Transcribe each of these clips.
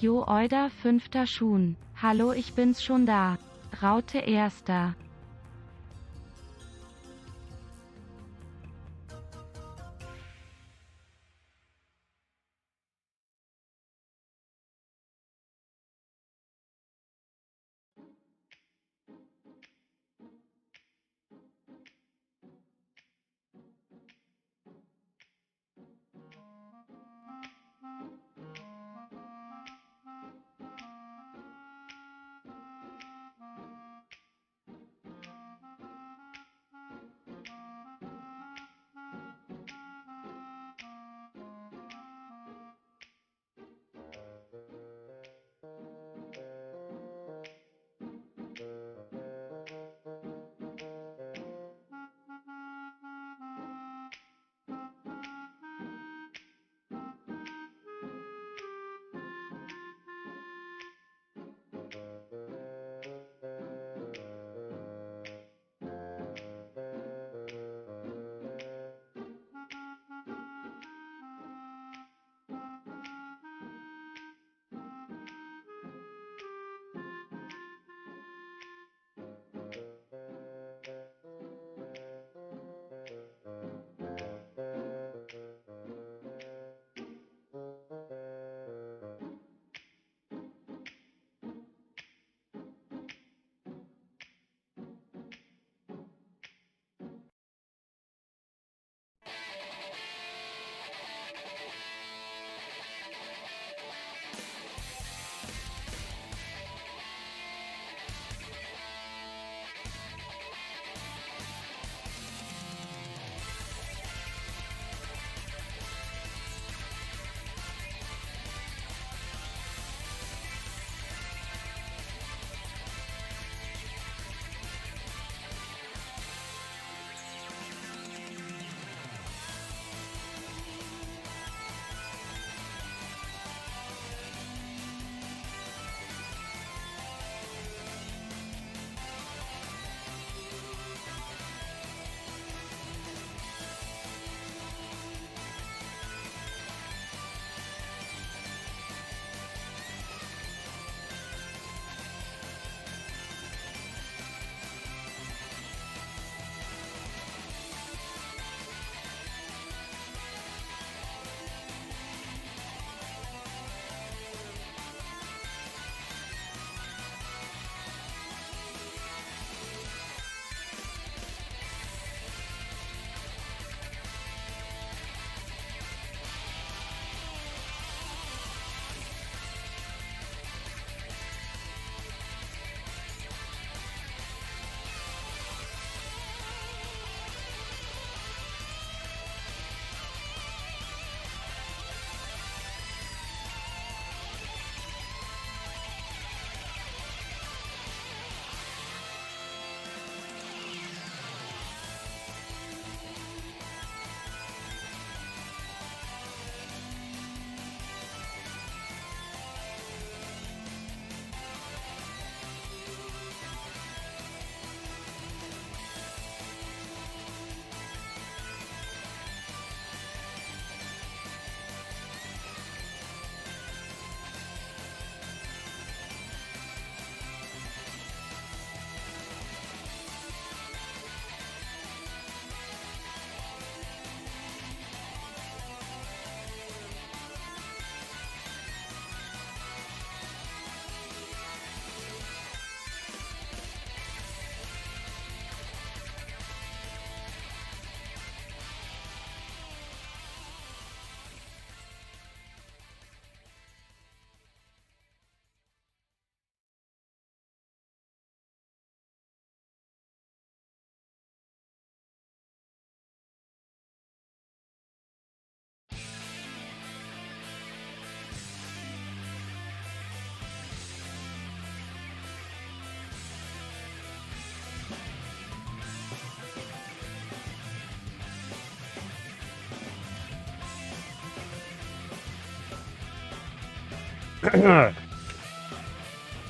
Jo Oida fünfter Schuhen. Hallo, ich bin's schon da. Raute erster.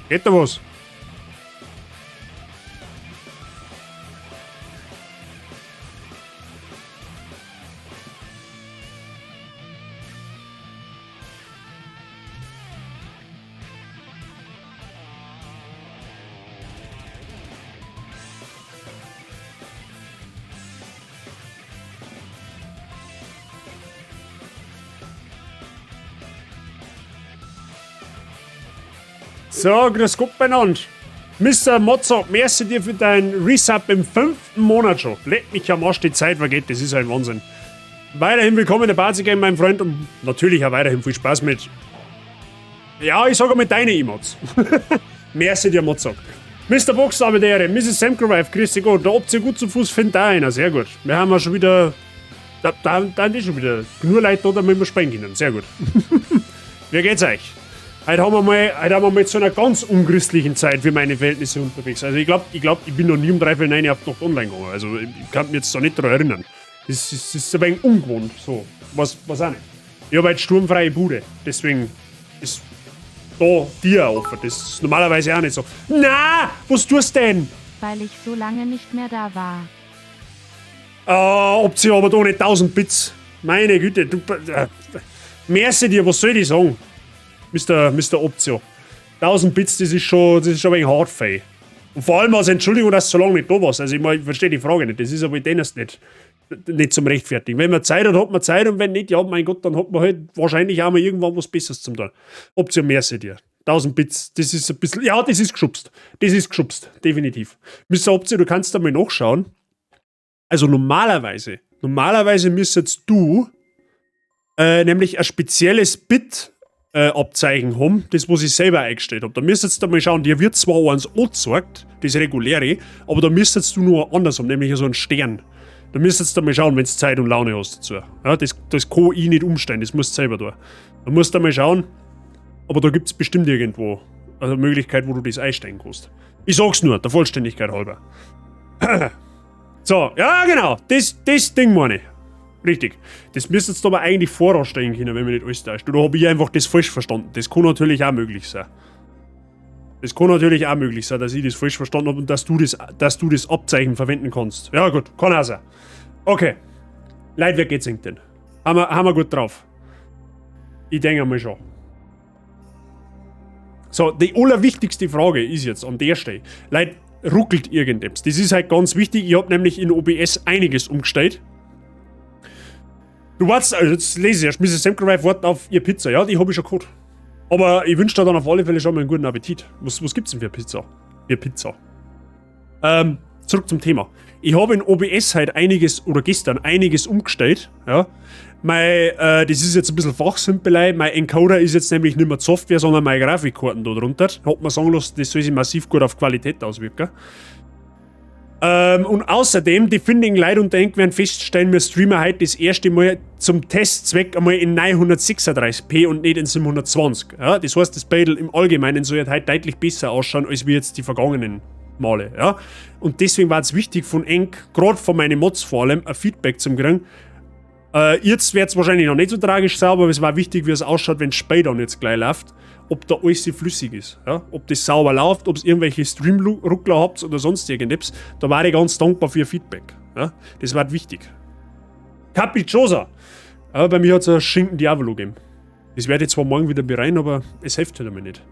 Geht da was? So, grüß Gott beieinander. Mr. Mozart, merci dir für dein Resub im 5. Monat schon. Leck mich am Arsch, die Zeit vergeht, das ist ein Wahnsinn. Weiterhin willkommen in der Party Game, mein Freund, und natürlich auch weiterhin viel Spaß mit. Ja, ich sage mit deinen Emotes. Merci dir, Mozart. Mr. Box, aber der, Mrs. Samgrive, grüß dich Gott. Der Option gut zu Fuß findet auch einer, sehr gut. Wir haben ja schon wieder. Da ist schon wieder genug Leute da, damit wir spielen können. Sehr gut. Wie geht's euch? Heute haben wir mal zu einer ganz unchristlichen Zeit für meine Verhältnisse unterwegs. Also ich glaub, ich bin noch nie um 8:45 auf die Nacht online gegangen. Also ich kann mich jetzt da nicht daran erinnern. Das ist ein wenig ungewohnt. So, was auch nicht. Ich habe heute sturmfreie Bude. Deswegen ist da dir offen. Das ist normalerweise auch nicht so. Na, was tust du denn? Weil ich so lange nicht mehr da war. Ah, ob sie aber da nicht 1000 Bits. Meine Güte, du. Merci dir, was soll ich sagen? Mr. Optio. 1000 Bits, das ist schon ein wenig hart, fei. Und vor allem als Entschuldigung, dass du so lange nicht da warst. Also ich mein, ich verstehe die Frage nicht. Das ist aber dennoch nicht zum Rechtfertigen. Wenn man Zeit hat, hat man Zeit, und wenn nicht, ja, mein Gott, dann hat man halt wahrscheinlich auch mal irgendwann was Besseres zum tun. Optio, merci dir. 1000 Bits, das ist ein bisschen, ja, das ist geschubst. Das ist geschubst, definitiv. Mr. Optio, du kannst da mal nachschauen. Also normalerweise müsstest du nämlich ein spezielles Bit Abzeichen haben, das was ich selber eingestellt hab. Da müsstest du mal schauen, dir wird zwar eins angezeigt, das reguläre, aber da müsstest du nur anders haben, nämlich so einen Stern. Da müsstest du mal schauen, wenn du Zeit und Laune hast dazu. Ja, das kann ich nicht umstellen, das musst du selber tun. Da musst du mal schauen, aber da gibt's bestimmt irgendwo eine Möglichkeit, wo du das einstellen kannst. Ich sag's nur, der Vollständigkeit halber. So, ja genau, das Ding meine ich. Richtig. Das müsstest du aber eigentlich vorausstellen können, wenn man nicht alles täuscht. Oder habe ich einfach das falsch verstanden? Das kann natürlich auch möglich sein. Das kann natürlich auch möglich sein, dass ich das falsch verstanden habe und dass du das Abzeichen verwenden kannst. Ja gut, kann auch sein. Okay. Leute, wer geht's denn? Haben wir gut drauf. Ich denke mal schon. So, die allerwichtigste Frage ist jetzt an der Stelle. Leute, ruckelt irgendetwas? Das ist halt ganz wichtig. Ich habe nämlich in OBS einiges umgestellt. Du wartest, also jetzt lese ich erst, Mrs. Samgrive wartet auf ihr Pizza. Ja, die habe ich schon gehabt. Aber ich wünsche dir dann auf alle Fälle schon mal einen guten Appetit. Was gibt's denn für Pizza? Für Pizza. Zurück zum Thema. Ich habe in OBS heute einiges, oder gestern einiges umgestellt. Ja. Das ist jetzt ein bisschen Fachsimpelei. Mein Encoder ist jetzt nämlich nicht mehr die Software, sondern meine Grafikkarten da drunter. Hat man sagen lassen, das soll sich massiv gut auf Qualität auswirken. Und außerdem, die findigen Leute unter Enk werden feststellen, wir streamen heute das erste Mal zum Testzweck einmal in 936p und nicht in 720. Ja, das heißt, das Bild im Allgemeinen soll halt heute deutlich besser ausschauen, als wir jetzt die vergangenen Male. Ja? Und deswegen war es wichtig von Enk, gerade von meinen Mods vor allem, ein Feedback zu kriegen. Jetzt wird es wahrscheinlich noch nicht so tragisch sein, aber es war wichtig, wie es ausschaut, wenn es später und jetzt gleich läuft, ob da alles flüssig ist. Ja? Ob das sauber läuft, ob es irgendwelche Stream-Ruckler habt oder sonst irgendetwas. Da war ich ganz dankbar für ihr Feedback. Ja? Das war wichtig. Capricciosa! Aber bei mir hat es einen Schinken Diavolo gegeben. Das werde ich zwar morgen wieder bereuen, aber es hilft halt einmal nicht.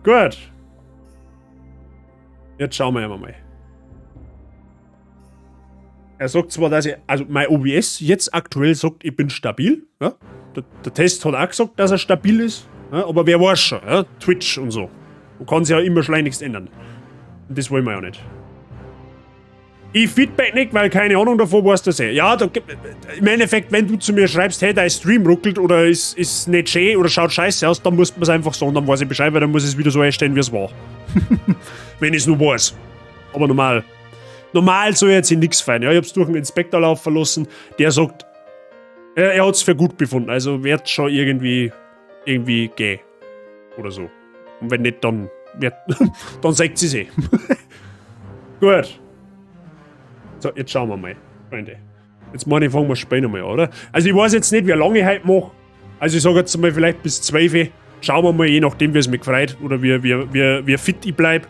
Gut. Jetzt schauen wir einmal. Er sagt zwar, dass ich, also mein OBS jetzt aktuell sagt, ich bin stabil. Ja? Der Test hat auch gesagt, dass er stabil ist. Ja? Aber wer weiß schon, ja? Twitch und so. Man kann sich ja immer schleunigst ändern. Und das wollen wir ja nicht. Ich feedback nicht, weil keine Ahnung davon weiß das eh. Ja, da, im Endeffekt, wenn du zu mir schreibst, hey, dein Stream ruckelt oder ist nicht schön oder schaut scheiße aus, dann muss man es einfach sagen, dann weiß ich Bescheid, weil dann muss ich es wieder so einstellen, wie es war. Wenn ich es nur weiß. Aber normal. Normal soll jetzt nichts fein. Ja, ich hab's durch einen Inspektor laufen lassen, der sagt, er hat's für gut befunden, also wird schon irgendwie gehen. Oder so. Und wenn nicht, dann wird, dann sagt sie's eh. Gut. So, jetzt schauen wir mal, Freunde. Jetzt meine ich, fangen wir später mal an, oder? Also ich weiß jetzt nicht, wie lange ich heute mache. Also ich sage jetzt mal vielleicht bis 12 Uhr. Schauen wir mal, je nachdem, wie es mich gefreut oder wie fit ich bleib.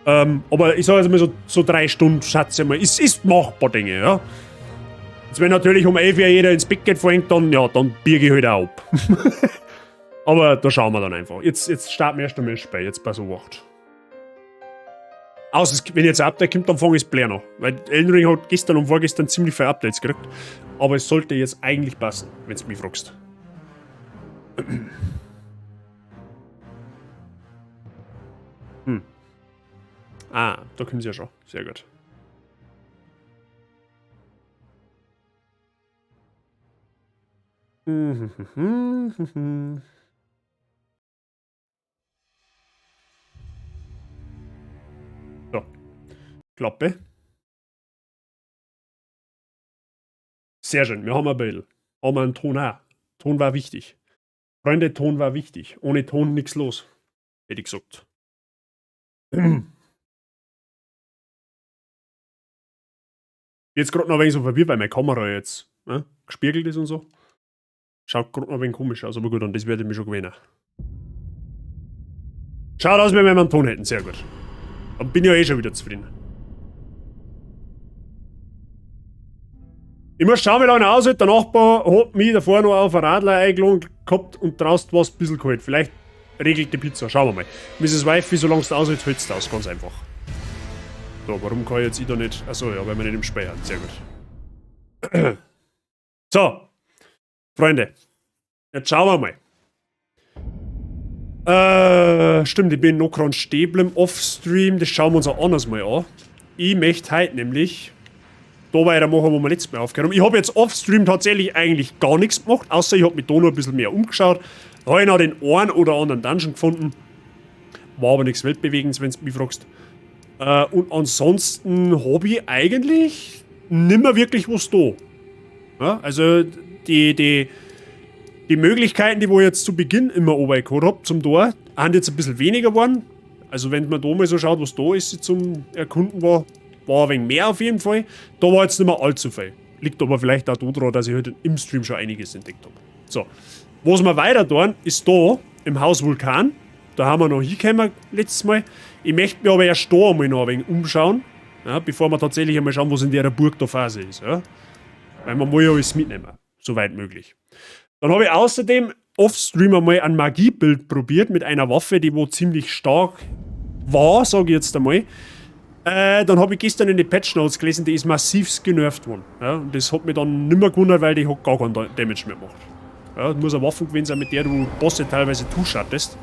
Aber ich sage jetzt mal so 3 Stunden, schätze ich mal, ist machbar, denke ich, ja. Jetzt, wenn natürlich um 11 Uhr jeder ins Bett geht, fängt, dann, ja, dann biege ich halt auch ab. Aber da schauen wir dann einfach. Jetzt starten wir erst einmal das Spiel, jetzt pass auf 8. Außer, wenn jetzt ein Update kommt, dann fange ich das Blair noch. Weil Elden Ring hat gestern und vorgestern ziemlich viele Updates gekriegt. Aber es sollte jetzt eigentlich passen, wenn du mich fragst. Ah, da kommen sie ja schon. Sehr gut. So. Klappe. Sehr schön, wir haben ein Bild. Haben wir einen Ton auch. Ton war wichtig. Freunde, Ton war wichtig. Ohne Ton nix los. Hätte ich gesagt. Jetzt grad noch ein wenig so verwirrt, weil meine Kamera jetzt, ne, gespiegelt ist und so. Schaut grad noch ein wenig komisch aus, aber gut, an das werde ich mich schon gewöhnen. Schaut aus, wie wenn wir einen Ton hätten, sehr gut. Dann bin ich ja eh schon wieder zufrieden. Ich muss schauen, wie lange ich aushält. Der Nachbar hat mich davor noch auf ein Radler eingeladen gehabt und draußen war's ein bisschen kalt. Vielleicht regelt die Pizza, schauen wir mal. Misses Wifey, solange es aushält, hält's aus, ganz einfach. So, warum kann ich jetzt ich da nicht... Achso, ja, weil wir nicht im Speicher sind. Sehr gut. So, Freunde, jetzt schauen wir mal. Stimmt, ich bin noch gerade stehen geblieben off-Stream. Das schauen wir uns auch anders mal an. Ich möchte heute nämlich da weitermachen, wo wir letztes Mal aufgehört haben. Ich habe jetzt off-Stream tatsächlich eigentlich gar nichts gemacht, außer ich habe mich da noch ein bisschen mehr umgeschaut. Da habe ich noch den einen oder anderen Dungeon gefunden. War aber nichts Weltbewegendes, wenn du mich fragst. Und ansonsten hab ich eigentlich nimmer wirklich was da. Ja, also die Möglichkeiten, die wo ich jetzt zu Beginn immer runtergeholt hab zum Tor, sind jetzt ein bisschen weniger geworden. Also wenn man da mal so schaut, was da ist zum Erkunden war, war ein wenig mehr auf jeden Fall. Da war jetzt nicht mehr allzu viel. Liegt aber vielleicht auch daran, dass ich heute im Stream schon einiges entdeckt hab. So, was wir weiter tun, ist da im Haus Vulkan. Da haben wir noch hingekommen letztes Mal. Ich möchte mir aber erst da einmal noch ein wenig umschauen, ja, bevor wir tatsächlich einmal schauen, was in der Burg da Phase ist. Ja. Weil man muss ja alles mitnehmen, soweit möglich. Dann habe ich außerdem off-Stream einmal ein Magiebild probiert mit einer Waffe, die wo ziemlich stark war, sage ich jetzt einmal. Dann habe ich gestern in die Patch Notes gelesen, die ist massivst genervt worden. Ja, und das hat mich dann nimmer gewundert, weil die hat gar keinen Damage mehr gemacht. Ja, das muss eine Waffe gewesen sein, mit der du Bosse teilweise zuschattest.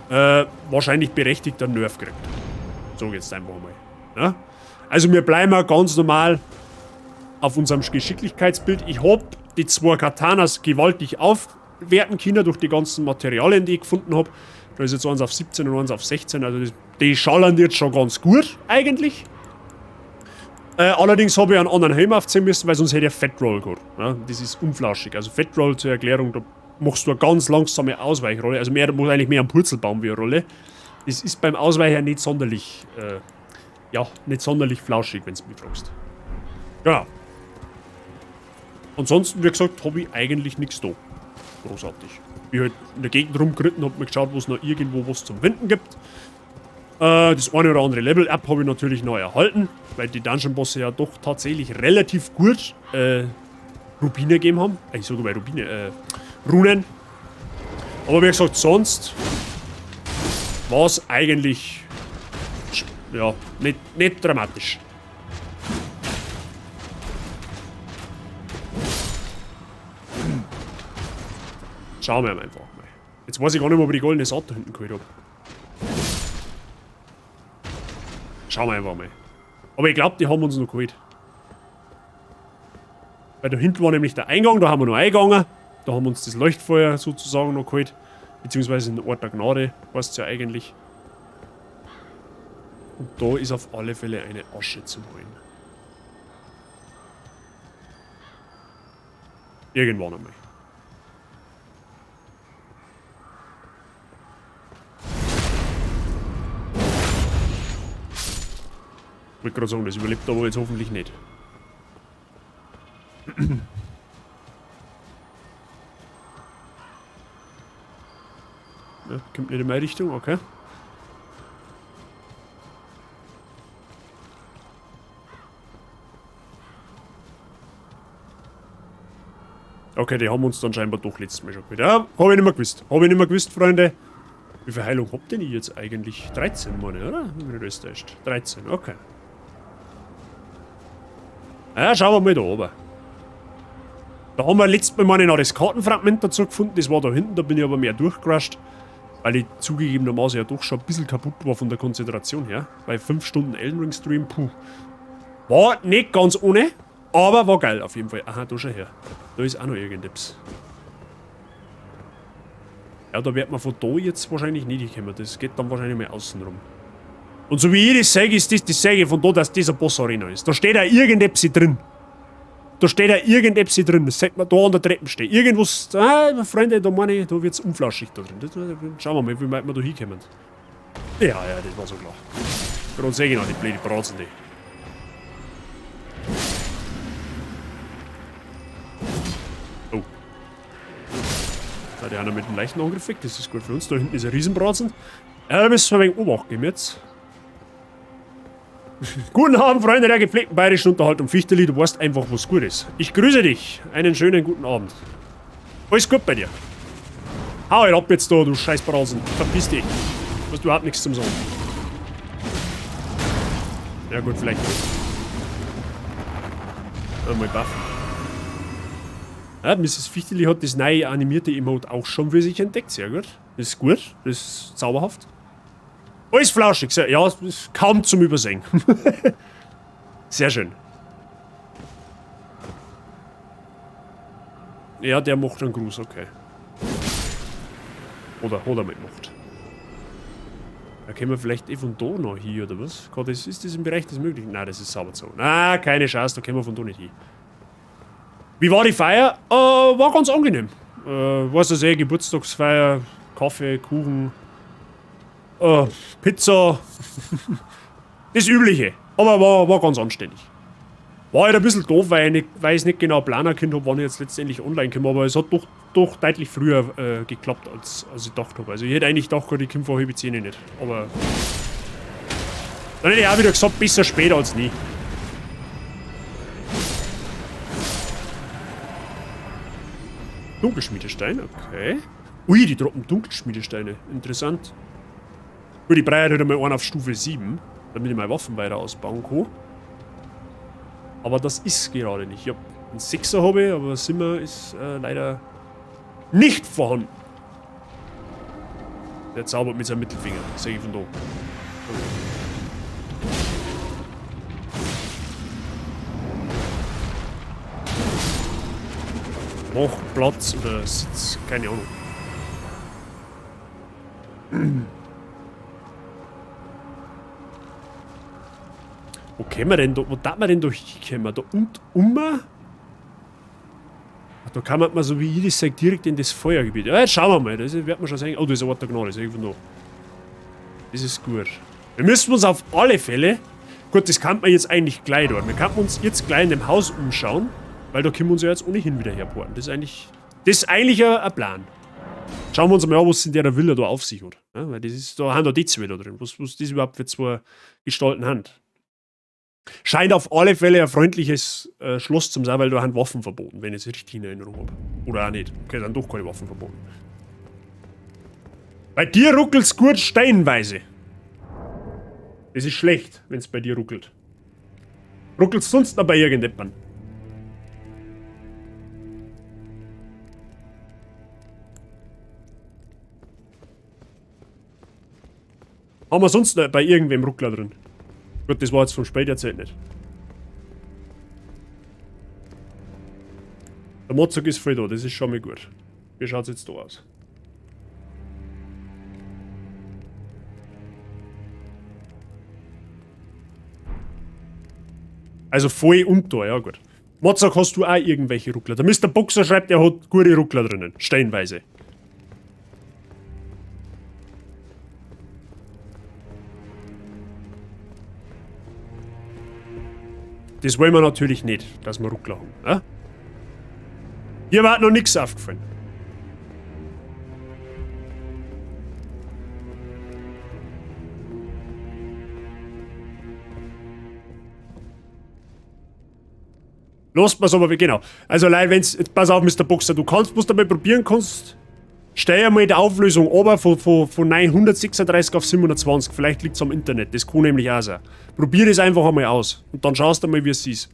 Wahrscheinlich berechtigter Nerf kriegt. So geht's einfach mal. Ja? Also wir bleiben auch ganz normal auf unserem Geschicklichkeitsbild. Ich hab die 2 Katanas gewaltig aufwerten können durch die ganzen Materialien, die ich gefunden hab. Da ist jetzt eins auf 17 und eins auf 16, also die schallern jetzt schon ganz gut eigentlich. Allerdings habe ich einen anderen Helm aufziehen müssen, weil sonst hätte ich Fat Roll gehabt. Ja, das ist unflauschig. Also Fat Roll zur Erklärung, da machst du eine ganz langsame Ausweichrolle. Also mehr, muss eigentlich mehr am Purzelbaum wie eine Rolle. Das ist beim Ausweichen nicht sonderlich ja, nicht sonderlich flauschig, wenn du mich fragst. Genau. Ansonsten, wie gesagt, hab ich eigentlich nix da. Großartig. Bin halt in der Gegend rumgeritten, hab mir geschaut, wo es noch irgendwo was zum Finden gibt. Das eine oder andere Level-Up hab ich natürlich noch erhalten, weil die Dungeon-Bosse ja doch tatsächlich relativ gut Rubine gegeben haben. Ich sage mal Rubine, Runen. Aber wie gesagt, sonst war's eigentlich, ja, nicht dramatisch. Schauen wir einfach mal. Jetzt weiß ich gar nicht mehr, ob ich die goldene Saat da hinten geholt hab. Schauen wir einfach mal. Aber ich glaub, die haben uns noch geholt. Weil da hinten war nämlich der Eingang, da haben wir noch eingegangen. Da haben wir uns das Leuchtfeuer sozusagen noch geholt. Beziehungsweise den Ort der Gnade, heißt's ja eigentlich. Und da ist auf alle Fälle eine Asche zum Holen. Irgendwann einmal. Ich wollte gerade sagen, das überlebt aber jetzt hoffentlich nicht. Ne, kommt nicht in meine Richtung, okay. Okay, die haben uns dann scheinbar doch letztes Mal schon geholt. Ja, hab ich nicht mehr gewusst. Hab ich nicht mehr gewusst, Freunde. Wie viel Heilung habt denn ich jetzt eigentlich? 13, meine ich, oder? Wenn mich nicht alles täuscht. 13, okay. Ja, schauen wir mal da oben. Da haben wir letztes Mal, meine ich, noch das Kartenfragment dazu gefunden. Das war da hinten, da bin ich aber mehr durchgerusht. Weil ich zugegebenermaßen ja doch schon ein bisschen kaputt war von der Konzentration her. Bei 5 Stunden Elden Ring Stream, puh. War nicht ganz ohne, aber war geil auf jeden Fall. Aha, da schau her. Da ist auch noch irgendetwas. Ja, da wird man von da jetzt wahrscheinlich nicht hinkommen. Das geht dann wahrscheinlich mal außen rum. Und so wie ich das sage, ist das die Säge von da, dass das eine Boss-Arena ist. Da steht auch irgendetwas drin. Da steht auch irgendetwas drin. Das sieht man da an der Treppe stehen. Irgendwas, ah, Freunde, da meine ich, da wird's unflauschig da drin. Das, schauen wir mal, wie weit wir da hinkommen. Ja, ja, das war so klar. Gerade sehe ich noch die blöde Bratzen, die. Oh. Da hat einer mit dem leichten Angriff weg, das ist gut für uns. Da hinten ist ein Riesenbratzen. Ja, da müssen wir ein wenig Obacht geben jetzt. Guten Abend, Freunde der gepflegten bayerischen Unterhaltung. Fichteli, du weißt einfach, was gut ist. Ich grüße dich. Einen schönen guten Abend. Alles gut bei dir. Hau halt ab jetzt da, du Scheißbrasen. Verpiss dich. Du hast überhaupt nichts zum Sagen. Ja gut, vielleicht nicht. Einmal buffen. Ja, Misses Fichteli hat das neue animierte Emote auch schon für sich entdeckt. Sehr gut. Das ist gut. Das ist zauberhaft. Alles flauschig. Sehr, ja, ist kaum zum Übersehen. Sehr schön. Ja, der macht einen Gruß, okay. Oder hat er mitgemacht. Da können wir vielleicht eh von da noch hin, oder was? Gott, ist das im Bereich des Möglichen? Nein, das ist sauber zu. Na, keine Chance, da können wir von da nicht hin. Wie war die Feier? War ganz angenehm. Weißt du, eh, Geburtstagsfeier, Kaffee, Kuchen, Pizza. Das Übliche. Aber war ganz anständig. War halt ein bisschen doof, weil ich es nicht genau planen können hab, wann ich jetzt letztendlich online komme, aber es hat doch deutlich früher geklappt, als ich gedacht hab. Also ich hätte eigentlich gedacht, ich komme vor halb zehn nicht. Aber dann hätte ich auch wieder gesagt, besser später als nie. Dunkelschmiedestein, okay. Ui, die droppen Dunkelschmiedesteine. Interessant. Gut, ich brauche halt einmal einen auf Stufe 7, damit ich meine Waffen weiter ausbauen kann. Aber das ist gerade nicht. Ich hab einen 6er habe ich, aber 7er ist leider nicht vorhanden. Der zaubert mit seinem Mittelfinger, sag ich von da. Mach Platz oder Sitz, keine Ahnung. Wo kämen wir denn da, wo darf man denn da hinkommen? Da unten um? Ach, da kann man so wie ich das sag, direkt in das Feuergebiet. Ja, jetzt schauen wir mal, das wird man schon sehen. Oh, da ist ein Ort der Gnade, sag ich von da. Das ist gut. Wir müssen uns auf alle Fälle. Gut, das kann man jetzt eigentlich gleich dort. Wir könnten uns jetzt gleich in dem Haus umschauen, weil da können wir uns ja jetzt ohnehin wieder herporten. Das ist eigentlich ein Plan. Schauen wir uns mal an, was in der Villa da auf sich hat. Ja, weil das ist, da haben da die zwei da drin. Was das überhaupt für zwei Gestalten haben. Scheint auf alle Fälle ein freundliches Schloss zu sein, weil da haben Waffen verboten, wenn ich es richtig in Erinnerung hab. Oder auch nicht. Okay, dann doch keine Waffen verboten. Bei dir ruckelt's gut steinweise. Das ist schlecht, wenn's bei dir ruckelt. Ruckelt's sonst noch bei irgendjemandem? Haben wir sonst noch bei irgendwem Ruckler drin? Gut, das war jetzt vom Spiel derzeit nicht. Der Mozart ist voll da, das ist schon mal gut. Wie schaut's jetzt da aus? Also voll und da, ja gut. Mozart, hast du auch irgendwelche Ruckler? Der Mister Boxer schreibt, er hat gute Ruckler drinnen, steinweise. Das wollen wir natürlich nicht, dass wir Ruckler haben. Ne? Hier war noch nix aufgefallen. Lasst mal's aber, genau. Also Leute, wenn's, jetzt pass auf, Mr. Boxer, du kannst, was du mal probieren kannst, stell einmal die Auflösung runter von 936 auf 720. Vielleicht liegt's am Internet, das kann nämlich auch sein. Probier das einfach einmal aus und dann schaust du mal, wie es ist.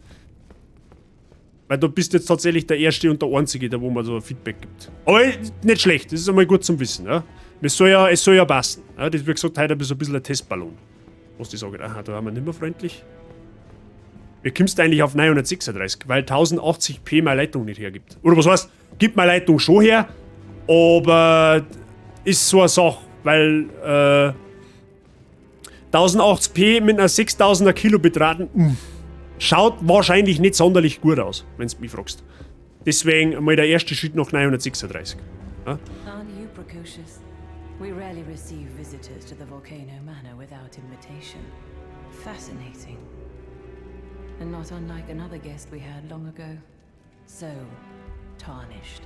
Weil du bist jetzt tatsächlich der Erste und der Einzige, der wo man so ein Feedback gibt. Aber nicht schlecht, das ist einmal gut zum Wissen. Ja? Es soll ja passen. Ja? Das, wie gesagt, heute so ein bisschen ein Testballon. Was die sagen, aha, da haben wir nicht mehr freundlich. Wie kommst du eigentlich auf 936? Weil 1080p meine Leitung nicht hergibt. Oder was heißt, gibt meine Leitung schon her, aber ist so eine Sache, weil 1080p mit einer 6000er Kilobitraten schaut wahrscheinlich nicht sonderlich gut aus, wenn du mich fragst. Deswegen mal der erste Schritt nach 936. Ja? Aren't you precocious? We rarely receive visitors to the Volcano Manor without invitation. Fascinating. And not unlike another guest we had long ago. So tarnished.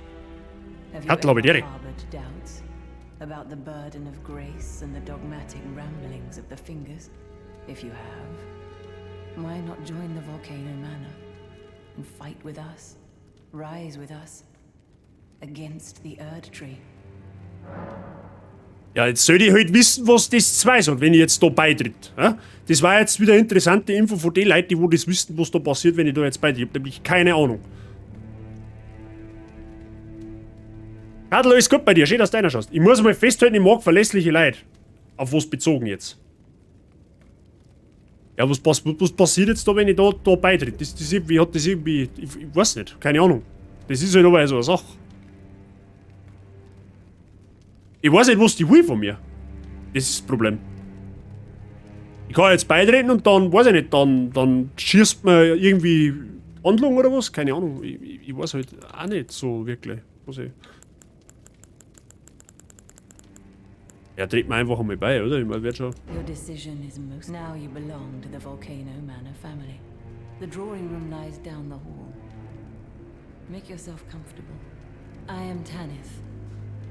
Have you Hat, glaube ich, ever Derek. Harbored doubts about the burden of grace and the dogmatic ramblings of the Fingers? If you have, why not join the Volcano Manor and fight with us, rise with us against the Erdtree? Ja, jetzt soll ich halt wissen, was das zwei sagt, wenn ich jetzt da beitritt. Ja? Das war jetzt wieder interessante Info von den Leuten, die wo das wissen, was da passiert, wenn ich da jetzt beitritt. Ich hab nämlich keine Ahnung. Kadel, alles gut bei dir? Schön, dass du reinschaust. Ich muss mal festhalten, ich mag verlässliche Leute. Auf was bezogen jetzt? Ja, was passiert jetzt da, wenn ich da beitritt? Das irgendwie, hat das irgendwie. Ich weiß nicht, keine Ahnung. Das ist halt aber so eine Sache. Ich weiß nicht, was die will von mir. Das ist das Problem. Ich kann jetzt beitreten und dann, weiß ich nicht, dann schießt man irgendwie Handlung oder was? Keine Ahnung. Ich weiß halt auch nicht so wirklich. Was ich. Ja, tritt mir einfach einmal bei, oder? Ich meine, wird schon. Your decision is most. Now you belong to the Volcano Manor family. The drawing room lies down the hall. Make yourself comfortable. I am Tanith,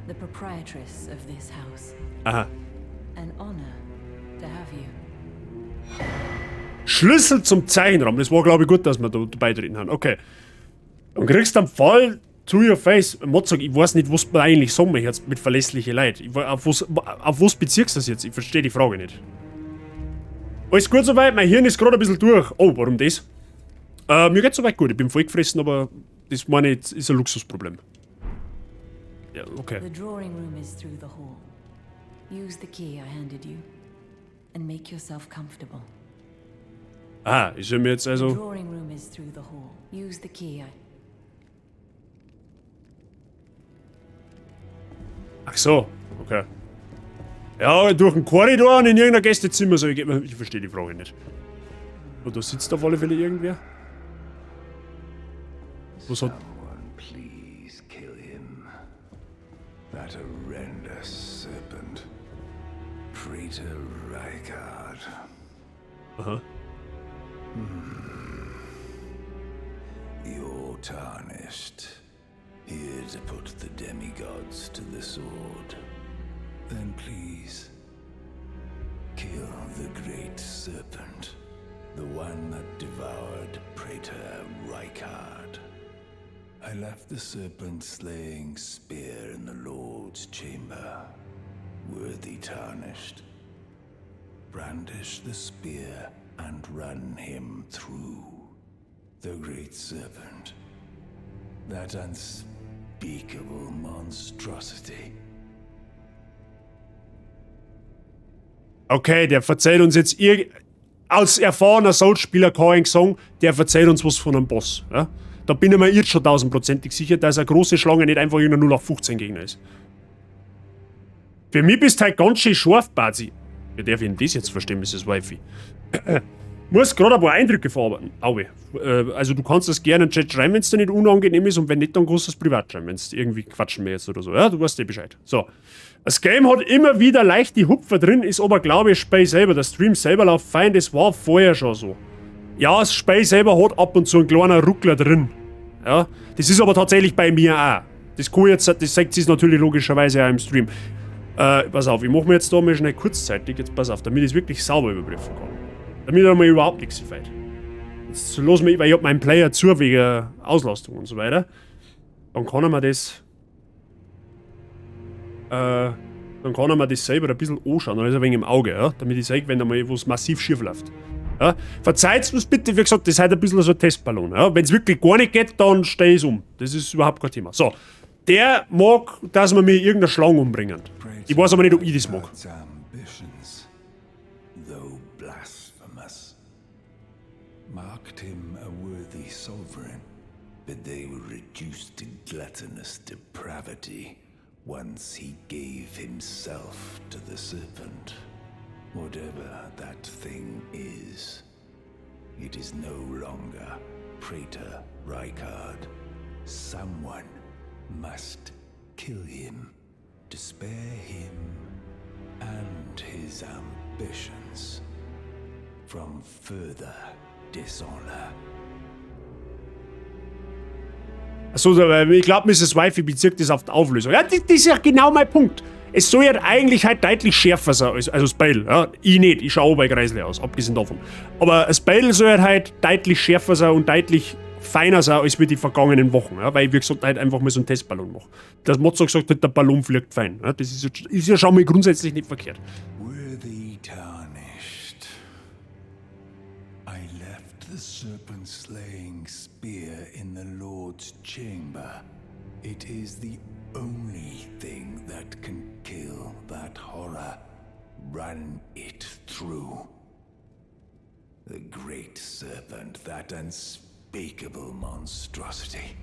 the proprietress of this house. Aha. An honor to have you. Schlüssel zum Zeichenraum. Das war, glaube ich, gut, dass wir da beitreten haben. Okay. Dann kriegst du einen Fall to your face. Mozart, ich weiß nicht, was man eigentlich sagen möchte jetzt mit verlässlichen Leuten. Auf was beziehst du das jetzt? Ich verstehe die Frage nicht. Alles gut soweit? Mein Hirn ist gerade ein bisschen durch. Oh, warum das? Mir geht's soweit gut. Ich bin vollgefressen, aber das meine ich, ist ein Luxusproblem. Ja, okay. The drawing room is through the hall. Use the key I handed you and make yourself comfortable. Ah, ich soll mir jetzt also. The drawing room is through the hall. Use the key I Ach so, okay. Ja, durch den Korridor und in irgendein Gästezimmer soll ich gehen. Ich verstehe die Frage nicht. Und da sitzt auf alle Fälle irgendwer. Was hat. Someone please kill him. That horrendous serpent. Praetor Rykard. Aha. You're tarnished. Here to put the demigods to the sword. Then please, kill the great serpent. The one that devoured Praetor Rykard. I left the serpent slaying spear in the Lord's chamber. Worthy tarnished. Brandish the spear and run him through. The great serpent. That unspeakable monstrosity. Okay, der verzeiht uns jetzt als erfahrener Souls-Spieler kann ich sagen, der verzeiht uns was von einem Boss. Ja? Da bin ich mir jetzt schon tausendprozentig sicher, dass eine große Schlange nicht einfach irgendein 0815 Gegner ist. Für mich bist du halt ganz schön scharf, Bazi. Wie darf ich denn das jetzt verstehen, Mrs. Wifey? Muss gerade ein paar Eindrücke verarbeiten. Aue. Also du kannst das gerne in den Chat schreiben, wenn's dir nicht unangenehm ist, und wenn nicht, dann kannst du es privat schreiben, wenn's irgendwie quatschen wir jetzt oder so. Ja, du weißt eh Bescheid. So. Das Game hat immer wieder leicht die Hupfer drin, ist aber, glaube ich, Spiel selber. Der Stream selber läuft fein, das war vorher schon so. Ja, das Spiel selber hat ab und zu einen kleinen Ruckler drin. Ja, das ist aber tatsächlich bei mir auch. Das kann jetzt, das zeigt sich natürlich logischerweise auch im Stream. Pass auf, ich mach mir jetzt da mal schnell kurzzeitig, jetzt pass auf, damit ich es wirklich sauber überprüfen kann. Damit er mir überhaupt nichts fällt. Jetzt lass mich, weil ich hab meinen Player zu wegen Auslastung und so weiter. Dann kann er mir das. Dann kann er mir das selber ein bisschen anschauen, dann ist ein wenig im Auge, ja? Damit ich sehe, wenn da mal was massiv schief läuft. Ja? Verzeiht mir's bitte, wie gesagt, das ist halt ein bisschen so ein Testballon. Ja? Wenn es wirklich gar nicht geht, dann steh ich's um. Das ist überhaupt kein Thema. So, der mag, dass wir mir irgendeine Schlange umbringen. Ich weiß aber nicht, ob ich das mag. God's ambitions, though blasphemous, marked him a worthy sovereign, but they were reduced to gluttonous depravity once he gave himself to the serpent. Whatever that thing is, it is no longer Praetor Rykard. Someone must kill him to spare him and his ambitions from further dishonor. Achso, ich glaube, Mrs. Wifey bezirkt das auf die Auflösung. Ja, das ist ja genau mein Punkt. Es soll ja eigentlich halt deutlich schärfer sein, als, also das Beil. Ja, ich nicht, ich schaue bei Kreisle aus, abgesehen davon. Aber das Beil soll halt deutlich schärfer sein und deutlich feiner sein als wie die vergangenen Wochen. Ja, weil ich, wie gesagt, halt einfach mal so einen Testballon mache. Das Motto gesagt hat, der Ballon fliegt fein. Ja, das ist ja schon mal grundsätzlich nicht verkehrt. Worthy Tarnished, I left the serpent-slaying spear in the Lord's chamber. It is the only thing that can kill that horror. Run it through. The great serpent, that unspeakable monstrosity.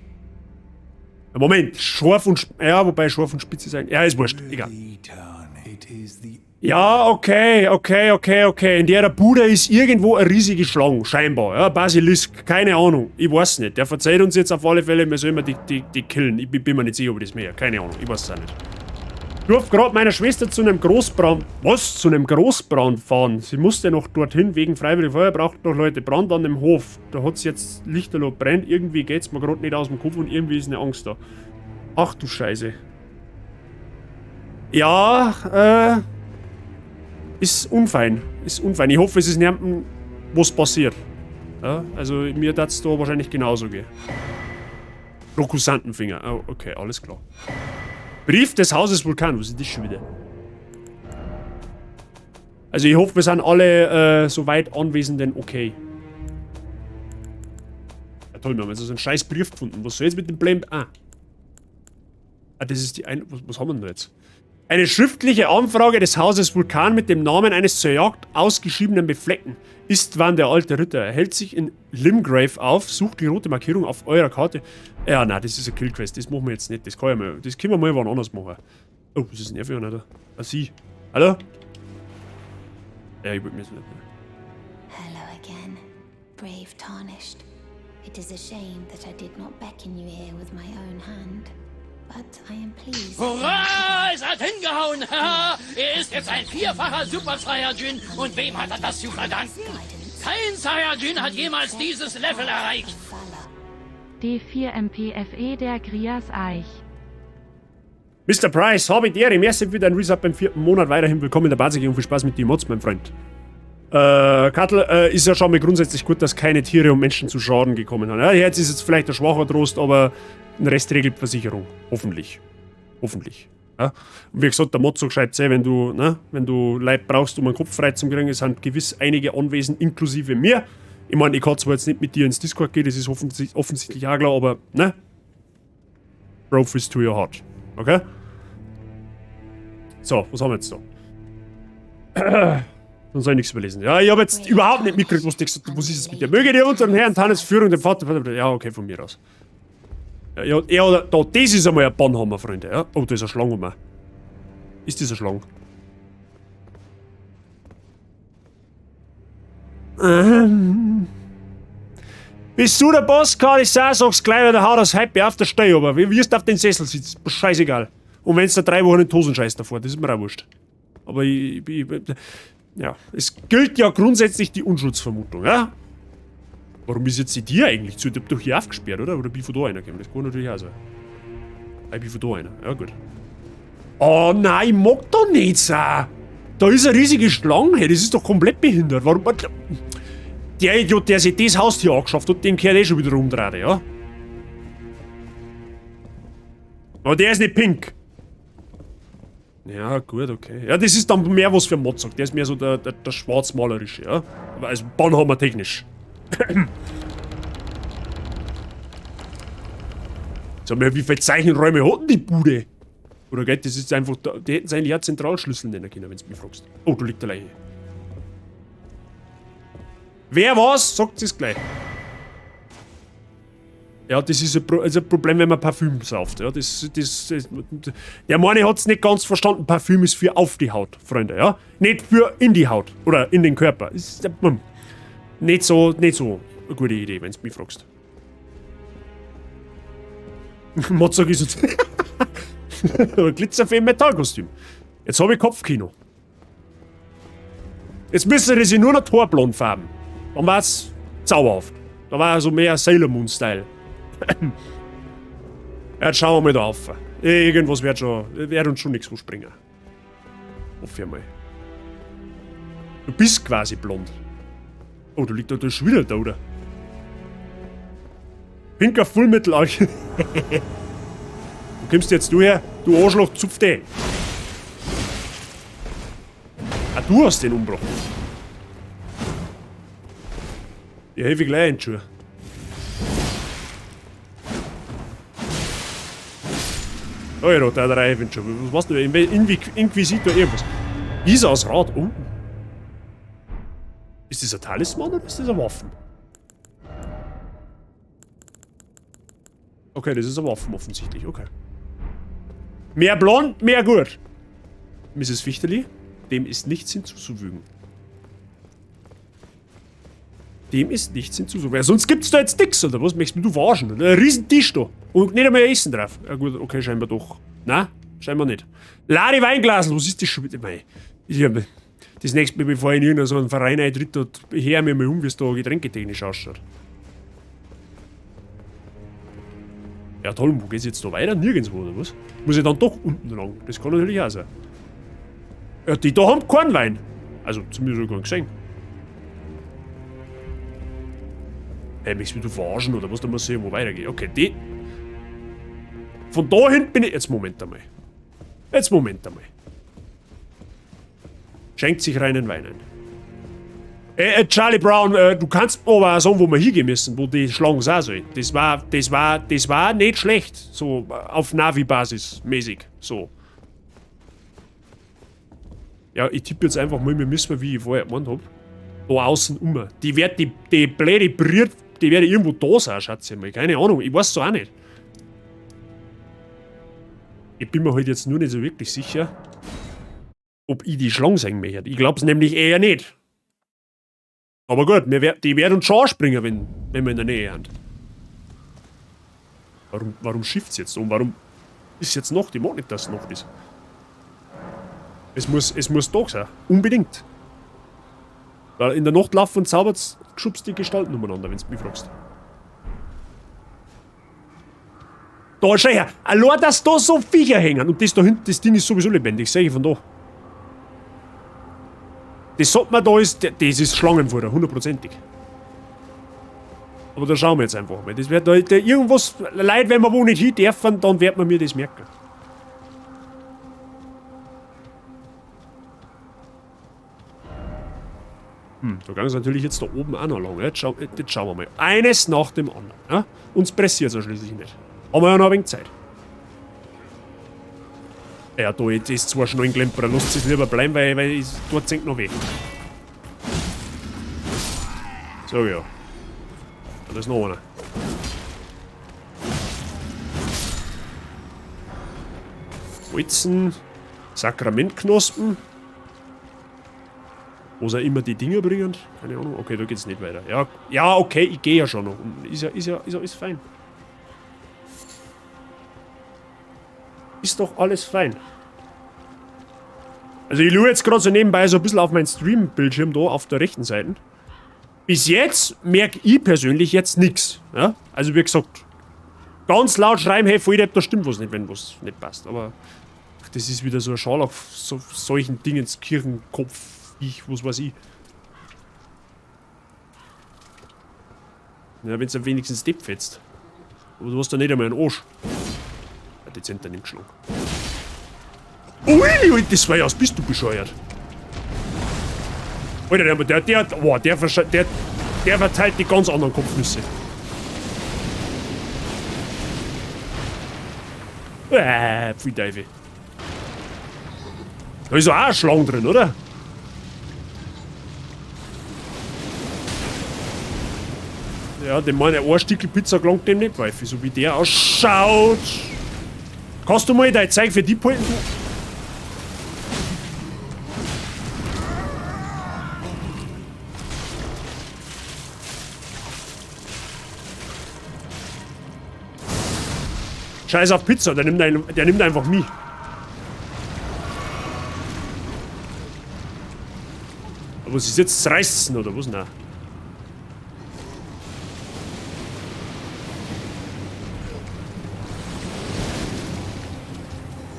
Moment, scharf und ja, wobei scharf und spitz ist eigentlich. Ja, ist wurscht, egal. Worthy Tarnished, it is the Ja, okay, okay, okay, okay. In der Bude ist irgendwo eine riesige Schlange, scheinbar. Ja, Basilisk, keine Ahnung. Ich weiß nicht. Der verzeiht uns jetzt auf alle Fälle, wir sollen die killen. Ich bin mir nicht sicher, ob ich das mehr. Keine Ahnung, ich weiß es auch nicht. Ich durfte gerade meiner Schwester zu einem Großbrand. Was? Zu einem Großbrand fahren. Sie musste noch dorthin wegen Freiwilliger Feuer, braucht noch Leute. Brand an dem Hof. Da hat's jetzt lichterloh brennt. Irgendwie geht's mir gerade nicht aus dem Kopf und irgendwie ist eine Angst da. Ach du Scheiße. Ja, ist unfein. Ist unfein. Ich hoffe, es ist niemandem was passiert. Ja, also mir darf's da wahrscheinlich genauso gehen. Rokusantenfinger. Oh, okay, alles klar. Brief des Hauses Vulkan. Was ist das schon wieder? Also ich hoffe, wir sind alle soweit Anwesenden okay. Ja toll, wir haben jetzt so einen scheiß Brief gefunden. Was soll jetzt mit dem Blame? Ah. Ah, das ist die ein... Was haben wir denn da jetzt? Eine schriftliche Anfrage des Hauses Vulkan mit dem Namen eines zur Jagd ausgeschriebenen Befleckten. Istvan der alte Ritter. Er hält sich in Limgrave auf, sucht die rote Markierung auf eurer Karte. Ja, nein, das ist eine Killquest. Das machen wir jetzt nicht. Das kann ich mal, das können wir mal wann anders machen. Oh, was ist denn der für einer da? Ah, sie. Hallo? Ja, ich wollte mir jetzt nicht mehr. Hello again, brave Tarnished. It is a shame that I did not beckon you here with my own hand. But I am pleased. Hurra! Es hat hingehauen! Haha! Er ist jetzt ein vierfacher Super Saiyajin. Und wem hat er das zu verdanken? Kein Saiyajin hat jemals dieses Level erreicht. D4MPFE der Grias Eich. Mr. Price, habe die Ehre. Merci für deinen Resub beim 4. Monat. Weiterhin willkommen in der Basis und viel Spaß mit den Mods, mein Freund. Kattel, ist ja schon mal grundsätzlich gut, dass keine Tiere und Menschen zu Schaden gekommen sind. Ja, jetzt ist jetzt vielleicht ein schwacher Trost, aber den Rest regelt Versicherung. Hoffentlich. Hoffentlich. Ja? Und wie gesagt, der Mozzo schreibt sehr, wenn du Leute brauchst, um einen Kopf frei zu kriegen, es sind gewiss einige anwesend, inklusive mir. Ich meine, ich kann zwar jetzt nicht mit dir ins Discord gehen, das ist offensichtlich auch klar, aber, ne? Bro fist to your heart. Okay? So, was haben wir jetzt da? Sonst soll ich nichts überlesen. Ja, ich hab jetzt überhaupt nicht mitgekriegt, was die gesagt hat. Was ist es mit der? Möge dir unseren Herrn Tannes Führung, dem Vater. Ja, okay, von mir aus. Ja, ja, ja, da, das ist einmal ein Bannhammer, Freunde. Ja? Oh, da ist eine Schlange um. Ist das eine Schlange? Bist du der Boss, kann ich sagen, sag's gleich, weil der haut das Hype auf der Stelle, aber wie wirst du auf den Sessel sitzen? Scheißegal. Und wenn's da 3 Wochen in die Hosen scheißt davor, das ist mir auch wurscht. Aber ja, es gilt ja grundsätzlich die Unschuldsvermutung, ja? Warum ist jetzt die dir eigentlich zu? Ich hab doch hier aufgesperrt, oder? Oder bin ich von da einer gekommen? Das kann natürlich auch sein. Ich bin von da einer. Ja, gut. Oh nein, ich mag da nicht sein. Da ist eine riesige Schlange. Hey, das ist doch komplett behindert. Warum? Der Idiot, der sich das Haus hier angeschafft hat, dem gehört eh schon wieder rumdrehen, ja? Aber der ist nicht pink. Ja, gut, okay. Ja, das ist dann mehr was für Mozart. Der ist mehr so der Schwarzmalerische, ja? Aber also Banhammer technisch. Sag mal, wie viele Zeichenräume hat denn die Bude? Oder geht, das ist einfach, die hätten es eigentlich auch Zentralschlüssel nennen können, wenn du mich fragst. Oh, da liegt der Leiche. Wer was, sagt es gleich. Ja, das ist ein Problem, wenn man Parfüm sauft. Ja, der Mani hat's nicht ganz verstanden. Parfüm ist für auf die Haut, Freunde, ja? Nicht für in die Haut oder in den Körper. Ist nicht so eine gute Idee, wenn du mich fragst. Mozart ist jetzt Glitzerfee im Metallkostüm. Jetzt hab ich Kopfkino. Jetzt müssen sie sich nur noch Torblond farben. Dann war's zauberhaft. Da war also mehr Sailor Moon-Style. Jetzt schauen wir mal da auf. Irgendwas wird schon, wird uns schon nichts springen. Hoffe ich mal. Du bist quasi blond. Oh, du liegt da schon wieder da, oder? Pinker Fullmetal Alchemist. Wo kommst jetzt du her? Du Arschloch, zupf den. Ah, du hast den umgebracht. Die helfe ich gleich in die Schuhe. Oh ja, da hat er einen schon. Was machst du? Inquisitor irgendwas. Isas Rad. Oh. Ist das ein Talisman oder ist das eine Waffe? Okay, das ist eine Waffe offensichtlich. Okay. Mehr blond, mehr gut. Mrs. Fichterli, dem ist nichts hinzuzufügen. Dem ist nichts hinzuzufügen. Ja, sonst gibt's da jetzt nix, oder was? Möchtest du verarschen? Ein riesen Tisch da. Und nicht einmal Essen drauf. Ja gut, okay, scheinbar doch. Na, scheinbar nicht. Lade Weinglasl, was ist das schon wieder? Mei, das nächste Mal, bevor ich in irgendeinen so einen Verein eintritt, da hör ich mir mal um, wie es da getränketechnisch ausschaut. Ja toll, wo geht's jetzt da weiter? Nirgendwo, oder was? Muss ich dann doch unten lang? Das kann natürlich auch sein. Ja, die da haben keinen Wein. Also, zumindest hab ich keinen gesehen. Hey, möchtest du mich verarschen oder was? Da muss ich irgendwo weitergehen. Okay, die. Von da hinten bin ich. Jetzt Moment einmal. Jetzt Moment einmal. Schenkt sich reinen Wein ein. Charlie Brown, du kannst aber auch sagen, wo wir hingehen müssen, wo die Schlangen sein sollen. Das war nicht schlecht. So auf Navi-Basis mäßig. So. Ja, ich tippe jetzt einfach mal, wir müssen, wie ich vorher gemeint hab, da außen um. Die wird, die blöde Briert, die werde irgendwo da sein, schätze ich mal. Keine Ahnung, ich weiß es auch nicht. Ich bin mir halt jetzt nur nicht so wirklich sicher, ob ich die Schlange sehen möchte. Ich glaub's nämlich eher nicht. Aber gut, die werden uns schon anspringen, wenn wir in der Nähe sind. Warum schifft's jetzt? Und warum ist jetzt Nacht? Ich mag nicht, dass es Nacht ist. Es muss Tag sein. Unbedingt. Weil in der Nacht laufen und zaubert geschubst die Gestalten umeinander, wenn du mich fragst. Da, schau her! Allein, dass da so Viecher hängen. Und das da hinten, das Ding ist sowieso lebendig, seh ich von da. Das sagt man da ist, das ist Schlangenfutter, hundertprozentig. Aber da schauen wir jetzt einfach mal. Das wird da, da irgendwas, Leute, wenn wir wo nicht hin dürfen, dann wird man mir das merken. Da gehen sie natürlich jetzt da oben auch noch lang. Jetzt schauen wir mal. Eines nach dem anderen. Ja? Uns pressiert es ja schließlich nicht. Haben wir ja noch ein wenig Zeit. Ja, da jetzt ist zwar schon ein Klemperer, lasst es lieber bleiben, weil es dort sinkt noch weh. So, ja. Da ist noch einer. Holzen, Sakramentknospen. Wo sie immer die Dinger bringen. Keine Ahnung. Okay, da geht's nicht weiter. Ja, ja, okay, ich geh ja schon noch. Ist ja alles fein. Ist doch alles fein. Also ich schaue jetzt gerade so nebenbei so ein bisschen auf meinen Stream-Bildschirm da auf der rechten Seite. Bis jetzt merke ich persönlich jetzt nix. Ja? Also wie gesagt, ganz laut schreiben, hey, voll, da stimmt was nicht, wenn was nicht passt. Aber ach, das ist wieder so ein Scharlach, so, solchen Dingens, Kirchenkopf, ich, was weiß ich. Ja, wenn's am wenigstens Depp fetzt. Aber du hast da nicht einmal einen Arsch. Ja, dezent daneben geschlagen. Ui, altes Feuer, bist du bescheuert? Alter, der verteilt die ganz anderen Kopfnüsse. Pfui Teufel. Da ist auch eine Schlange drin, oder? Ja, dem meine ein Stückel Pizza gelangt dem nicht, weil so wie der ausschaut. Kannst du mal dein Zeug für die behalten? Scheiß auf Pizza, der nimmt einfach mich. Aber was ist jetzt reißen oder was? Nein.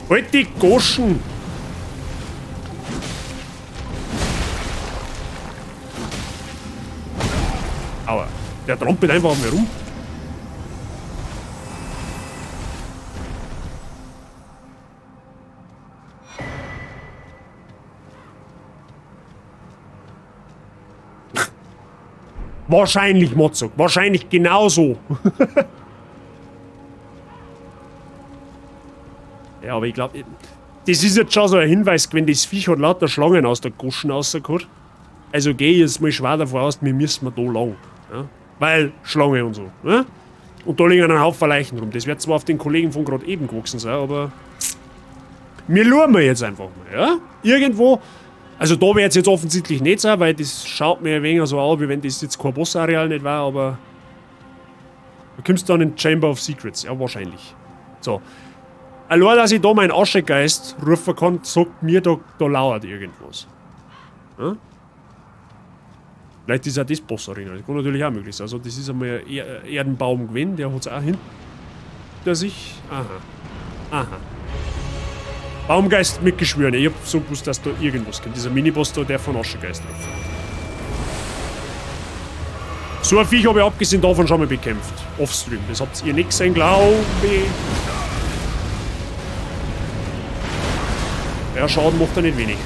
Halt die Goschen! Aua, der trampelt einfach auf mir rum. Wahrscheinlich, Mozart. Wahrscheinlich genauso. Ja, aber ich glaube, das ist jetzt schon so ein Hinweis, wenn das Viech hat lauter Schlangen aus der Goschen rausgeholt. Also gehe ich jetzt mal schwer davon aus, wir müssen da lang. Ja? Weil Schlange und so. Ne? Und da liegen ein Haufen Leichen rum. Das wird zwar auf den Kollegen von gerade eben gewachsen sein, aber wir schauen wir jetzt einfach mal. Ja? Irgendwo. Also da wird es jetzt offensichtlich nicht sein, weil das schaut mir ein wenig so an, wie wenn das jetzt kein Boss-Areal nicht war, aber du kommst dann in Chamber of Secrets, ja wahrscheinlich. So. Allein, dass ich da meinen Aschegeist rufen kann, sagt mir, da lauert irgendwas. Ja? Vielleicht ist auch das Boss-Arena, das kann natürlich auch möglich sein. Also das ist einmal ein Erdenbaum gewesen, der hat's auch hinter sich. Aha. Aha. Baumgeist mit Geschwüren. Ich hab so gewusst, dass da irgendwas kommt. Dieser Miniboss da, der von Aschegeist drauf. So ein Viech habe ich abgesehen davon schon mal bekämpft. Offstream. Das habt ihr nicht gesehen, glaube ich. Ja, Schaden macht er nicht wenig.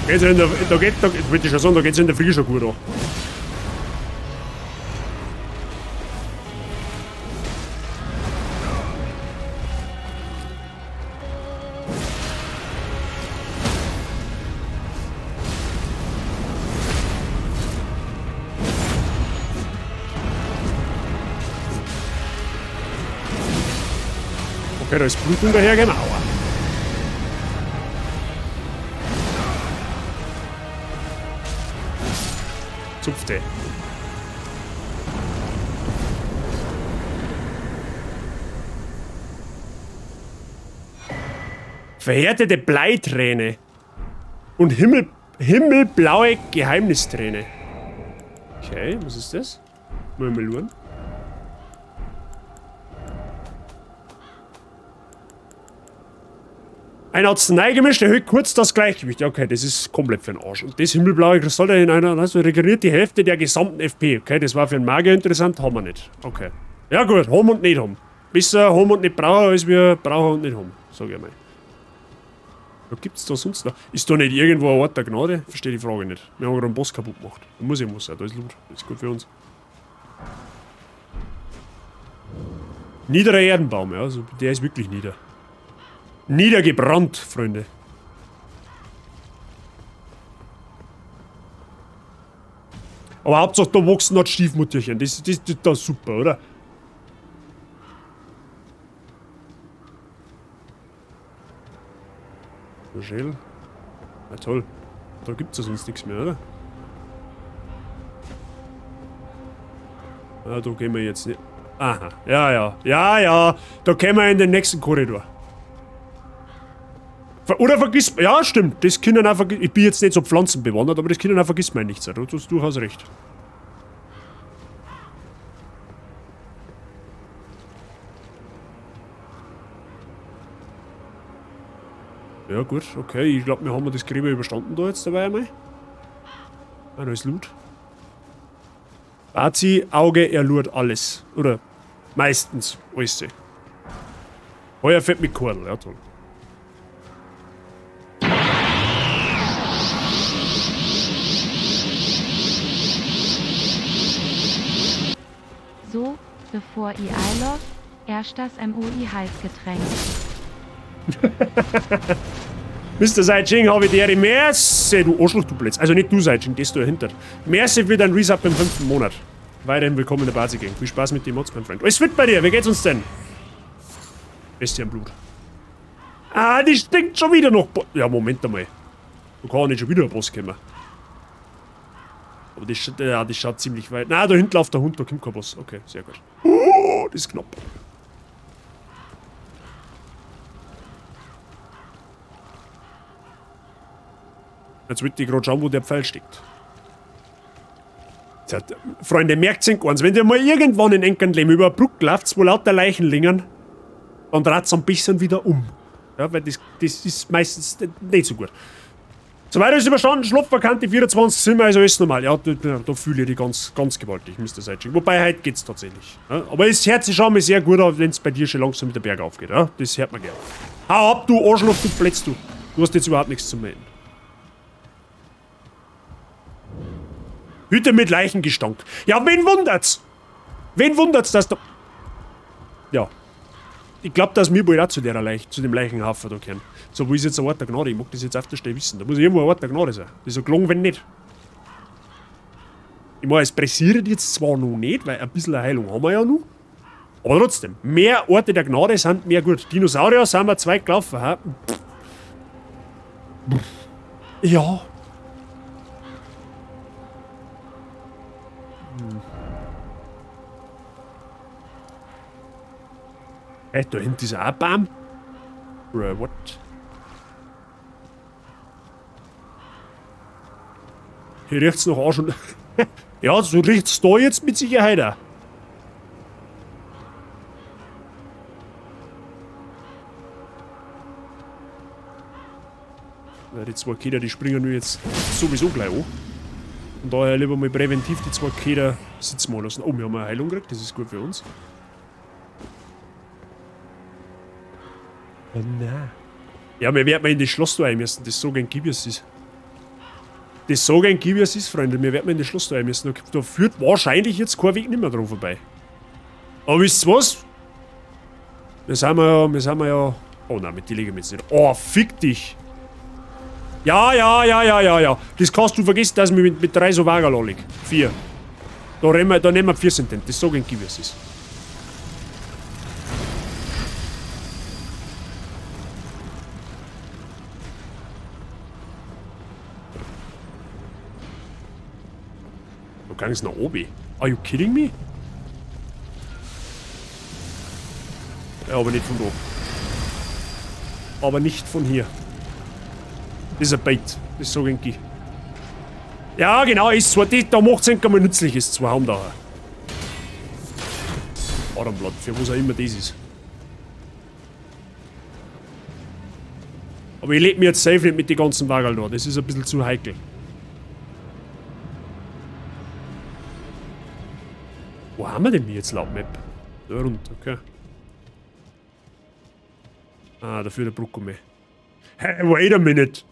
Geht's in der, da geht, da, wollte ich schon sagen, da geht's in der Früh schon gut an. Okay, da ist Blutung dahergekommen. Aua. Zupfte. Verhärtete Bleiträne und himmelblaue Geheimnisträne. Okay, was ist das? Mal schauen. Ein Arzneigemisch erhöht kurz das Gleichgewicht. Okay, das ist komplett für den Arsch. Und das himmelblaue Kristall in einer, also regeneriert die Hälfte der gesamten FP. Okay, das war für einen Magier interessant, haben wir nicht. Okay. Ja gut, haben und nicht haben. Besser haben und nicht brauchen, als wir brauchen und nicht haben. Sag ich mal. Was gibt's da sonst noch? Ist da nicht irgendwo ein Ort der Gnade? Verstehe die Frage nicht. Wir haben gerade einen Boss kaputt gemacht. Da muss ich muss sein, da ist Loot. Das ist gut für uns. Niederer Erdenbaum, ja, also der ist wirklich nieder. Niedergebrannt, Freunde. Aber Hauptsache, da wachsen noch Stiefmutterchen. Das ist super, oder? Schädel. Na toll. Da gibt's ja sonst nichts mehr, oder? Ja, da gehen wir jetzt nicht. Aha, ja, ja, ja, ja. Da kommen wir in den nächsten Korridor. Oder vergiss... Ja, stimmt. Das können auch vergiss... Ich bin jetzt nicht so pflanzenbewandert, aber das können auch vergisst man nicht sein. Du hast durchaus recht. Ja, gut, okay. Ich glaube, wir haben das Gräber überstanden da jetzt dabei einmal. Ah, da ist Loot. Bazi, Auge, er lurt alles. Oder meistens alles. Heuer fällt mit Kordel, ja toll. So, bevor i einlauf, erst das MOI Heißgetränk. Mr. Saijing, habe ich dir Merci, du Arschloch, du Blitz. Also nicht du Saijing, das da dahinter. Merci für deinen Resub im 5. Monat. Weiterhin willkommen in der Bazi Gang. Viel Spaß mit den Mods, mein Freund. Alles fit bei dir, wie geht's uns denn? Bestienblut. Ah, die stinkt schon wieder noch. Ja, Moment einmal. Da kann nicht schon wieder ein Boss kommen. Aber das, ja, das schaut ziemlich weit. Na, da hinten läuft der Hund, da kommt kein Boss. Okay, sehr gut. Oh, das ist knapp. Jetzt wollte ich gerade schauen, wo der Pfeil steckt. Tja, Freunde, merkt euch eins, wenn ihr mal irgendwann in Enkenleben über eine Brücke lauft, wo lauter Leichen liegen, dann dreht's ein bisschen wieder um. Ja, weil das ist meistens nicht so gut. Soweit ist überstanden, Schlupferkante 24 Zimmer, also ist normal. Ja, da fühle ich die ganz, ganz gewaltig, Mr. Seitsching. Wobei, heute geht's tatsächlich. Ja, aber es hört sich schon mal sehr gut an, wenn's bei dir schon langsam mit der Berg aufgeht. Ja, das hört man gern. Hau ab, du Arschloch, du Plätz, du. Du hast jetzt überhaupt nichts zu melden. Hütte mit Leichengestank. Ja, wen wundert's? Wen wundert's, dass da... Ja. Ich glaub, dass wir bald auch zu der Leiche, zu dem Leichenhaufen da kommen. So, wo ist jetzt ein Ort der Gnade? Ich mag das jetzt auf der Stelle wissen. Da muss irgendwo ein Ort der Gnade sein. Das ist ja gelungen, wenn nicht. Ich meine, es pressiert jetzt zwar noch nicht, weil ein bisschen Heilung haben wir ja noch. Aber trotzdem, mehr Orte der Gnade sind mehr gut. Dinosaurier sind wir 2 gelaufen. Hä? Ja. Hey, da hinten ist auch ein Baum. Bruh, what? Hier riecht's noch auch schon. Ja, so riecht's da jetzt mit Sicherheit auch. Ja, die 2 Köder, die springen nur jetzt sowieso gleich an. Von daher lieber mal präventiv die 2 Köder sitzen mal lassen. Oh, wir haben eine Heilung gekriegt, das ist gut für uns. Oh nein. Ja, wir werden mal in das Schloss da rein müssen, das so gern Gibius ist. Das so gern Gibius ist, Freunde, wir werden mal in das Schloss da rein müssen. Da führt wahrscheinlich jetzt kein Weg nicht mehr dran vorbei. Aber wisst ihr was? Wir sind ja, wir sind ja... Oh nein, mit die legen wir jetzt nicht. Oh, fick dich! Ja, ja, ja, ja, ja, ja. Das kannst du vergessen, dass wir mit 3 so Wagerl liegen. 4. Da rennen wir, da nehmen wir 4 Cent, das so gern Gibius ist. Gang's nach oben. Are you kidding me? Ja, aber nicht von da. Aber nicht von hier. Das ist ein Bait. Das sag ich. Ja, genau, ist zwar die, da macht's nicht einmal nützliches zu haben da. Adamblatt, für was auch immer das ist. Aber ich lebe mir jetzt safe nicht mit den ganzen Wagerl da. Das ist ein bisschen zu heikel. Wo haben wir denn jetzt laut Map? Da runter, okay. Ah, dafür der Brücke mehr. Hey, wait a minute!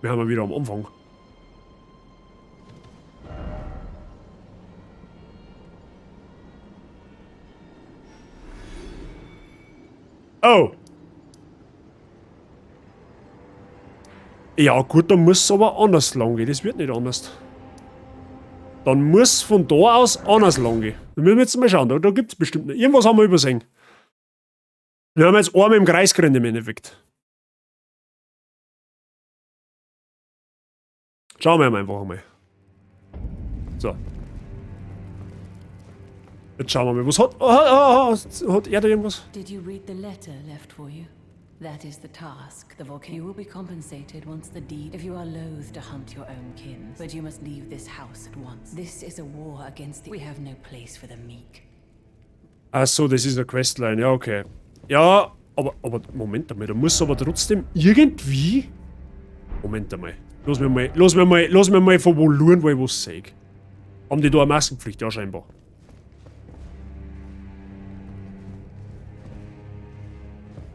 Wir haben ja wieder am Anfang. Oh! Ja gut, dann muss es aber anders lang gehen. Das wird nicht anders. Dann muss von da aus anders lang gehen. Da müssen wir jetzt mal schauen. Da gibt's bestimmt noch. Irgendwas haben wir übersehen. Wir haben jetzt einmal im Kreis gerannt im Endeffekt. Schauen wir einfach mal. So. Jetzt schauen wir mal, was hat... Oh, oh, oh, hat er da irgendwas? Did you read the letter left for you? That is the task. The volcano you will be compensated once the deed. If you are loath to hunt your own kin, but you must leave this house at once. This is a war against the. We have no place for the meek. Ach so, das ist eine Questline. Ja, okay. Ja, aber Moment einmal, da muss aber trotzdem irgendwie... Moment einmal. Lass mir mal, lass mir mal, lass mir mal von wo luren, wo ich was sehe. Haben die da eine Maskenpflicht? Ja, scheinbar.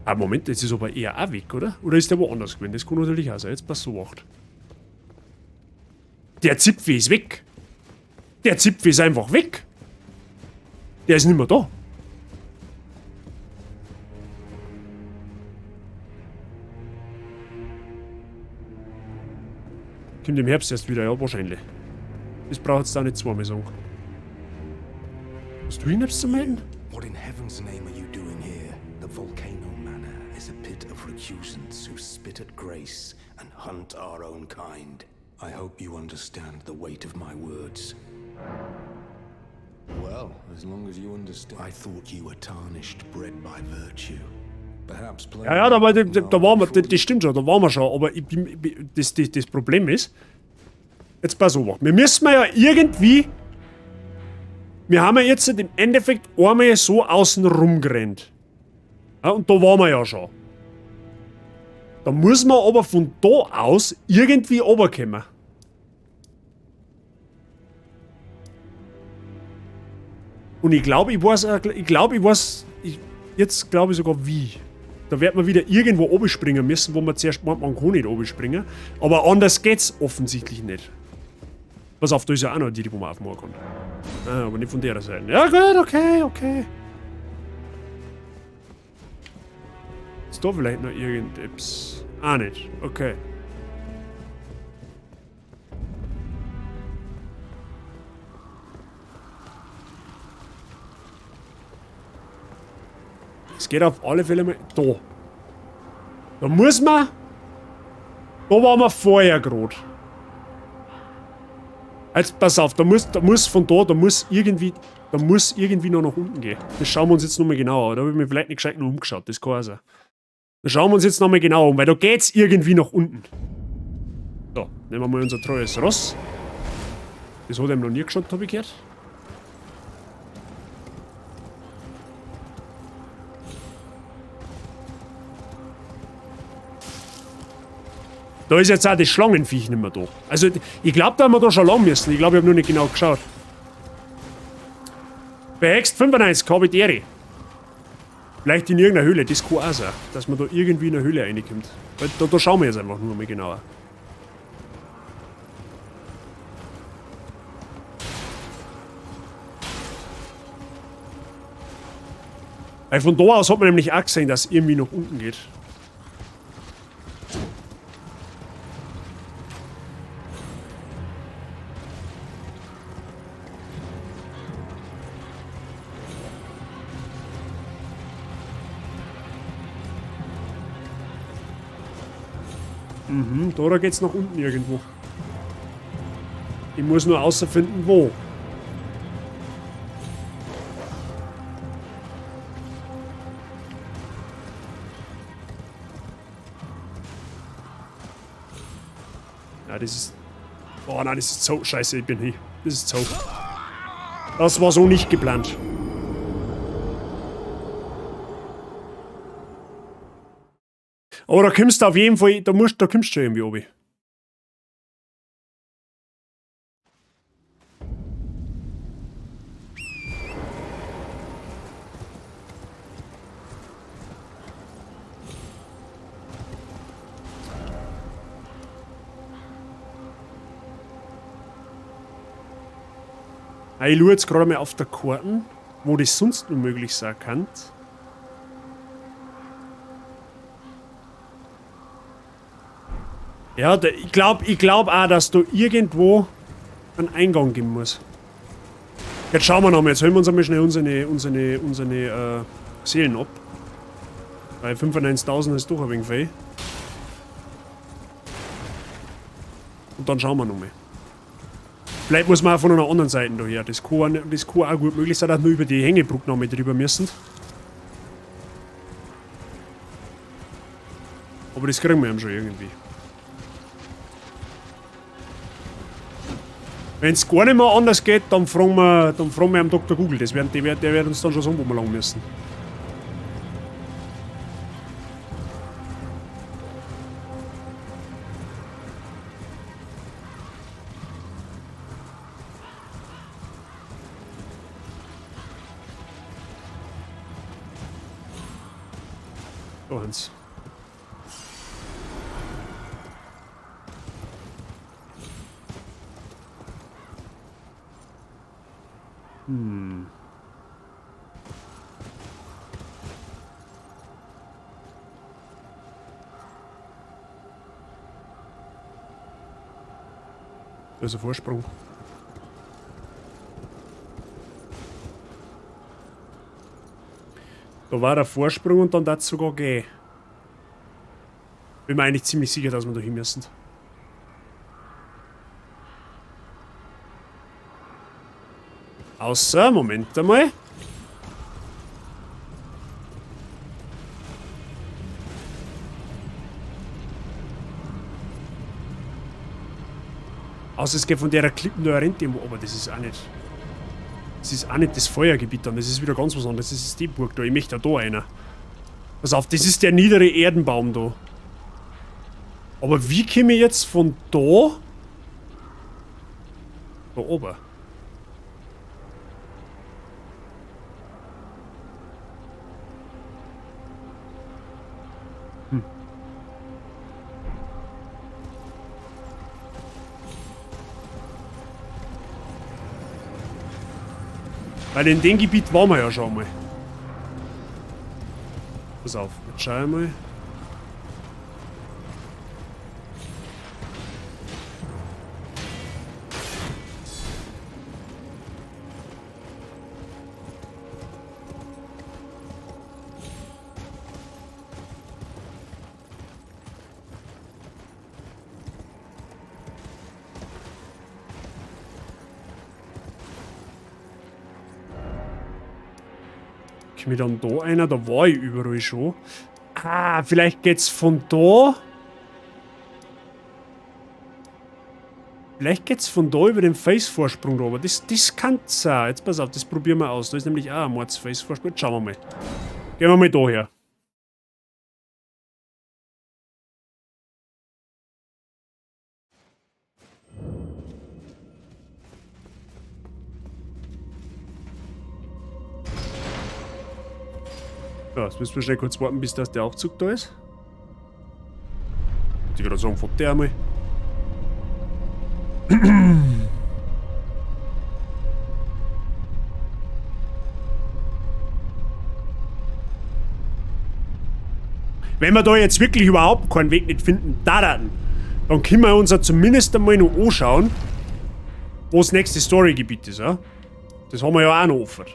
Ah, Moment, das ist aber eher auch weg, oder? Oder ist der woanders gewesen? Das kann natürlich auch sein. Jetzt pass so acht. Der Zipfel ist weg. Der Zipfel ist einfach weg. Der ist nicht mehr da. Kommt im Herbst erst wieder, ja, wahrscheinlich. Das braucht es da nicht zweimal sagen. Was du ihn jetzt zu melden? What in heaven's name are you doing here? The Volcano Manor is a pit of recusants who spit at grace and hunt our own kind. I hope you understand the weight of my words. Well, as long as you understand. I thought you were tarnished, bred by virtue. Perhaps Ja, ja, da, war, da, da waren wir, das stimmt schon, da waren wir schon, aber ich bin, das, das, das Problem ist, jetzt pass auf, wir müssen ja irgendwie, wir haben ja jetzt im Endeffekt einmal so außen rumgerannt. Ja, und da waren wir ja schon. Da muss man aber von da aus irgendwie runterkommen. Und ich glaube, ich weiß, ich glaube, ich weiß, ich, jetzt glaube ich sogar wie. Da wird man wieder irgendwo oben springen müssen, wo man zuerst meint, man kann nicht oben springen. Aber anders geht's offensichtlich nicht. Pass auf, da ist ja auch noch die, wo man aufmachen kann. Ah, aber nicht von der Seite. Ja gut, okay, okay. Ist da vielleicht noch irgendetwas? Ah, nicht. Okay. Es geht auf alle Fälle mal... Da. Da muss man... Da waren wir vorher grad. Jetzt pass auf, da muss von da, da muss irgendwie noch nach unten gehen. Das schauen wir uns jetzt nochmal genauer an. Da habe ich mir vielleicht nicht gescheit noch umgeschaut, das kann auch sein. Da schauen wir uns jetzt nochmal genauer um, weil da geht's irgendwie nach unten. So, nehmen wir mal unser treues Ross. Das hat ihm noch nie geschaut, habe ich gehört. Da ist jetzt auch das Schlangenviech nicht mehr da. Also, ich glaube, da haben wir da schon lang müssen. Ich glaube, ich habe nur nicht genau geschaut. Behext 95, Kabideri. Vielleicht in irgendeiner Höhle, das kann auch sein, dass man da irgendwie in eine Höhle reinkommt. Weil da schauen wir jetzt einfach nur mal genauer. Weil von da aus hat man nämlich auch gesehen, dass es irgendwie nach unten geht. Mhm, da geht's nach unten irgendwo. Ich muss nur außerfinden, wo. Ja, das ist... Oh nein, das ist so scheiße, ich bin hier. Das ist so. Das war so nicht geplant. Aber da kommst du auf jeden Fall, da kommst du schon irgendwie runter. Ich schaue jetzt gerade mal auf der Karte, wo das sonst noch möglich sein kann. Ja, da, ich glaub auch, dass da irgendwo einen Eingang geben muss. Jetzt schauen wir nochmal, jetzt holen wir uns einmal schnell unsere Seelen ab. Weil 95.000 ist doch ein wenig viel. Und dann schauen wir nochmal. Vielleicht muss man auch von einer anderen Seite daher. Das kann auch gut möglich sein, dass wir über die Hängebrücke noch mit drüber müssen. Aber das kriegen wir eben schon irgendwie. Wenn es gar nicht mehr anders geht, dann fragen wir am Dr. Google. Der wird uns dann schon sagen, wo wir lang müssen. Da eins. Da ist ein Vorsprung. Da war der Vorsprung und dann darf es sogar gehen. Bin mir eigentlich ziemlich sicher, dass wir da hin müssen. Außer, Moment einmal. Außer es geht von der Klippe nur rennt irgendwo, aber das ist auch nicht. Das ist auch nicht das Feuergebiet dann, das ist wieder ganz was anderes. Das ist die Burg da, ich möchte da einer. Pass auf, das ist der niedere Erdenbaum da. Aber wie komme ich jetzt von da? Da oben. Weil in dem Gebiet waren wir ja schon mal. Pass auf, jetzt schau ich mal. Mir dann da einer, da war ich überall schon. Ah, vielleicht geht's von da. Vielleicht geht's von da über den Felsvorsprung da, aber das kann sein. Jetzt pass auf, das probieren wir aus. Da ist nämlich auch ein Mordsfelsvorsprung. Jetzt schauen wir mal. Gehen wir mal da her. Ja, jetzt müssen wir schnell kurz warten, bis das der Aufzug da ist. Ich gerade sagen, fährt der einmal. Wenn wir da jetzt wirklich überhaupt keinen Weg nicht finden, dann können wir uns ja zumindest einmal noch anschauen, wo das nächste Storygebiet ist. Ja? Das haben wir ja auch noch offen.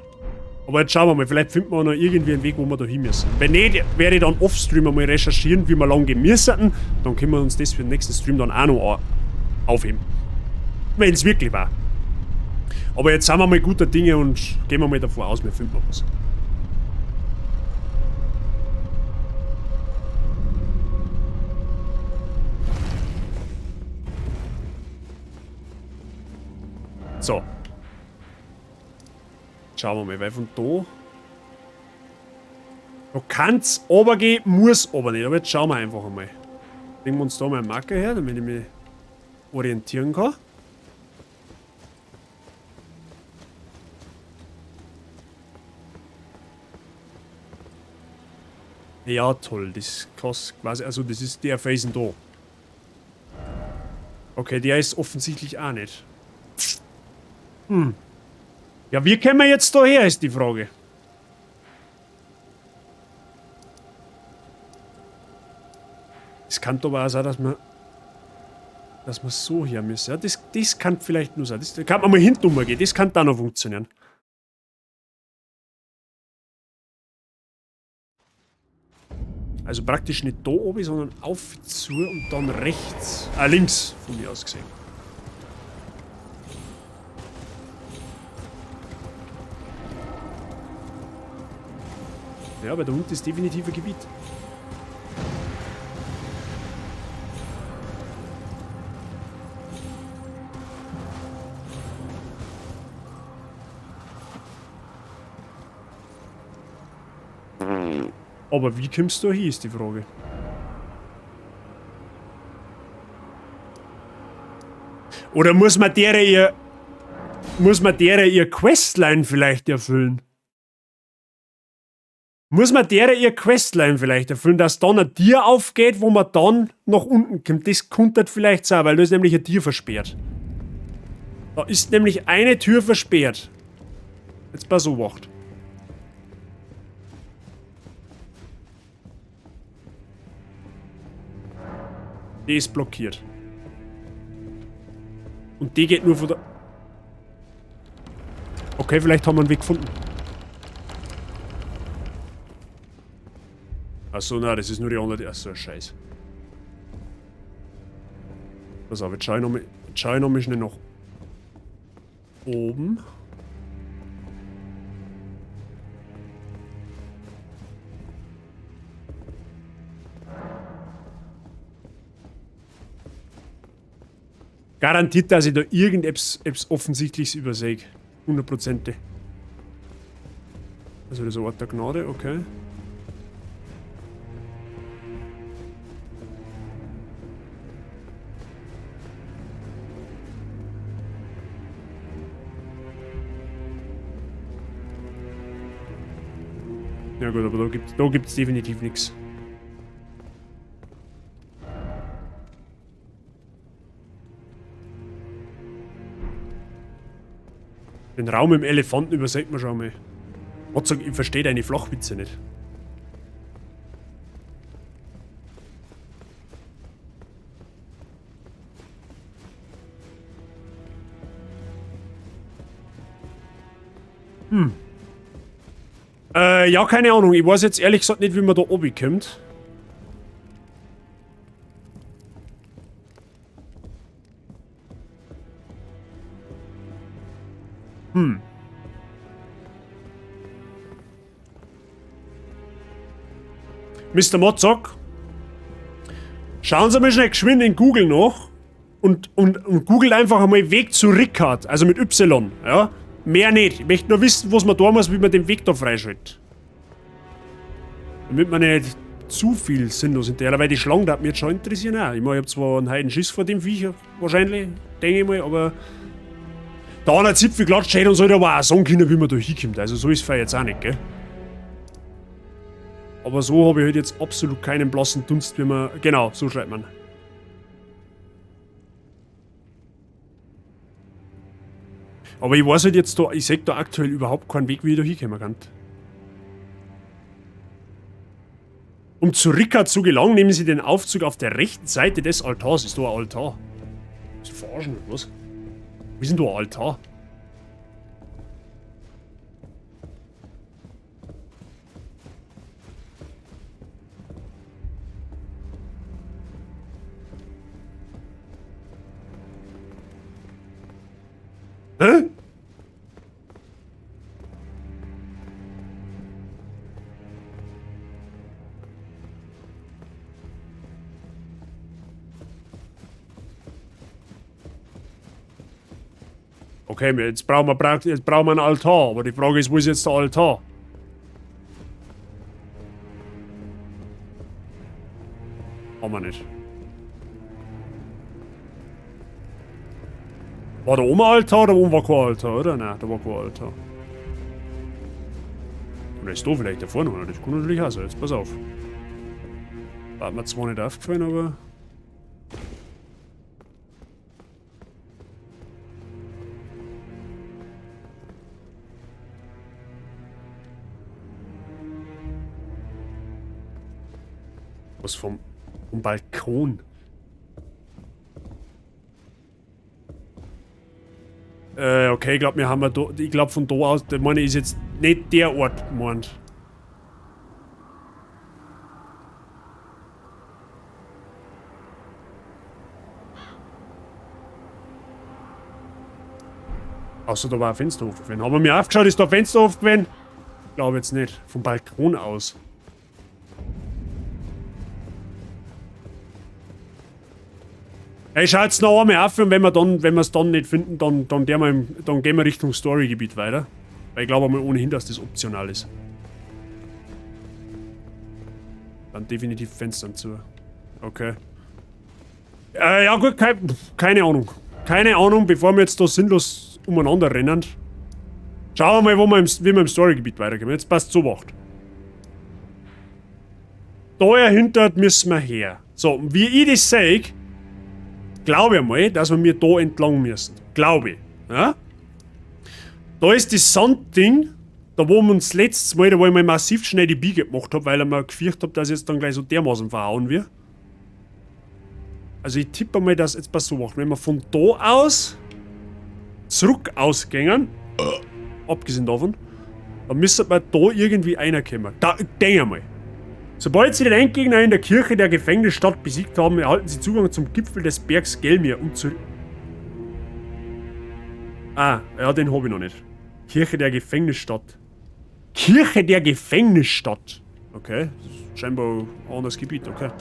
Aber jetzt schauen wir mal, vielleicht finden wir noch irgendwie einen Weg, wo wir da hin müssen. Wenn nicht, werde ich dann off-stream einmal recherchieren, wie wir lang gehen müssen. Dann können wir uns das für den nächsten Stream dann auch noch aufheben. Wenn es wirklich war. Aber jetzt sind wir mal guter Dinge und gehen wir mal davor aus, wir finden was. So. Schauen wir mal, weil von da... Da kann's runtergehen, muss aber nicht. Aber jetzt schauen wir einfach einmal. Legen wir uns da mal einen Marker her, damit ich mich orientieren kann. Ja, toll. Das kostet quasi... Also das ist der Felsen da. Okay, der ist offensichtlich auch nicht. Hm. Ja, wie kommen wir jetzt da her, ist die Frage. Es kann aber auch sein, dass wir so her müssen. Ja, das kann vielleicht nur sein. Das kann man mal hinten umgehen. Das kann da noch funktionieren. Also praktisch nicht da oben, sondern auf zu und dann rechts. Links von mir aus gesehen. Ja, aber da unten ist definitiv ein Gebiet. Aber wie kommst du da hin, ist die Frage. Oder muss man derer ihr... Muss man derer ihr Questline vielleicht erfüllen? Muss man derer ihr Questline vielleicht erfüllen, dass dann ein Tier aufgeht, wo man dann nach unten kommt? Das könnte vielleicht sein, weil da ist nämlich ein Tier versperrt. Da ist nämlich eine Tür versperrt. Jetzt pass auf. Die ist blockiert. Und die geht nur von der... Okay, vielleicht haben wir einen Weg gefunden. Achso, nein, das ist nur die andere... Achso, Scheiß. Pass auf, jetzt schau ich nochmal schnell nach oben. Garantiert, dass ich da irgendetwas Offensichtliches übersehe. 100%. Also das ist ein Ort der Gnade, okay. Ja gut, aber da gibt's definitiv nichts. Den Raum im Elefanten übersieht man schon mal. Mozart, ich verstehe deine Flachwitze nicht. Hm. Ja, keine Ahnung. Ich weiß jetzt ehrlich gesagt nicht, wie man da oben kommt. Hm. Mr. Mozok, schauen Sie mal schnell geschwind in Google nach und googelt einfach einmal Weg zu Rickard, also mit Y, ja? Mehr nicht. Ich möchte nur wissen, was man da muss, wie man den Weg da freischaltet. Damit man nicht zu viel sinnlos hinterher, weil die Schlange, da hat mich jetzt schon interessieren auch. Ich meine, ich hab zwar einen heiden Schiss vor dem Viech, wahrscheinlich, denke ich mal, aber da an der Zipfel klatscht und soll aber auch sagen können, wie man da hinkommt. Also so ist es jetzt auch nicht, gell? Aber so habe ich halt jetzt absolut keinen blassen Dunst, wie man... Genau, so schreibt man. Aber ich weiß halt jetzt da, ich sehe da aktuell überhaupt keinen Weg, wie ich da hinkommen kann. Um zu Rickard zu gelangen, nehmen Sie den Aufzug auf der rechten Seite des Altars. Ist da ein Altar? Ist verarschen oder was? Wie ist denn da ein Altar? Hä? Okay, jetzt brauchen wir einen Altar, aber die Frage ist, wo ist jetzt der Altar? Haben wir nicht. War da oben ein Altar? Da oben war kein Altar, oder? Nein, da war kein Altar. Oder ist da vielleicht da vorne einer? Das kann natürlich auch sein. Jetzt pass auf. War mir zwar nicht aufgefallen, aber... Was vom Balkon? Okay, ich glaube, wir haben da, ich glaube von da aus, der meine ist jetzt nicht der Ort gemeint. Außer da war ein Fenster offen gewesen. Haben wir mir aufgeschaut, ist da ein Fenster offen gewesen? Glaube jetzt nicht. Vom Balkon aus. Ich schau jetzt noch einmal auf und wenn wir es dann nicht finden, dann gehen wir Richtung Storygebiet weiter. Weil ich glaube einmal ohnehin, dass das optional ist. Dann definitiv Fenstern zu. Okay. Ja gut, keine Ahnung. Keine Ahnung, bevor wir jetzt da sinnlos umeinander rennen. Schauen wir mal, wie wir im Storygebiet weiterkommen. Jetzt passt so wacht. Da müssen wir her. So, und wie ich das sehe, glaube ich mal, dass wir da entlang müssen. Glaube ich. Ja? Da ist das Sandding, da wo wir uns letztes Mal, da wo ich mal massiv schnell die Biege gemacht habe, weil ich mir gefürchtet habe, dass ich jetzt dann gleich so dermaßen verhauen wird. Also ich tippe mal, dass jetzt passt so macht. Wenn wir von da aus zurück ausgängen, abgesehen davon, dann müsste man da irgendwie reinkommen. Da, denke mal. Sobald sie den Endgegner in der Kirche der Gefängnisstadt besiegt haben, erhalten sie Zugang zum Gipfel des Bergs Gelmir und zu... Ah, ja, den habe ich noch nicht. Kirche der Gefängnisstadt. Kirche der Gefängnisstadt. Okay, das ist scheinbar ein anderes Gebiet, okay.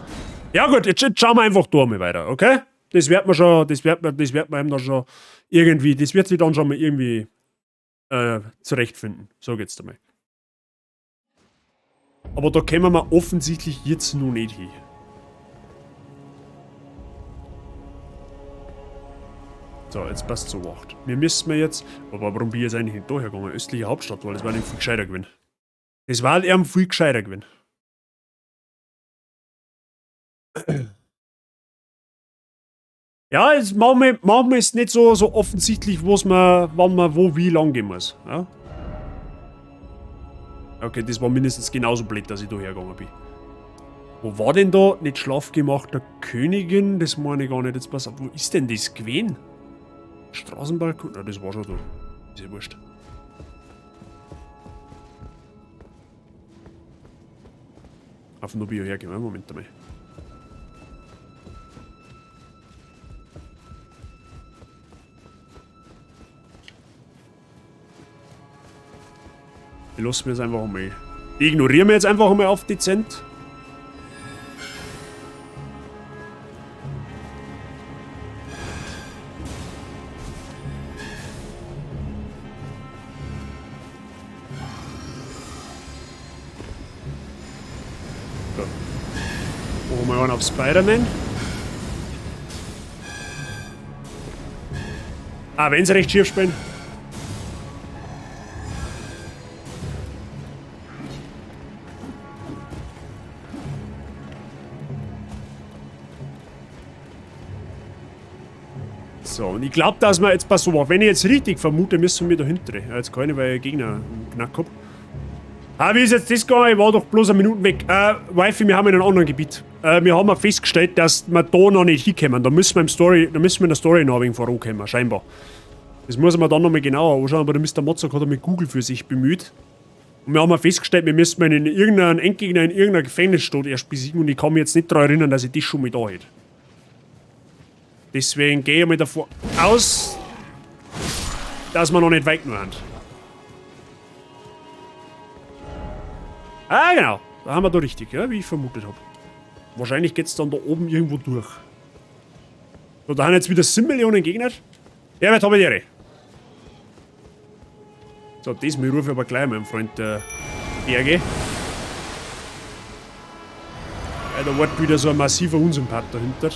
Ja gut, jetzt schauen wir einfach da mal weiter, okay? Das wird man schon, das wird man eben dann schon irgendwie, das wird sich dann schon mal irgendwie zurechtfinden. So geht's da mal. Aber da kommen wir offensichtlich jetzt noch nicht hin. So, jetzt passt so wacht. Wir müssen jetzt... Aber warum bin ich jetzt eigentlich nicht da hergegangen? Östliche Hauptstadt, weil das war nicht viel gescheiter gewesen. Das war eben viel gescheiter gewesen. Ja, jetzt machen wir es nicht so offensichtlich, wann man wo wie lang gehen muss. Ja? Okay, das war mindestens genauso blöd, dass ich da hergegangen bin. Wo war denn da? Nicht Schlaf gemacht der Königin? Das meine ich gar nicht. Jetzt pass auf, wo ist denn das gewesen? Straßenbalkon? Na, das war schon da. Ist ja wurscht. Auf den Nobio hergehen. Moment einmal. Die lassen wir jetzt einfach mal. Die ignorieren wir jetzt einfach mal auf dezent. So. Machen wir einen auf Spider-Man. Ah, wenn sie recht schief spielen. So, und ich glaube, dass wir jetzt, pass auf, wenn ich jetzt richtig vermute, müssen wir da hinten. Ja, jetzt keine, weil ich Gegner knackt hab. Ah, wie ist jetzt das gegangen? Ich war doch bloß eine Minute weg. Wifi, wir haben in einem anderen Gebiet. Wir haben festgestellt, dass wir da noch nicht hinkommen. Da müssen wir im Story, da müssen wir in der Story noch ein wenig vorankommen, scheinbar. Das muss man dann nochmal genauer anschauen, aber der Mr. Mozart hat mit Google für sich bemüht. Und wir haben festgestellt, wir müssen in irgendeinen Endgegner in irgendeiner Gefängnisstadt erst besiegen und ich kann mich jetzt nicht daran erinnern, dass ich das schon mal da hätte. Deswegen gehe ich mal davon aus, dass wir noch nicht weit genug haben. Ah, genau. Da haben wir da richtig, ja, wie ich vermutet habe. Wahrscheinlich geht's dann da oben irgendwo durch. So, da haben jetzt wieder 7 Millionen Gegner. Ja, weit habe ich die Ehre. So, das rufe ich aber gleich meinem Freund der Berge. Ja, da war wieder so ein massiver Unsympath dahinter.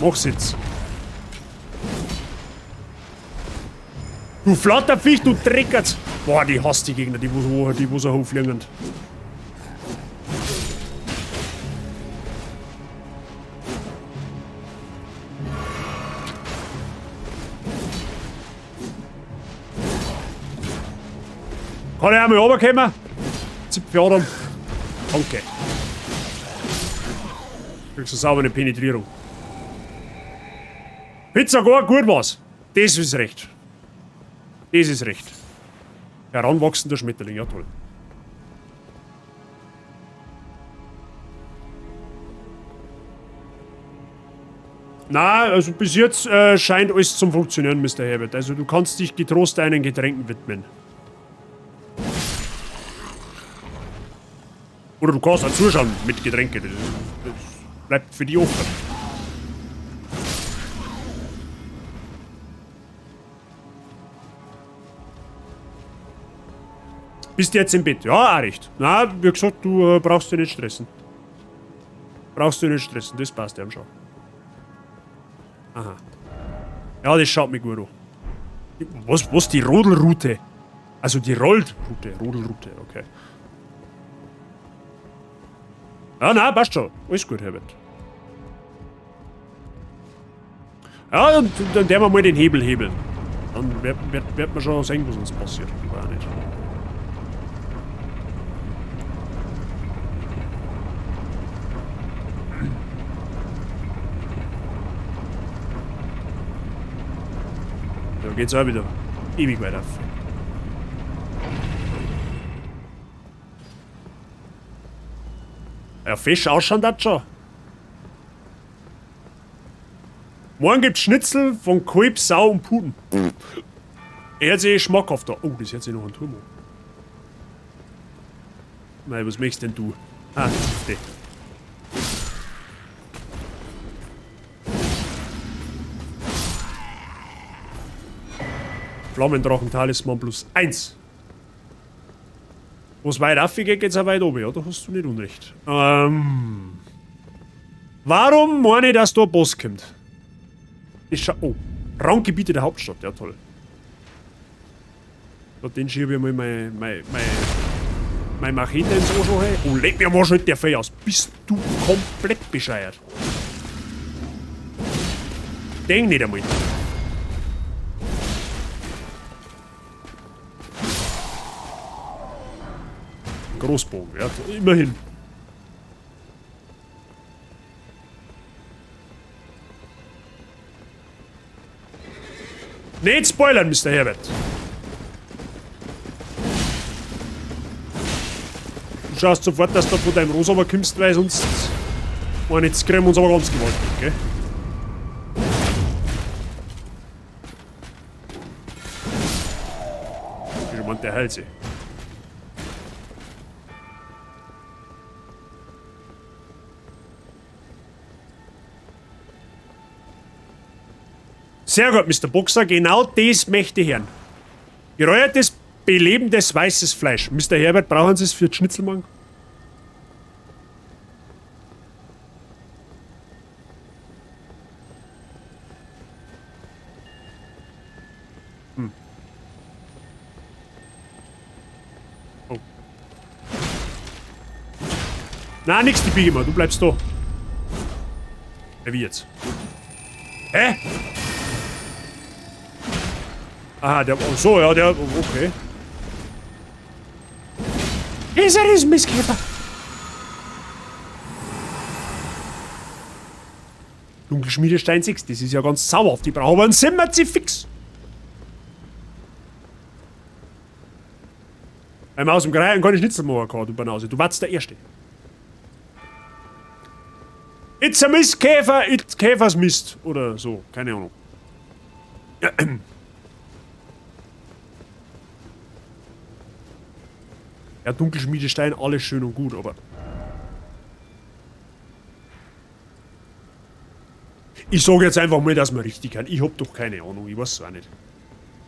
Mach's jetzt. Du Flatterviech, du Dreckertz! Boah, die hasst die Gegner, die wo so hochfliegen. Kann ich einmal runterkommen? Zipfeladern. Danke. Kriegst du saubere Penetrierung. Pizza gar gut was. Das ist recht. Das ist recht. Heranwachsender Schmetterling, ja toll. Na, also bis jetzt scheint alles zum Funktionieren, Mister Herbert. Also du kannst dich getrost deinen Getränken widmen. Oder du kannst auch zuschauen mit Getränken. Das bleibt für dich offen. Bist du jetzt im Bett? Ja, auch recht. Na, wie gesagt, du brauchst dich nicht stressen. Brauchst du nicht stressen, das passt ja schon. Aha. Ja, das schaut mir gut an. Was die Rodelroute? Also die Rollroute. Rodelroute, okay. Ja, nein, passt schon. Alles gut, Herbert. Ja, und dann werden wir mal den Hebel hebeln. Dann wird man schon sehen, was uns passiert. Ich weiß nicht. Da geht's auch wieder ewig weiter. Ja, fisch ausschauen das schon. Morgen gibt's Schnitzel von Kalb, Sau und Puten. Er hat sich schmackhaft da. Oh, das hört sich noch ein Turm an. Nein, was möchtest denn du? Ah, die. Flammendrachen-Talisman plus 1. Wo's weit rauf geht, geht's auch weit oben. Ja, da hast du nicht unrecht. Warum meine ich, dass da ein Boss kommt? Oh, Randgebiete der Hauptstadt. Ja, toll. Ja, den schiebe ich mal mein Machete ins Arschloch rein. Oh, leck mir am Arsch, halt der Fell aus. Bist du komplett bescheuert? Denk nicht einmal. Großbogen, ja, immerhin. Nicht spoilern, Mister Herbert. Du schaust sofort, dass du von deinem Rosa kommst, weil sonst... Mann, jetzt kriegen wir uns aber ganz gewaltig, gell? Ich meine, der heilt sich. Sehr gut, Mister Boxer, genau das möchte ich hören. Geräuchertes, belebendes, weißes Fleisch. Mister Herbert, brauchen Sie es für die Schnitzel morgen? Oh. Na, nix, die Biege mal, du bleibst da. Ja, wie jetzt? Hä? Aha, der... Oh, so, ja, der... Okay. Ist er ist Mistkäfer. Dunkelschmiedestein 6, das ist ja ganz sauer. Die brauchen aber einen Simmerzifix. Einmal aus dem Greien kann ich Schnitzel machen, kann, du Banause. Du warst der Erste. It's a Mistkäfer, it's Käfers Mist. Oder so, keine Ahnung. Ja, Dunkelschmiedestein, alles schön und gut, aber... Ich sag jetzt einfach mal, dass wir richtig sind. Ich hab doch keine Ahnung, ich weiß es auch nicht.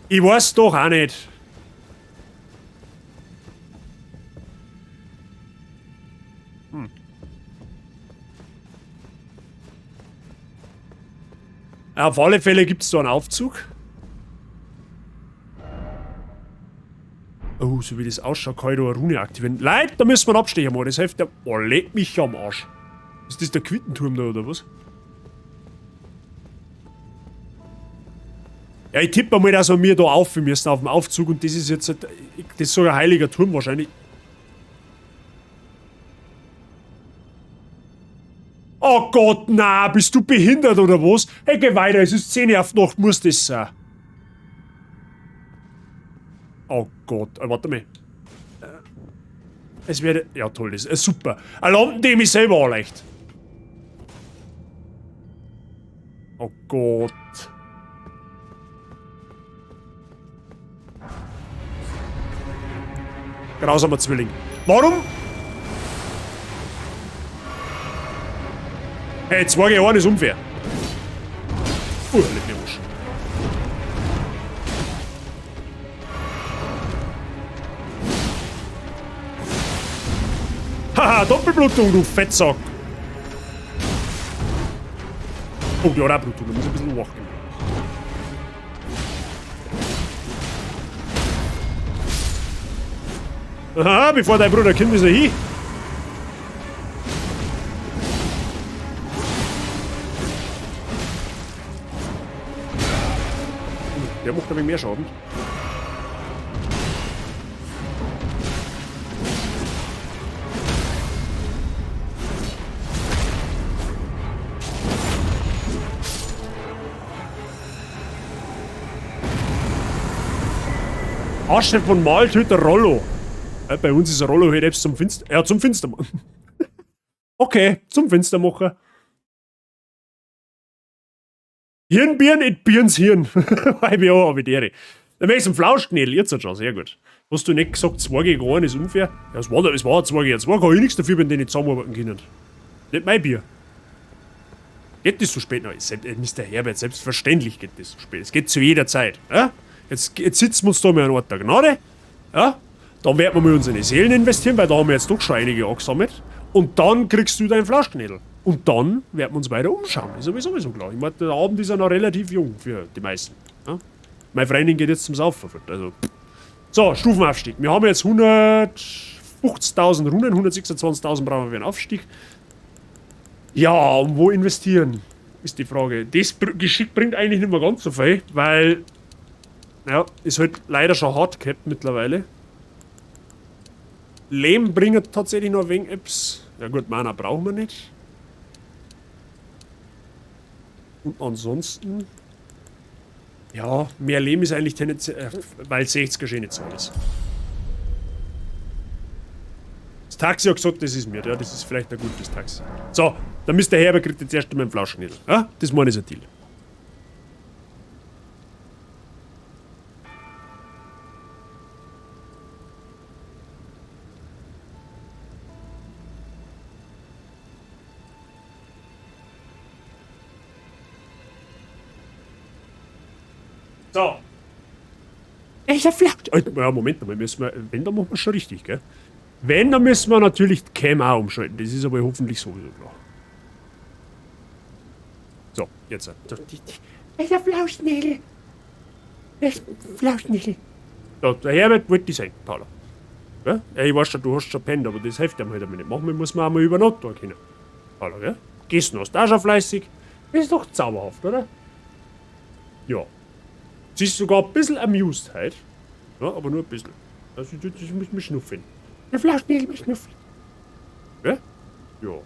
Ich weiß doch auch nicht. Auf alle Fälle gibt's da einen Aufzug. Oh, so wie das ausschaut, kann ich da eine Rune aktivieren. Leute, da müssen wir einen Abstecher machen. Das hilft ja. Oh, leck mich am Arsch. Ist das der Quittenturm da, oder was? Ja, ich tippe mal, dass wir mir da auf müssen auf dem Aufzug und das ist jetzt, das ist sogar ein heiliger Turm wahrscheinlich. Oh Gott, na, bist du behindert oder was? Hey, geh weiter, es ist 10 auf Nacht, muss das sein. Oh Gott, warte mal. Es wäre, ja toll, das ist super. Eine Lampe, die mich selber anleuchtet. Oh Gott. Grausamer Zwilling. Warum? Hey, 2 gegen 1 ist unfair. Leck mich am Arsch. Haha, Doppelblutung, du Fettsack. Oh, die hat auch Blutung, da muss ich ein bisschen wach gehen. Aha, bevor dein Bruder kommt, ist er hin. Der macht ein wenig mehr Schaden. Asche von Maltöter Rollo. Bei uns ist Rollo halt selbst zum Finster. Ja, zum Finstermachen. Okay, zum Finstermachen. Hirnbirn in Birns Hirn. Weil wir auch die Ehre. Dann werde ich zum Flauschknädel. Jetzt schon, sehr gut. Hast du nicht gesagt, 2 gegen 1 ist unfair? Ja, es war 2 gegen 2. Kann ich nichts dafür, wenn die nicht zusammenarbeiten können. Nicht mein Bier. Geht das so spät noch? Mister Herbert, selbstverständlich geht das so spät. Es geht zu jeder Zeit. Ja? Jetzt sitzen wir uns da mal einen Ort der Gnade. Ja? Dann werden wir mal unsere Seelen investieren, weil da haben wir jetzt doch schon einige angesammelt. Und dann kriegst du deinen Flaschknädel. Und dann werden wir uns weiter umschauen. Das ist sowieso klar. Ich meine, der Abend ist ja noch relativ jung für die meisten. Ja? Meine Freundin geht jetzt zum Saufen. Also. So, Stufenaufstieg. Wir haben jetzt 150.000 Runen, 126.000 brauchen wir für einen Aufstieg. Ja, und wo investieren, ist die Frage. Das Geschick bringt eigentlich nicht mehr ganz so viel, weil, ja, ist halt leider schon hardcapped mittlerweile. Lehm bringt tatsächlich noch ein wenig Apps. Ja gut, Mana brauchen wir nicht. Und ansonsten, ja, mehr Lehm ist eigentlich tendenziell, weil 60er schöne Zahl ist. Das Taxi hat gesagt, das ist mir, ja, das ist vielleicht ein gutes Taxi. So, dann müsst der Herbert kriegt jetzt erst einmal einen Flaschenhändler. Ja, das meine ich ein Deal. So. Ich hab Flasch. Ja, Moment mal, müssen wir, wenn, dann machen wir schon richtig, gell? Wenn, dann müssen wir natürlich die Cam auch umschalten. Das ist aber hoffentlich sowieso klar. So, jetzt. Ich hab Flauschnägel. Ich Flauschnägel. So, der Herbert wollte dich sehen, Paula. Gell? Ja, ich weiß schon, du hast schon pennt, aber das hilft ihm halt einmal nicht. Manchmal muss man auch mal über Nacht da können. Paula, gell? Gehst du da schon fleißig? Das ist doch zauberhaft, oder? Ja. Sie ist sogar ein bisschen amused heute. Ja, aber nur ein bisschen. Also, das muss mich schnuffeln. Der Flauschnägel mich schnuffeln. Ja? Ja.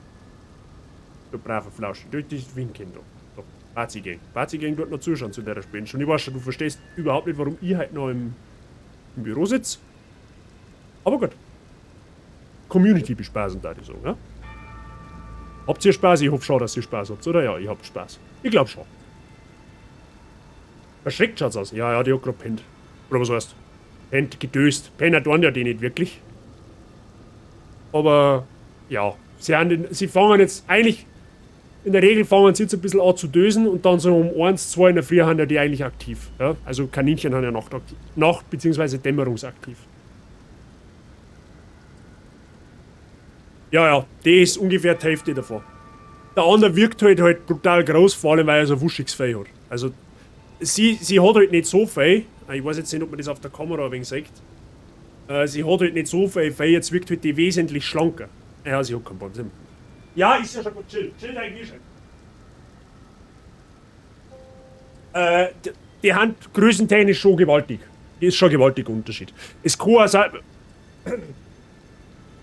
Du braver Flausch. Du, das Winken da. Da. Bazi Gang. Bazi Gang dort noch zuschauen zu der Spende. Schon, ich weiß schon, du verstehst überhaupt nicht, warum ich heute noch im Büro sitze. Aber gut. Community bespaßen, da ich sagen, ja? Habt ihr Spaß? Ich hoffe schon, dass ihr Spaß habt, oder? Ja, ich hab Spaß. Ich glaub schon. Erschreckt schaut's aus. Ja, ja, die hat grad pennt. Oder was heißt? Pennt, gedöst. Penner tun ja die nicht wirklich. Aber, ja. Sie haben den, sie fangen jetzt eigentlich, in der Regel fangen sie jetzt ein bisschen an zu dösen und dann so um 1, 2 in der Früh haben ja die eigentlich aktiv. Ja? Also Kaninchen haben ja nachtaktiv, Nacht- beziehungsweise dämmerungsaktiv. Ja, ja, die ist ungefähr die Hälfte davon. Der andere wirkt halt brutal groß, vor allem weil er so ein wuschiges Fell hat. Also, sie hat halt nicht so viel. Ich weiß jetzt nicht, ob man das auf der Kamera ein wenig sieht. Sie hat halt nicht so viel Fell, jetzt wirkt halt die wesentlich schlanker. Ja, sie hat keinen Bock. Ja, ist ja schon gut. Chill. Chill dein Geschenk. die Hand größentechnisch schon gewaltig. Ist schon ein gewaltiger Unterschied. Es kann auch sein,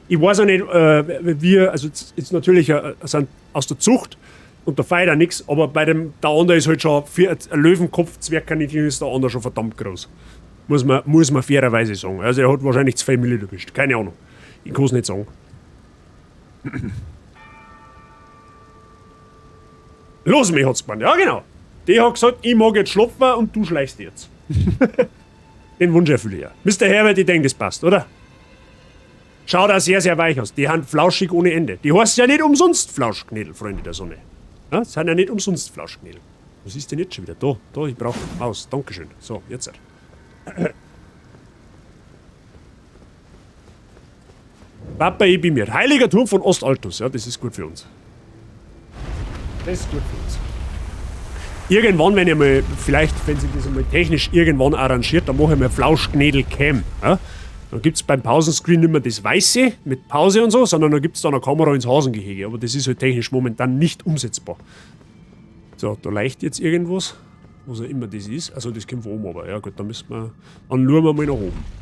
ich weiß auch nicht, wir, also jetzt, jetzt natürlich sind aus der Zucht und da feiert auch nix, aber bei dem, der andere ist halt schon, für ein Löwenkopf-Zwergkaninchen ist der andere schon verdammt groß. Muss man fairerweise sagen. Also er hat wahrscheinlich 2 Milli erwischt, keine Ahnung. Ich kann's nicht sagen. Los, mich hat's gemeint. Ja, genau. Die hat gesagt, ich mag jetzt schlafen und du schleichst jetzt. Den Wunsch erfülle ich ja. Mister Herbert, ich denke, das passt, oder? Schaut auch sehr, sehr weich aus. Die haben flauschig ohne Ende. Die heißen ja nicht umsonst Flauschknädel, Freunde der Sonne. Ja, das sind ja nicht umsonst Flauschknädel. Was ist denn jetzt schon wieder? Da, da, ich brauch Maus. Dankeschön. So, jetzt. Papa, ich bin mir. Heiliger Turm von Ostaltus. Ja, das ist gut für uns. Das ist gut für uns. Irgendwann, wenn ich mal, vielleicht, wenn sich das einmal technisch irgendwann arrangiert, dann mache ich mal Flauschknädel-Cam. Ja? Dann gibt's beim Pausenscreen nicht mehr das Weiße mit Pause und so, sondern dann gibt's da eine Kamera ins Hasengehege. Aber das ist halt technisch momentan nicht umsetzbar. So, da leicht jetzt irgendwas. Was auch immer das ist. Also das kommt von oben, aber ja gut, dann müssen wir. Dann schauen wir mal nach oben.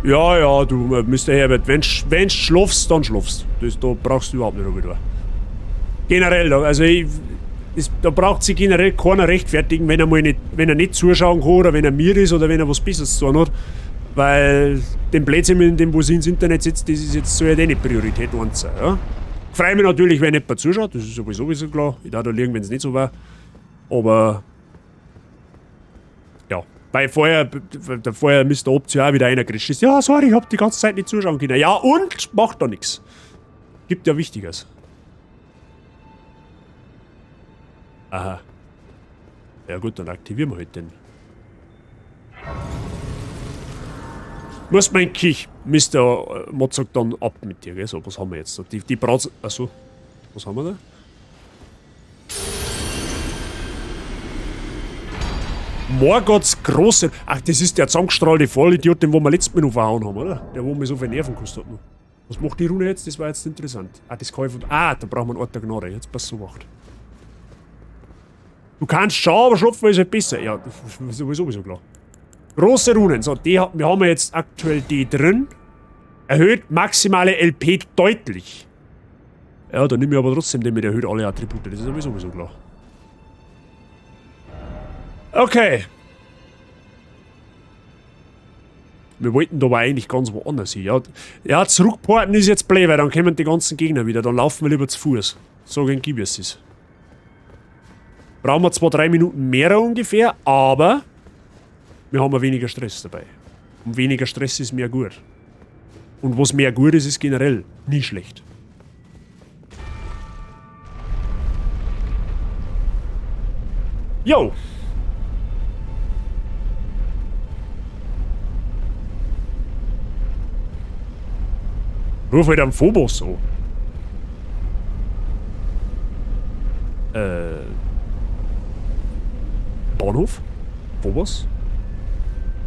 Ja, ja, du, Mister Herbert, wenn's schlafst, dann schlafst. Das, da brauchst du überhaupt nicht wieder. Generell, da, also ich, das, da braucht sich generell keiner rechtfertigen, wenn er mal nicht, wenn er nicht zuschauen kann oder wenn er mir ist oder wenn er was Besseres zu tun hat. Weil den Blödsinn, mit dem, wo sie ins Internet sitzt, das ist jetzt so ja nicht Priorität 1. Ja? Ich freue mich natürlich, wenn jemand zuschaut, das ist sowieso klar. Ich darf da liegen, wenn's nicht so war. Aber ja, weil vorher, der vorher Mister Optio auch wieder einer gerischt ist. Ja, sorry, ich hab die ganze Zeit nicht zuschauen können. Ja, und? Macht da nix. Gibt ja Wichtigeres. Aha. Ja gut, dann aktivieren wir halt den. Muss mein Kich, Mister Mozart, dann ab mit dir, gell? So, was haben wir jetzt? Die, die Bratz-, achso, was haben wir da? Morgoths große... Ach, das ist der zusammengestrahlte Vollidiot, den wo wir letztes Mal noch verhauen haben, oder? Der, wo mir so viel Nerven gekostet hat noch. Was macht die Rune jetzt? Das war jetzt interessant. Ah, das kann ich von... Ah, da braucht man einen Ort der Gnade. Jetzt passt so wacht. Du kannst schauen, aber schlupfen ist halt besser. Ja, das ist sowieso klar. Große Runen. So, die wir haben jetzt aktuell die drin. Erhöht maximale LP deutlich. Ja, da nehme ich aber trotzdem den mit erhöht alle Attribute. Das ist sowieso klar. Okay. Wir wollten da aber eigentlich ganz woanders hin. Ja, ja, zurückporten ist jetzt blöd, weil dann kommen die ganzen Gegner wieder. Dann laufen wir lieber zu Fuß. So gegen Gib es ist. Brauchen wir zwar 3 Minuten mehr ungefähr, aber wir haben ja weniger Stress dabei. Und weniger Stress ist mehr gut. Und was mehr gut ist, ist generell nie schlecht. Jo! Ruf halt am Phobos an. Bahnhof? Phobos?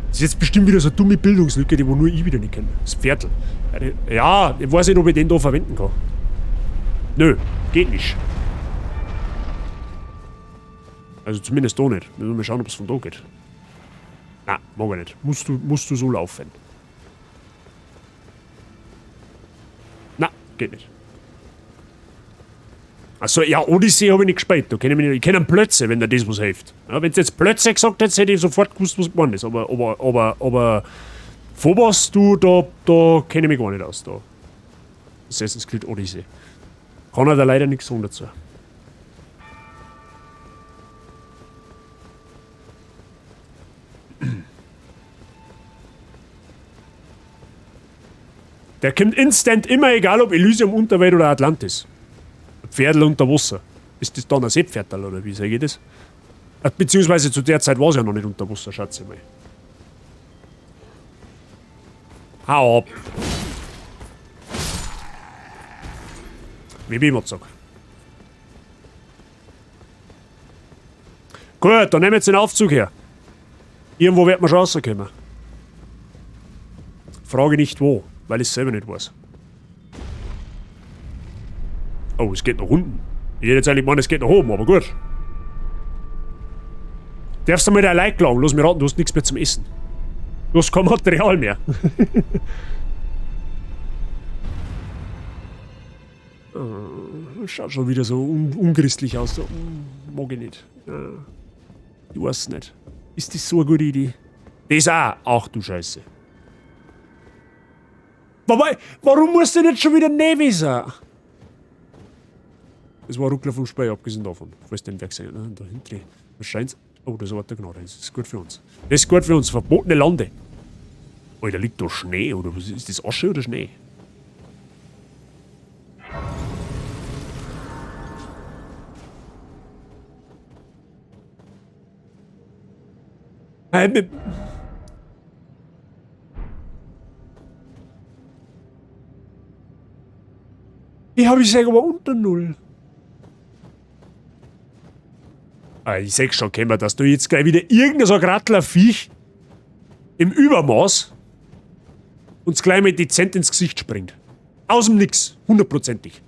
Das ist jetzt bestimmt wieder so eine dumme Bildungslücke, die wo nur ich wieder nicht kenne. Das Pferdl. Ja, ich weiß nicht, ob ich den da verwenden kann. Nö, geht nicht. Also zumindest da nicht. Müssen wir mal schauen, ob's von da geht. Na, mag ich nicht. Musst du so laufen. Na, geht nicht. Achso, ja, Odyssee hab ich nicht gespielt. Da kenn ich mich nicht. Ich kenn einen Plötze, wenn dir das was hilft. Ja, wenn's jetzt Plötze gesagt hättest, hätte ich sofort gewusst, was gemeint ist. Aber Phobos, du, da kenn ich mich gar nicht aus. Da. Assassin's Creed Odyssey. Kann er da leider nichts sagen dazu. Der kommt instant immer, egal ob Elysium, Unterwelt oder Atlantis. Pferdl unter Wasser. Ist das dann ein Seepferdl oder wie sag ich das? Beziehungsweise zu der Zeit war's ja noch nicht unter Wasser, schätze ich mal. Hau ab. Wie ich immer sag. Gut, dann nehmen wir jetzt den Aufzug her. Irgendwo wird man schon rauskommen. Frage nicht wo, weil ich es selber nicht weiß. Oh, es geht nach unten. Ich hätte jetzt eigentlich gemeint, es geht nach oben, aber gut. Darfst du mal dein Like klagen? Lass mich raten, du hast nichts mehr zum Essen. Du hast kein Material mehr. Schaut schon wieder so unchristlich aus. So, mag ich nicht. Ich weiß nicht. Ist das so eine gute Idee? Das auch. Ach du Scheiße. Wobei, warum muss denn jetzt schon wieder Nevi sein? Das war ein Ruckler vom Spiel, abgesehen davon. Falls den Werk sein. Da hinten. Was scheint's? Oh, das ist der Gnade. Das ist gut für uns. Das ist gut für uns. Verbotene Lande. Alter, liegt da Schnee? Oder was ist das? Asche oder Schnee? Ich hab ich sag aber unter 0. Ah, ich sag schon, Kämmer, dass du jetzt gleich wieder irgendein so Grattler Viech im Übermaß uns gleich mal dezent ins Gesicht springt. Aus dem Nix, hundertprozentig.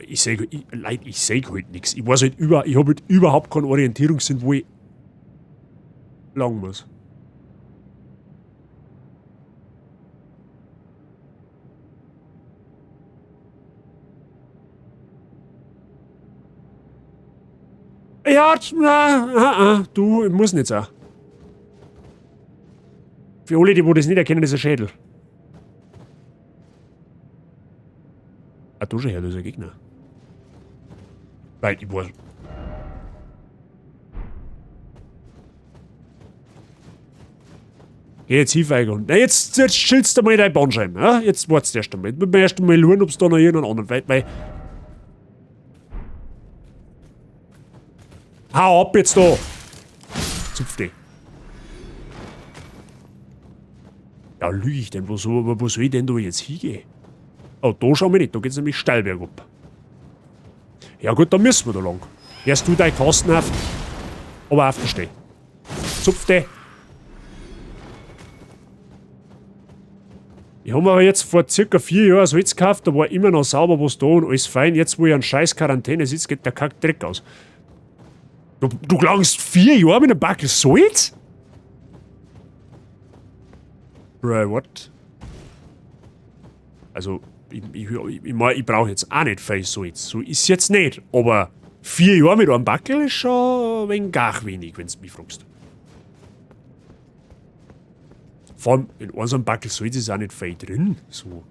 Ich seh, ich, Leute, ich seh halt nix. Ich weiß halt über, ich hab halt überhaupt keinen Orientierungssinn, wo ich lang muss. Ja, na, ah, ah, du, ich muss nicht sein. Für alle, die wo das nicht erkennen, ist ein Schädel. Ah, du schon her, das ist ein Gegner. Weil ich weiß. Geh jetzt hin, Feiger. Na, jetzt chillst du mal dein Bandscheiben. Ja? Jetzt wartest du erst einmal. Jetzt müssen wir erst einmal schauen, ob's da noch irgendeinen anderen weit, weil. Hau ab jetzt da! Zupf dich. Ja, lüge ich denn? Wo soll ich denn da jetzt hingehen? Oh, da schauen wir nicht. Da geht's nämlich steil bergab. Ja gut, da müssen wir da lang. Erst du dein Kasten auf. Aber auf der Steh. Zupf dich. Ich hab mir aber jetzt vor circa 4 Jahren Salz gekauft, da war immer noch sauber was da und alles fein. Jetzt, wo ich an scheiß Quarantäne sitze, geht der Kack Dreck aus. Du klangst 4 Jahre mit einem Backel Salz? Bruh, what? Also, ich brauch jetzt auch nicht viel Salz. So ist jetzt nicht. Aber 4 Jahre mit einem Backel ist schon ein wenig gar wenig, wenn's mich fragst. Vor allem in einem so einem Backel Salz ist auch nicht viel drin. So.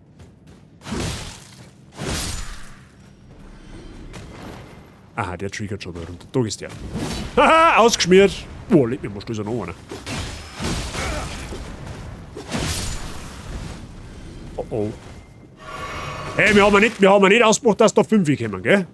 Aha, der triggert schon da runter. Da ist der. Haha, ausgeschmiert! Boah, leg mir mal, da ist ja noch einer. Oh oh. Hey, wir haben ja nicht ausgemacht, dass da 5 kommen, gell?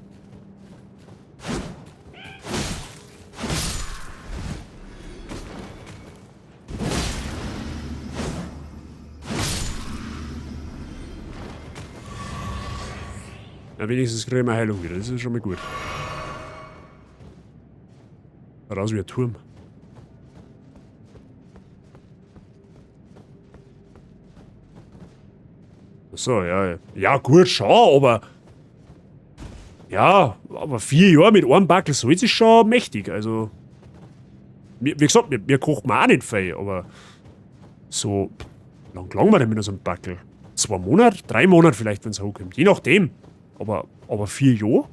Na, wenigstens kriegen wir Heilung wieder, das ist schon mal gut. Raus wie ein Turm. So, ja. Ja, gut, schon, aber. Ja, aber 4 Jahre mit einem Backel Salz ist schon mächtig. Also. Wie gesagt, wir kochen auch nicht viel, aber. So. Lang lang wir denn mit so einem Backel? 2 Monate? 3 Monate vielleicht, wenn's hochkommt. Je nachdem. Aber 4 Jahre?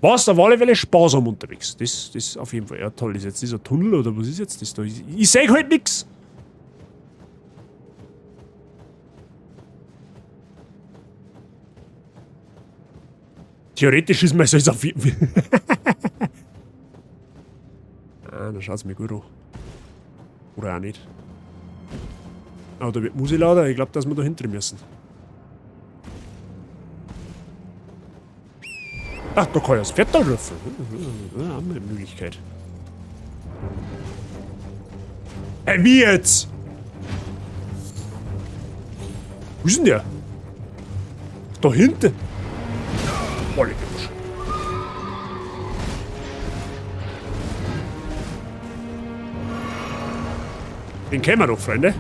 Was, auf alle Fälle sparsam unterwegs. Das ist auf jeden Fall. Ja, toll. Ist jetzt dieser Tunnel oder was ist jetzt das da? Ich seh halt nix. Theoretisch ist mir so jetzt auf jeden Fall. Ah, da schaut's mir gut an. Oder auch nicht. Ah, da wird Musik lauter. Ich glaub, dass wir da hinten müssen. Ach, da kann ich das Pferd da rufen. Ja, haben wir eine Möglichkeit. Hey, wie jetzt? Wo ist denn der? Da hinten. Oh, leck mich. Den kennen wir doch, Freunde.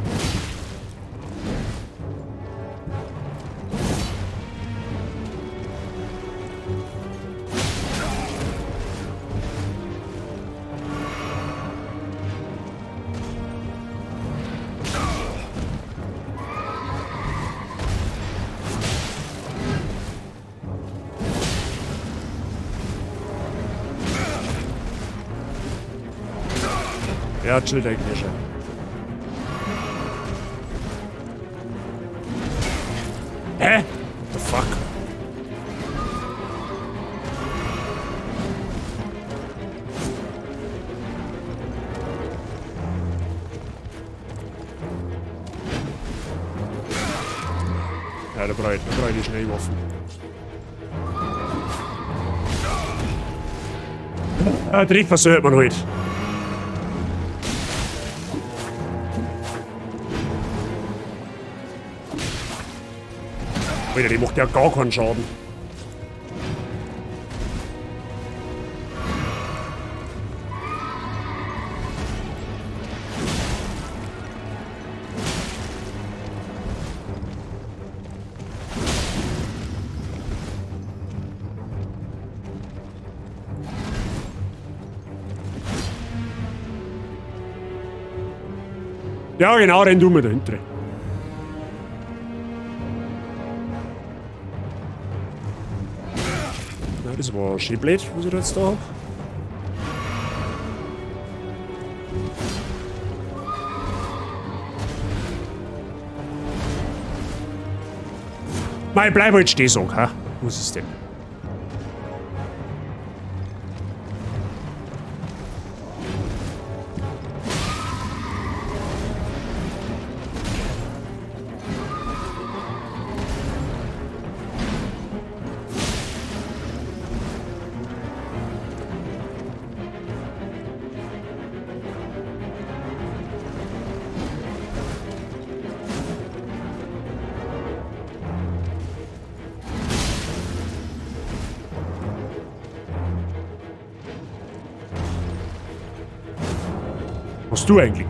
Ja, chill dein Knirscher. Hä? What the fuck? Ja, da brauche ich die Schnellwaffen. Ah, Treffer sollte man halt. Alter, die macht ja gar keinen Schaden. Ja, genau, renn du mir dahinter. Na, das war schön blöd, was ich da jetzt da hab. Mei, bleib halt stehen, sag, ha? Was ist denn? Hast du ein Glück?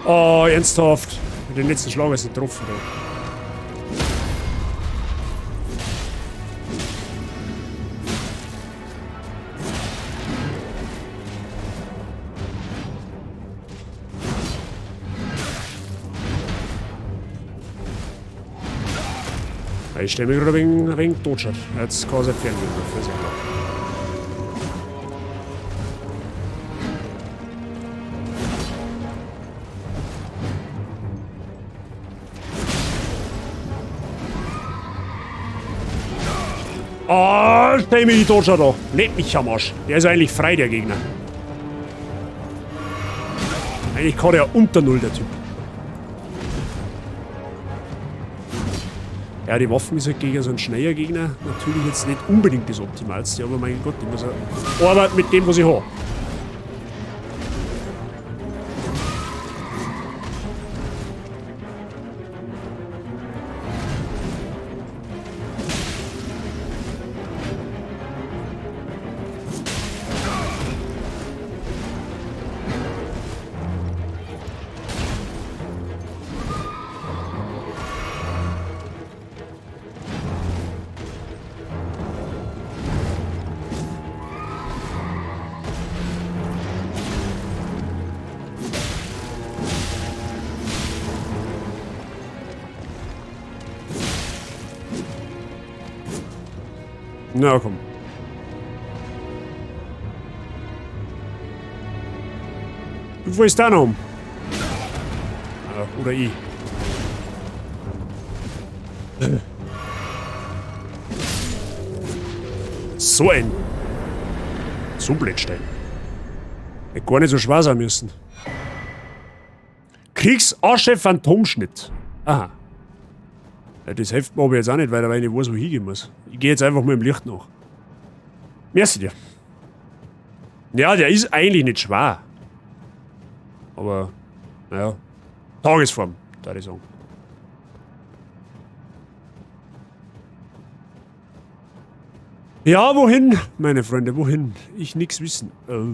Oh, ernsthaft. Mit dem letzten Schlag ist nicht getroffen. Da. Ich stelle mich gerade ein wenig totschat. Jetzt kann ich fernwirken, das ist ja klar. Oh, stell mich die Totschat da. Leck mich am Arsch. Der ist eigentlich frei, der Gegner. Eigentlich kann der unter Null, der Typ. Ja, die Waffen ist halt gegen so einen schneller Gegner natürlich jetzt nicht unbedingt das Optimalste, aber mein Gott, ich muss ja arbeiten mit dem, was ich hab. Na komm. Du fällst da noch um. Ja, oder ich. So ein. So Blödstein. Hätte gar nicht so schwer sein müssen. Kriegsasche Phantomschnitt. Aha. Ja, das hilft mir aber jetzt auch nicht weiter, weil ich nicht weiß, wo ich hingehen muss. Ich gehe jetzt einfach mal im Licht nach. Merci dir. Ja, der ist eigentlich nicht schwer. Aber, naja. Tagesform, würde ich sagen. Ja, wohin, meine Freunde, wohin? Ich nix wissen. Oh.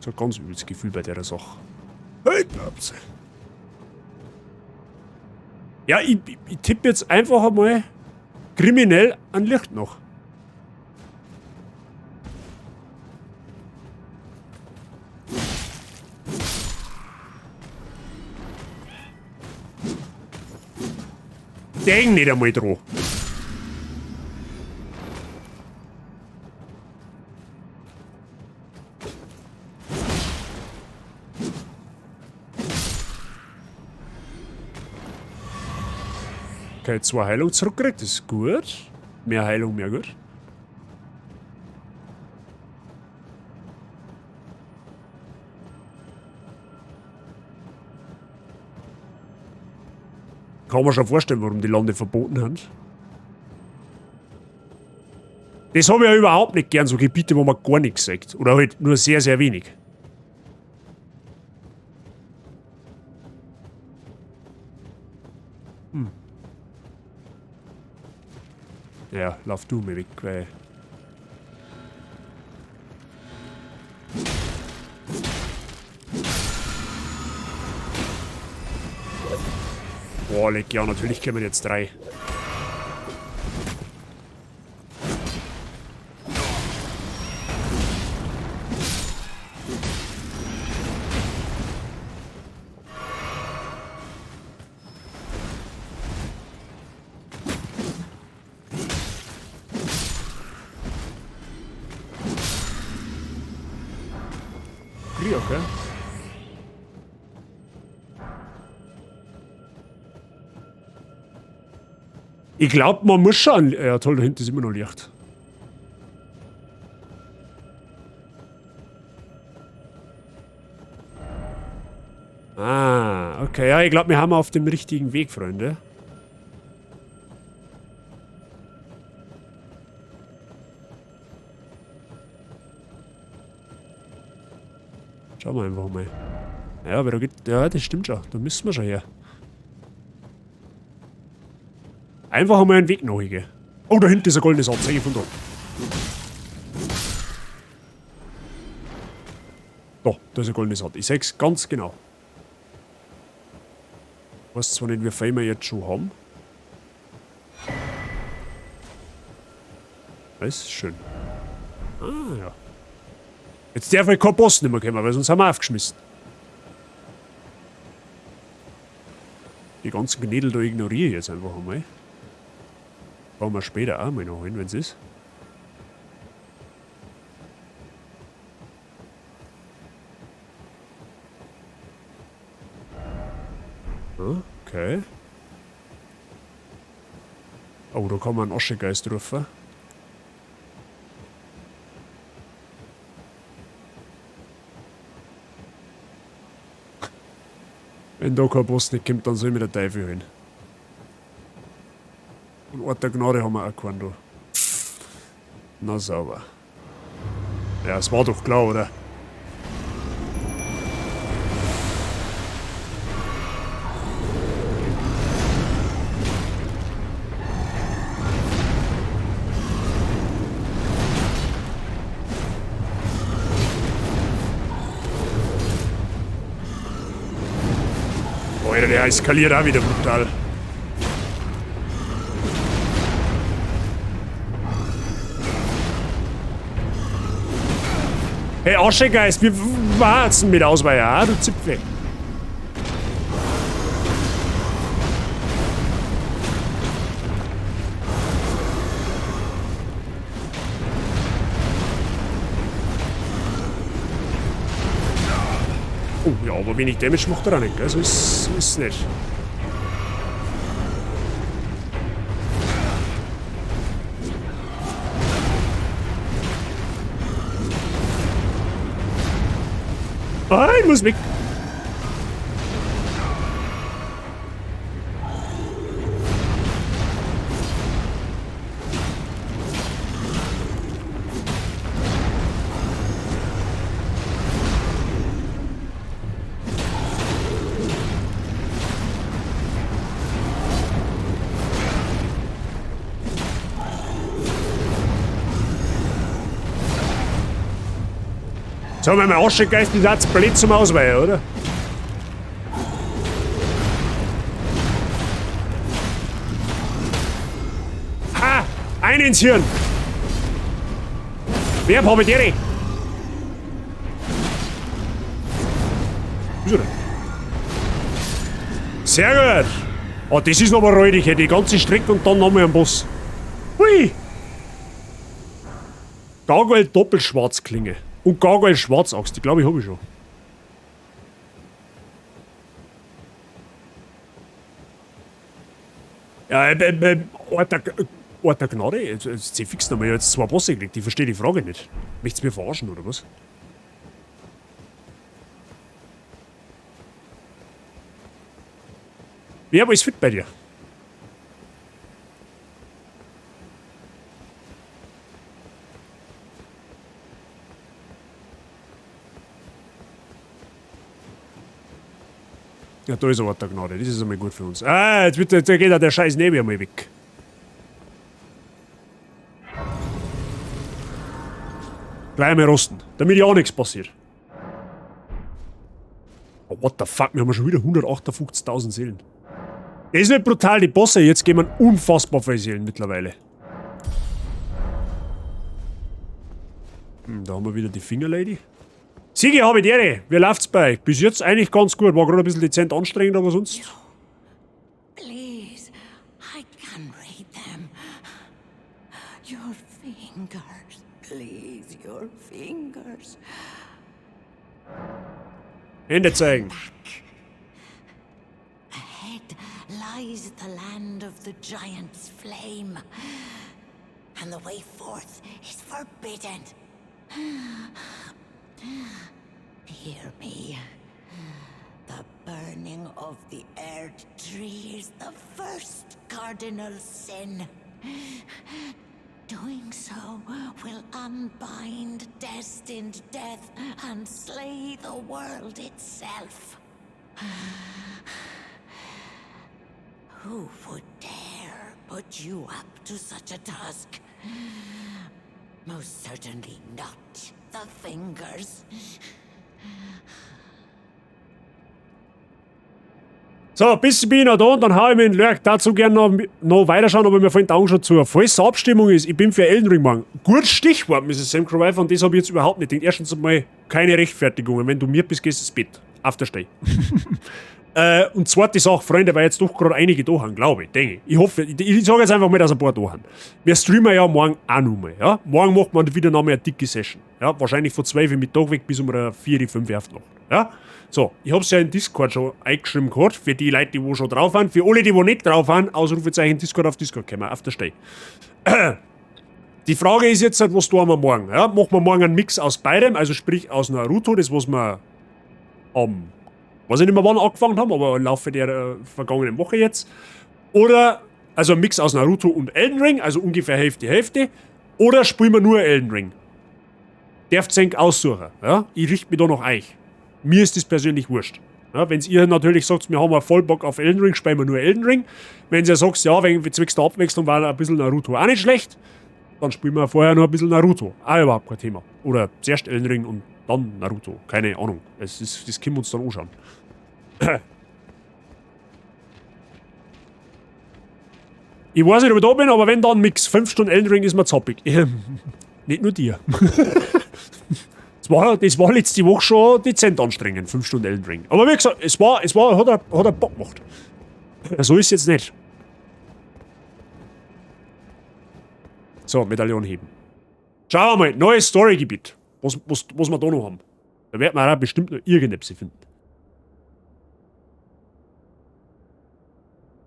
So ein ganz übles Gefühl bei der Sache. Hey, Babse. Ja, ich tippe jetzt einfach einmal kriminell an Licht noch. Denk nicht einmal dran. Okay, 2 Heilung zurückgekriegt, das ist gut. Mehr Heilung, mehr gut. Kann man schon vorstellen, warum die Lande verboten haben. Das habe ich ja überhaupt nicht gern, so Gebiete, wo man gar nichts sagt. Oder halt nur sehr, sehr wenig. Hm. Ja, lauf du mir weg, weil... Boah, leck, ja, natürlich kommen jetzt 3. Okay. Ich glaub, man muss schon. Ja, toll, da hinten ist immer noch Licht. Ah, okay. Ja, ich glaub, wir haben auf dem richtigen Weg, Freunde. Schauen wir einfach mal. Ja, aber da geht. Ja, das stimmt schon. Da müssen wir schon her. Einfach einmal einen Weg nachgehen. Oh, da hinten ist ein goldenes Abzeichen von da. Da, da ist ein goldenes Rad. Ich seh's ganz genau. Ich weiß zwar nicht, wie viel wir jetzt schon haben. Das ist schön. Ah, ja. Jetzt darf ich kein Boss nicht mehr kommen, weil sonst haben wir aufgeschmissen. Die ganzen Gnädel da ignoriere ich jetzt einfach einmal. Brauchen wir später auch mal noch hin, wenn's ist. Okay. Oh, da kann man einen Aschegeist rufen. Wenn da kein Boss nicht kommt, dann soll ich mir der Teufel holen. Und Ort der Gnade haben wir auch keinen da. Na sauber. Ja, es war doch klar, oder? Alter, der eskaliert auch wieder brutal. Hey, Aschegeist, wir warten mit Ausweicher, ah, du Zipfel. Oh, ja, aber wenig Damage macht er auch nicht, gell? So ist nicht. Ah, ich muss weg. Sagen wir mal, Aschegeist ist auch zu blöd zum Ausweichen, oder? Ha! Ein ins Hirn! Wer hab ich die? Wieso denn? Sehr gut! Oh, das ist aber räudig, die ganze Strecke und dann nochmal am Boss. Hui! Gargoyle Doppelschwarzklinge. Und Gargoyle Schwarzaxt, die glaube ich habe ich schon. Ja, Ort der Gnade? Jetzt fix nochmal, jetzt zwei Bosse gekriegt. Ich verstehe die Frage nicht. Möchtest du mir verarschen, oder was? Wer aber ist fit bei dir? Ja, da ist Ort der Gnade. Das ist einmal gut für uns. Ah, jetzt geht ja der scheiß Nebel einmal weg. Gleich einmal rosten, damit ja auch nichts passiert. Oh, what the fuck, wir haben schon wieder 158.000 Seelen. Das ist nicht brutal, die Bosse jetzt geben unfassbar viele Seelen mittlerweile. Da haben wir wieder die Fingerlady. Sigi, hab ich die Ehre. Wie läuft's bei euch? Bis jetzt eigentlich ganz gut. War gerade ein bisschen dezent anstrengend, aber sonst. Please, I can read them. Your fingers, please, your fingers. Hände zeigen. Ahead lies the land of the giant's flame. And the way forth is forbidden. Hear me. The burning of the Erdtree is the first cardinal sin. Doing so will unbind destined death and slay the world itself. Who would dare put you up to such a task? Most certainly not the fingers. So, bis bin ich noch da und dann hau ich mir in den Lurk. Dazu gerne noch weiterschauen, aber mir fällt die Augen schon zu. Falls Abstimmung ist, ich bin für Elden Ring morgen. Gutes Stichwort, Mrs. Sam Wife, und das habe ich jetzt überhaupt nicht gedacht. Erstens einmal keine Rechtfertigungen. Wenn du mir bist, gehst du ins Bett. Auf der Stelle. Und zweite Sache, Freunde, weil jetzt doch gerade einige da haben, glaube ich, denke ich. Ich hoffe, ich sage jetzt einfach mal, dass ein paar da haben. Wir streamen ja morgen auch noch mal, ja? Morgen macht man wieder noch mal eine dicke Session. Ja? Wahrscheinlich von 12 Uhr Mittag weg bis um 4, 5 Uhr auf die Nacht. Ja? So, ich hab's ja in Discord schon eingeschrieben gehabt, für die Leute, die wo schon drauf sind. Für alle, die wo nicht drauf sind, Ausrufezeichen Discord auf Discord kommen, auf der Stelle. Die Frage ist jetzt halt, was tun wir morgen? Ja? Machen wir morgen einen Mix aus beidem, also sprich aus Naruto, das was wir am, weiß ich nicht mehr wann angefangen haben, aber im Laufe der vergangenen Woche jetzt. Oder, also ein Mix aus Naruto und Elden Ring, also ungefähr Hälfte, Hälfte. Oder spielen wir nur Elden Ring. Darf ihr aussuchen. Ja? Ich richte mich da nach euch. Mir ist das persönlich wurscht. Ja, wenn's ihr natürlich sagt, wir haben ja voll Bock auf Elden Ring, spielen wir nur Elden Ring. Wenn ihr sagt, ja, wegen zwecks der Abwechslung war ein bisschen Naruto auch nicht schlecht, dann spielen wir vorher noch ein bisschen Naruto. Auch überhaupt kein Thema. Oder zuerst Elden Ring und dann Naruto. Keine Ahnung. Das können wir uns dann anschauen. Ich weiß nicht, ob ich da bin, aber wenn dann Mix. 5 Stunden Elden Ring ist mir zappig. Nicht nur dir. Das war letzte Woche schon dezent anstrengend, 5 Stunden Elden Ring. Aber wie gesagt, hat er Bock gemacht. So ist es jetzt nicht. So, Medaillon heben. Schauen wir mal, neues Storygebiet. Was wir da noch haben. Da werden wir auch bestimmt noch irgendetwas finden.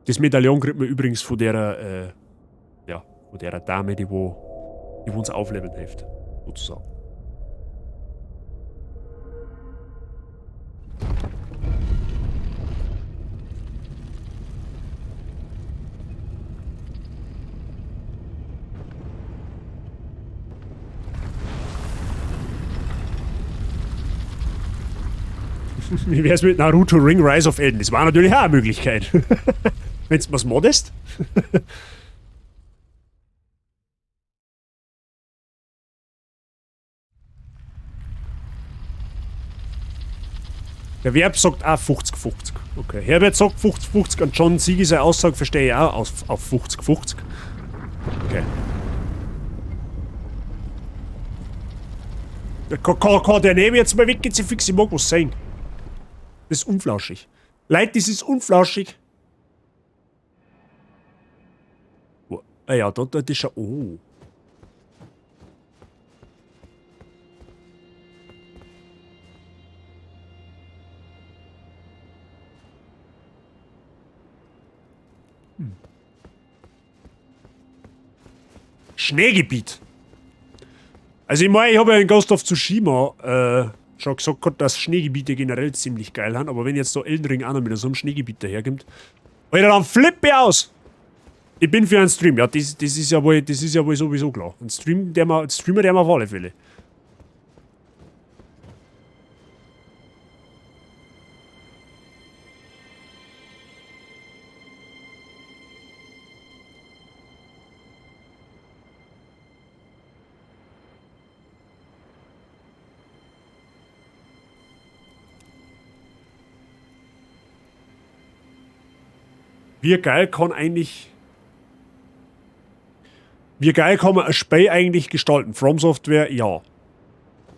Das Medaillon kriegt man übrigens von der Dame, die wo uns aufleveln hilft. Sozusagen. Wie wär's mit Naruto Ring Rise of Elden? Das war natürlich auch eine Möglichkeit. Wenn's was moddest. Der Verb sagt auch 50-50. Okay. Herbert sagt 50-50 und John Siegi seine Aussage verstehe ich auch auf 50-50. Okay. Kann der neben jetzt mal weggehen, sie fix, ich mag was sehen. Das ist unflauschig. Leute, das ist unflauschig. Oh, ah ja, da ist schon. Oh. Schneegebiet. Also ich meine, ich habe ja in Ghost of Tsushima schon gesagt gehabt, dass Schneegebiete generell ziemlich geil sind, aber wenn jetzt da Elden Ring auch noch mit so einem Schneegebiet daherkommt, Alter, dann flippe ich aus! Ich bin für einen Stream, ja, das ist ja wohl, das ist ja wohl sowieso klar. Ein Stream, der man, Streamer, der man auf alle Fälle. Wie geil kann eigentlich... Wie geil kann man ein Spiel eigentlich gestalten? From Software, ja.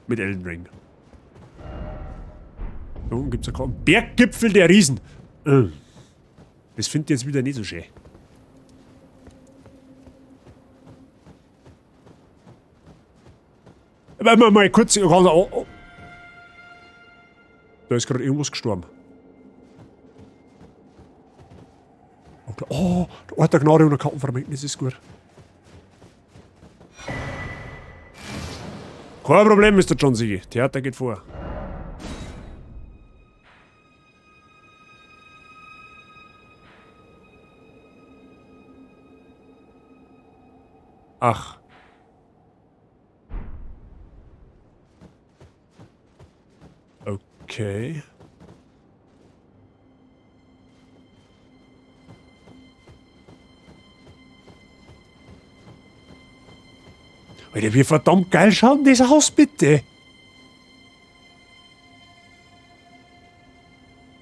Mit Elden Ring. Da unten gibt's ja keinen Berggipfel der Riesen. Das finde ich jetzt wieder nicht so schön. Aber mal kurz... Oh, oh. Da ist gerade irgendwas gestorben. Oh, der Ort der Gnade und der Kartenfragment, das ist gut. Kein Problem, Mister John Siegi. Theater geht vor. Ach. Okay. Alter, wie verdammt geil schaut denn das aus, bitte?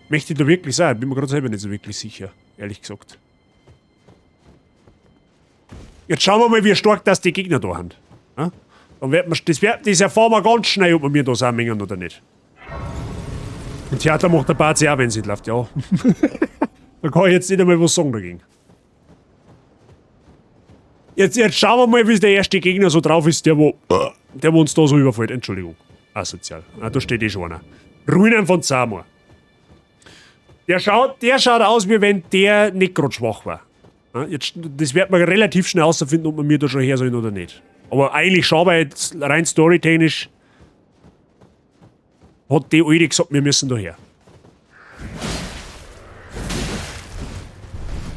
Möchte ich da wirklich sein? Bin mir gerade selber nicht so wirklich sicher, ehrlich gesagt. Jetzt schauen wir mal, wie stark das die Gegner da haben. Ja? Dann wird man, das, wird, das erfahren wir ganz schnell, ob wir mir da sind mengen oder nicht. Und Theater macht der Bazi auch, wenn es nicht läuft, ja. Da kann ich jetzt nicht einmal was sagen dagegen. Jetzt schauen wir mal, wie der erste Gegner so drauf ist, der wo uns da so überfällt. Entschuldigung. Asozial. Ah, da steht eh schon einer. Ruinen von Zamor. Der schaut aus, wie wenn der nicht grad schwach war. Ja, jetzt, das wird man relativ schnell herausfinden, ob man mir da schon her soll oder nicht. Aber eigentlich schauen wir jetzt rein storytechnisch, hat die Alte gesagt, wir müssen da her.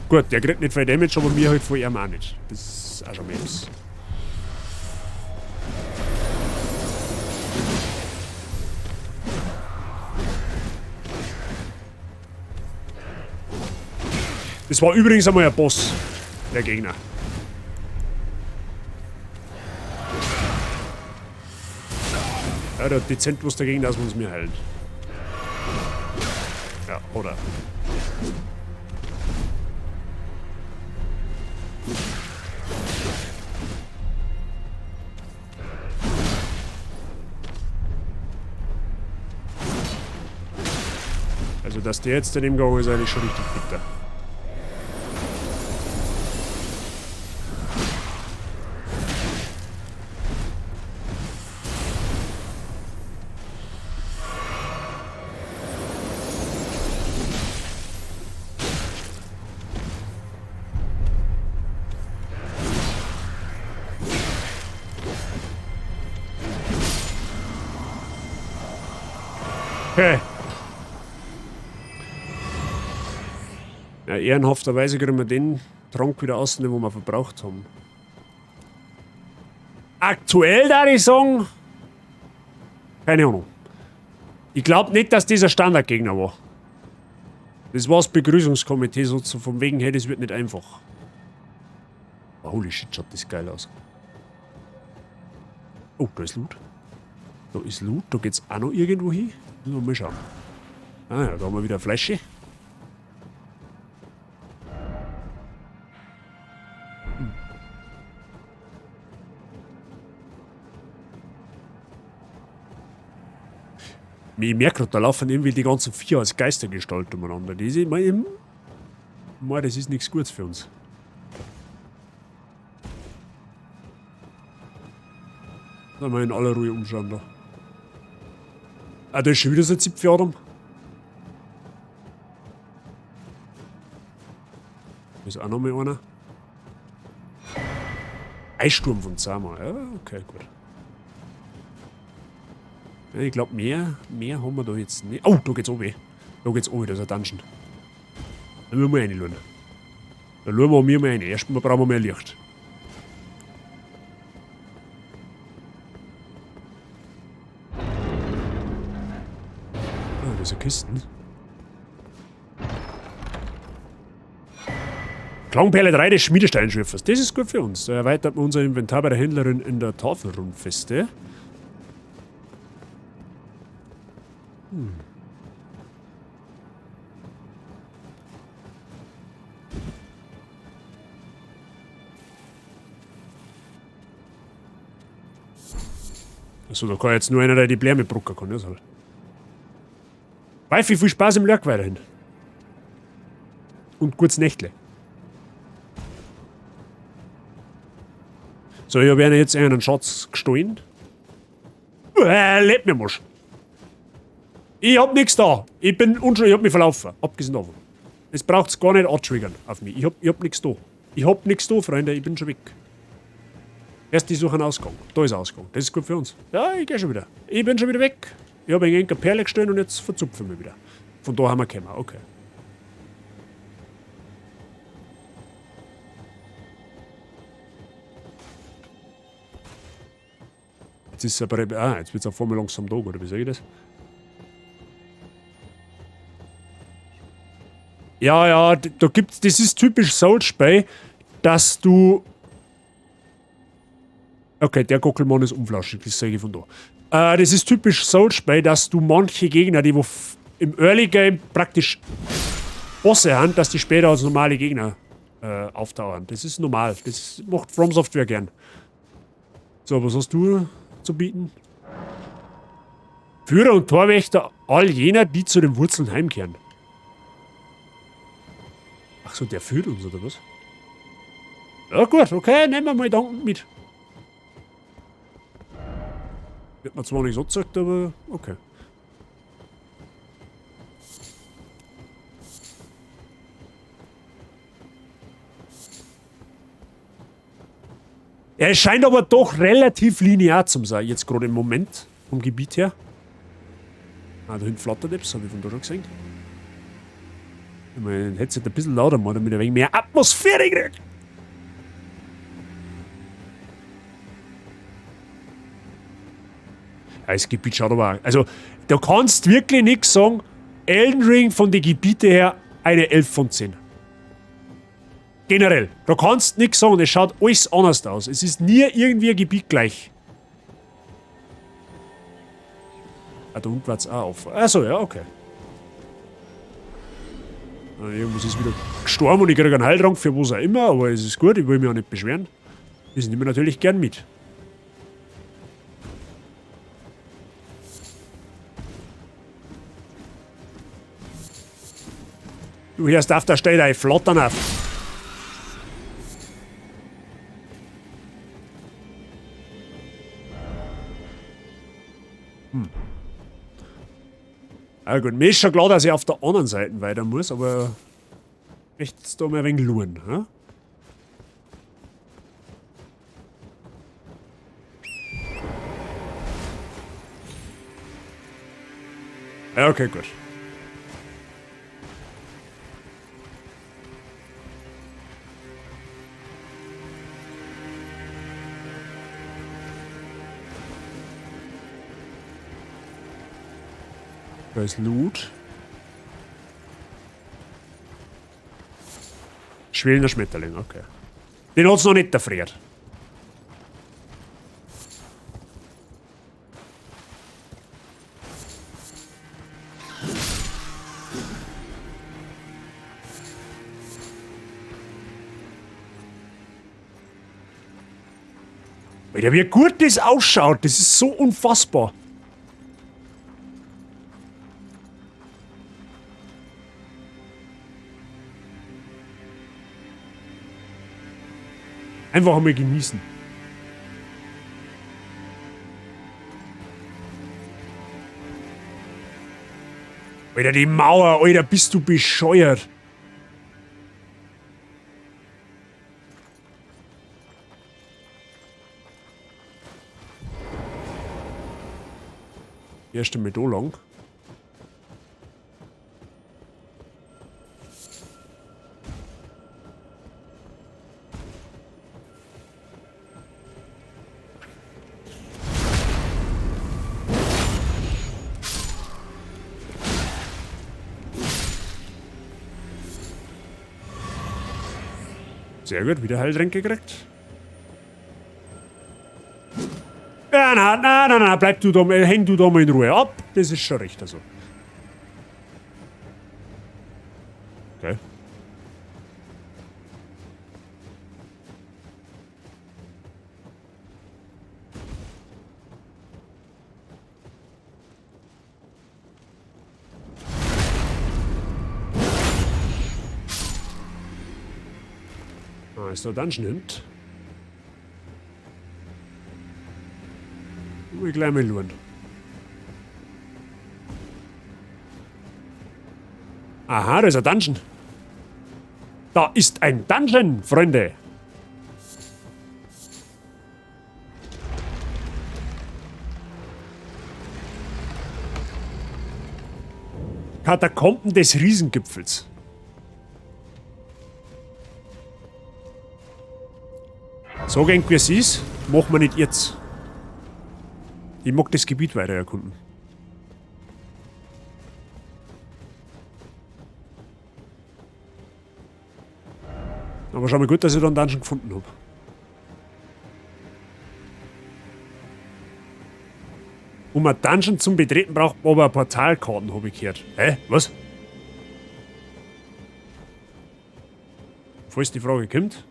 Gut, der kriegt nicht viel Damage, aber mir halt von ihm auch nicht. Das ist auch schon mal was. Das war übrigens einmal ein Boss, der Gegner. Ja, der hat dezent was dagegen, dass wir uns mehr heilen. Ja, oder? Also, dass der jetzt daneben gegangen ist, eigentlich schon richtig bitter. Okay. Ja, ehrenhafterweise kriegen wir den Trank wieder aus, den wir verbraucht haben. Aktuell, da ich sagen, keine Ahnung. Ich glaub nicht, dass dieser Standardgegner war. Das war das Begrüßungskomitee, so von wegen, hey, das wird nicht einfach. Oh, holy shit, schaut das geil aus. Oh, da ist Loot. Da ist Loot, da geht's auch noch irgendwo hin. Müssen wir mal schauen. Ah ja, da haben wir wieder eine Flasche. Ich merke gerade, da laufen irgendwie die ganzen Viecher als Geistergestalt umeinander. Die sind immer, das ist nichts Gutes für uns. Sollen wir in aller Ruhe umschauen da. Ah, da ist schon wieder so ein Zipfeladam. Da ist auch noch mal einer. Eissturm von Zama. Ja, okay, gut. Ja, ich glaub, mehr haben wir da jetzt nicht. Oh, da geht's runter. Da geht's runter, da ist ein Dungeon. Da müssen wir reinschauen. Da schauen wir mal rein. Erstmal brauchen wir mehr Licht. Ah, da ist eine Kiste. Klangperle 3 des Schmiedesteinschürfers. Das ist gut für uns. Da erweitert man unser Inventar bei der Händlerin in der Tafelrundfeste. Achso, da kann jetzt nur einer, der die Bläme brucken kann. Das halt. Weifi, viel Spaß im Lurk weiterhin. Und gutes Nächtle. So, ich hab ihnen jetzt einen Schatz gestohlen. Lebt mir musch. Ich hab nix da. Ich bin unschuldig, ich hab mich verlaufen. Abgesehen davon. Es braucht's gar nicht antriggern auf mich. Ich hab nix da. Ich hab nix da, Freunde, ich bin schon weg. Erst die suchen Ausgang. Da ist Ausgang. Das ist gut für uns. Ja, ich geh schon wieder. Ich bin schon wieder weg. Ich hab eine Perle gestohlen und jetzt verzupfen wir wieder. Von da haben wir gekommen. Okay. Jetzt ist es aber, ah, jetzt wird's auf einmal langsam da, oder wie sag ich das? Ja, ja, da gibt's, das ist typisch Souls-Spiel, dass du... Okay, der Gockelmann ist unflaschig, das sage ich von da. Das ist typisch Souls-Spiel, dass du manche Gegner, die wo im Early Game praktisch Bosse haben, dass die später als normale Gegner auftauchen. Das ist normal, das macht From Software gern. So, was hast du zu bieten? Führer und Torwächter all jener, die zu den Wurzeln heimkehren. Ach so, der führt uns, oder was? Ja gut, okay, nehmen wir mal dankend mit. Wird mir zwar nicht so gezeigt, aber okay. Er scheint aber doch relativ linear zu sein, jetzt gerade im Moment, vom Gebiet her. Ah, da hinten flattert etwas, hab ich von da schon gesehen. Ich mein Headset ein bisschen lauter machen, damit ich ein wenig mehr Atmosphäre krieg. Ja, das Gebiet schaut aber auch. Also, da kannst wirklich nix sagen. Elden Ring von den Gebieten her eine 11 von 10. Generell, da kannst nix sagen, es schaut alles anders aus. Es ist nie irgendwie ein Gebiet gleich. Ah, da unten war's auch auf. Achso, ja, okay. Ah, irgendwas ist wieder gestorben und ich krieg einen Heiltrank für was auch immer, aber es ist gut, ich will mich auch nicht beschweren. Das nehmen wir natürlich gern mit. Du hörst auf, da steht ein Flattern auf. Ah gut, mir ist schon klar, dass ich auf der anderen Seite weiter muss, aber ich möchte jetzt da mal ein wenig luren. Hm? Ja, okay, gut. Da ist Loot. Schwelender Schmetterling, okay. Den hat's noch nicht erfriert. Alter, wie gut das ausschaut, das ist so unfassbar. Einfach einmal genießen. Alter, die Mauer, Alter, bist du bescheuert. Erste mit da lang. Sehr gut, wieder Heiltränke gekriegt. Ja, na, na, na, na, bleib du da, häng du da mal in Ruhe ab. Das ist schon recht, also. Okay. Ah, ist der Dungeon hinten? Ich gleich mal schauen. Aha, da ist ein Dungeon. Da ist ein Dungeon, Freunde. Katakomben des Riesengipfels. So gäng wie es ist, machen wir nicht jetzt. Ich mag das Gebiet weiter erkunden. Aber schau mal gut, dass ich da einen Dungeon gefunden hab. Um ein Dungeon zum Betreten braucht man aber Portalkarten, hab ich gehört. Hä? Was? Falls die Frage kommt.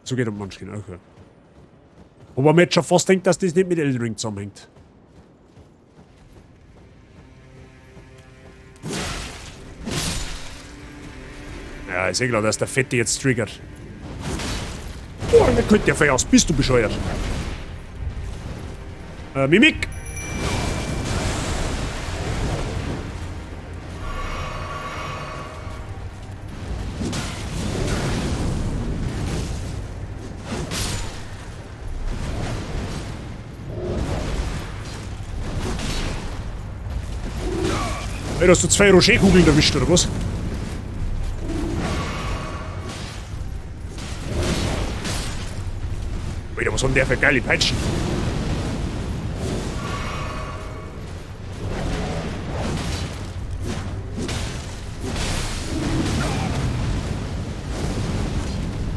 So geht um manchen, okay. Aber man jetzt schon fast denkt, dass das nicht mit Elden Ring zusammenhängt. Ja, ist eh klar, dass der Fette jetzt triggert. Oh, der könnte ja aus. Bist du bescheuert? Mimik! Ey, hast du 2 Rocher-Kugeln erwischt, oder was? Alter, was hat denn der für geile Peitschen?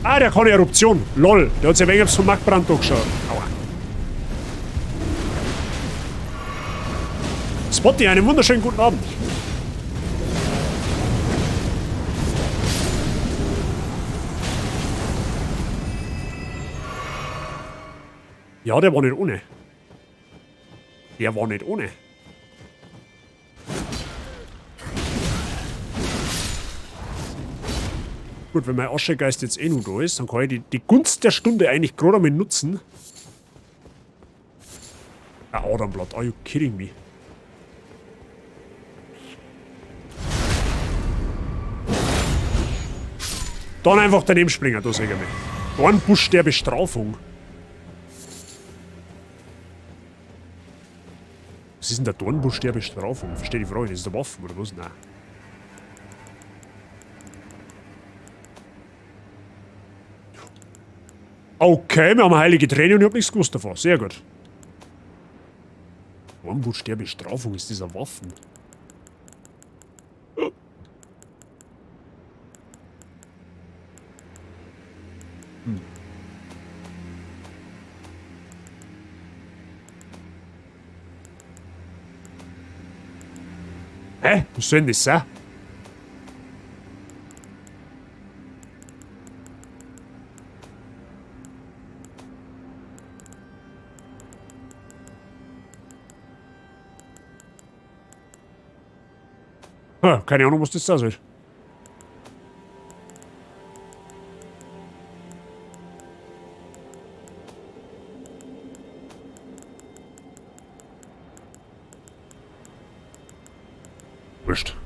Ah, der kann Eruption. Lol, der hat sich ein wenig vom Marktbrand angeschaut. Aua. Spotty, einen wunderschönen guten Abend. Ja, der war nicht ohne. Der war nicht ohne. Gut, wenn mein Aschegeist jetzt eh nur da ist, dann kann ich die Gunst der Stunde eigentlich gerade einmal nutzen. Ein Adernblatt, are you kidding me? Dann einfach daneben springen, da seh ich mich. Dornbusch der Bestrafung. Was ist denn der Dornbusch der Bestrafung? Verstehe die Frage, das ist eine Waffe oder was? Nein. Okay, wir haben eine heilige Träne und ich hab nichts gewusst davon. Sehr gut. Dornbusch der Bestrafung ist dieser Waffen. Hä? Was soll denn das sein? Ha, keine Ahnung, was das da soll. Wurscht.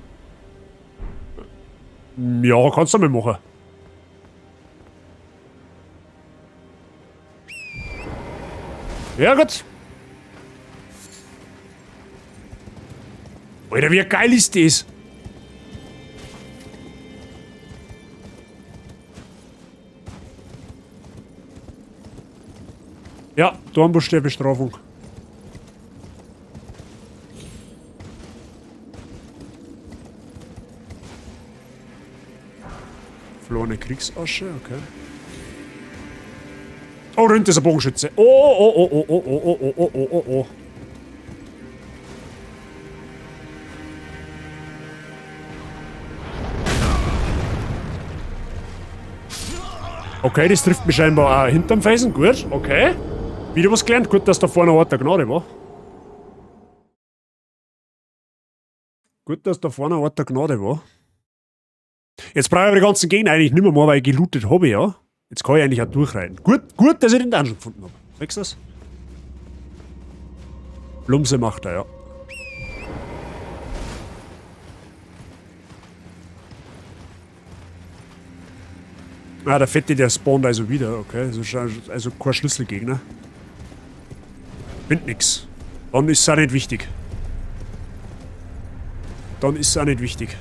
Ja, kannst du mal machen. Ja, gut. Alter, wie geil ist das? Ja, Dornbusch der Bestrafung. Verlorene Kriegsasche, okay. Oh, da ist ein Bogenschütze. Oh, oh, oh, oh, oh, oh, oh, oh, oh, oh, oh. Okay, das trifft mich scheinbar auch hinterm Felsen. Gut, okay. Wieder was gelernt. Gut, dass da vorne ein Ort der Gnade war. Gut, dass da vorne ein Ort der Gnade war. Jetzt brauche ich aber die ganzen Gegner eigentlich nicht mehr, weil ich gelootet habe, ja. Jetzt kann ich eigentlich auch durchreiten. Gut, gut, dass ich den Dungeon gefunden habe. Wächst das? Blumse macht er, ja. Ah, der Fette, der spawnt also wieder, okay. Also kein Schlüsselgegner. Bringt nix. Dann ist es auch nicht wichtig. Dann ist es auch nicht wichtig.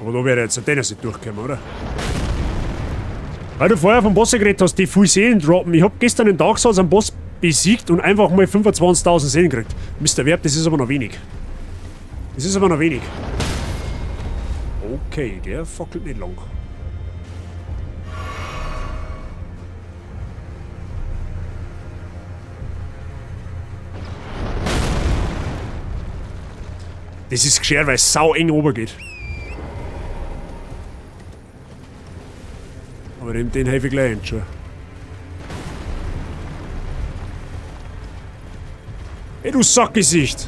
Aber da wäre jetzt der Dennis nicht durchgekommen, oder? Weil du vorher vom Boss geredet hast, die viel Seelen droppen. Ich hab gestern in Dark Souls einen Boss besiegt und einfach mal 25.000 Seelen gekriegt. Mr. Verb, das ist aber noch wenig. Das ist aber noch wenig. Okay, der fackelt nicht lang. Das ist geschert, weil es sau eng oben geht. Aber den helfe ich gleich schon. Ey, du Sackgesicht!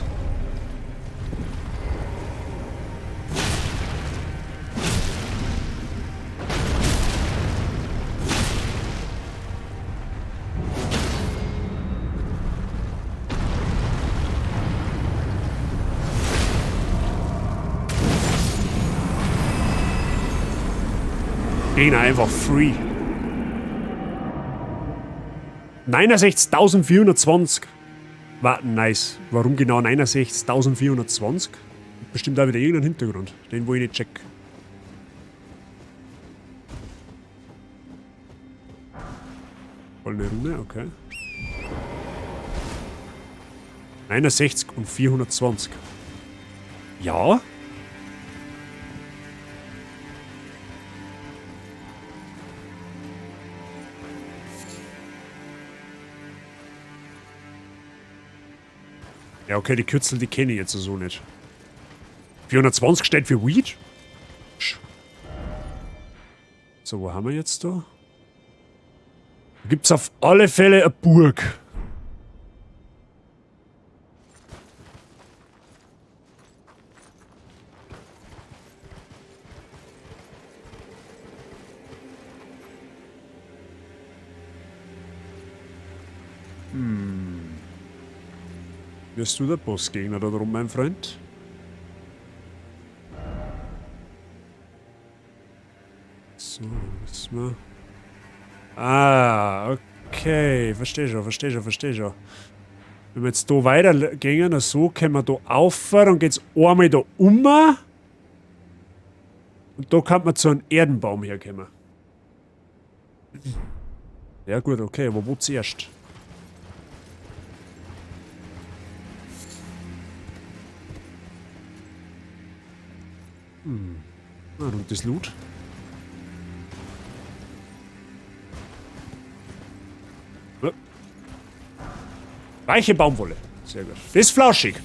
Gegner einfach free. 69.420. War nice. Warum genau 69.420? Bestimmt auch wieder irgendeinen Hintergrund, den wo ich nicht check. Voll eine Runde, okay. 69 und 420. Ja. Ja, okay, die Kürzel, die kenne ich jetzt so nicht. 420 steht für Weed? So, wo haben wir jetzt da? Da gibt's auf alle Fälle eine Burg. Wirst du der Bossgegner da drum, mein Freund? So, müssen wir. Ah, okay. Verstehe schon, verstehe schon, verstehe schon. Wenn wir jetzt da weitergehen, so können wir da auf, dann geht's einmal da um. Und da kann man zu einem Erdenbaum herkommen. Ja gut, okay, aber wo zuerst? Hm. Ah, und das Loot. Weiche Baumwolle. Sehr gut. Das ist flauschig.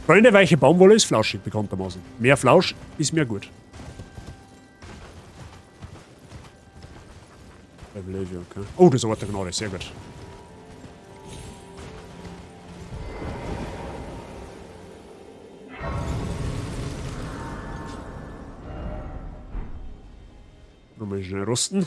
Freunde, weiche Baumwolle ist flauschig, bekanntermaßen. Mehr Flausch ist mehr gut. Okay. Oh, das ist Ort der Gnade, sehr gut. Nochmal schnell rosten.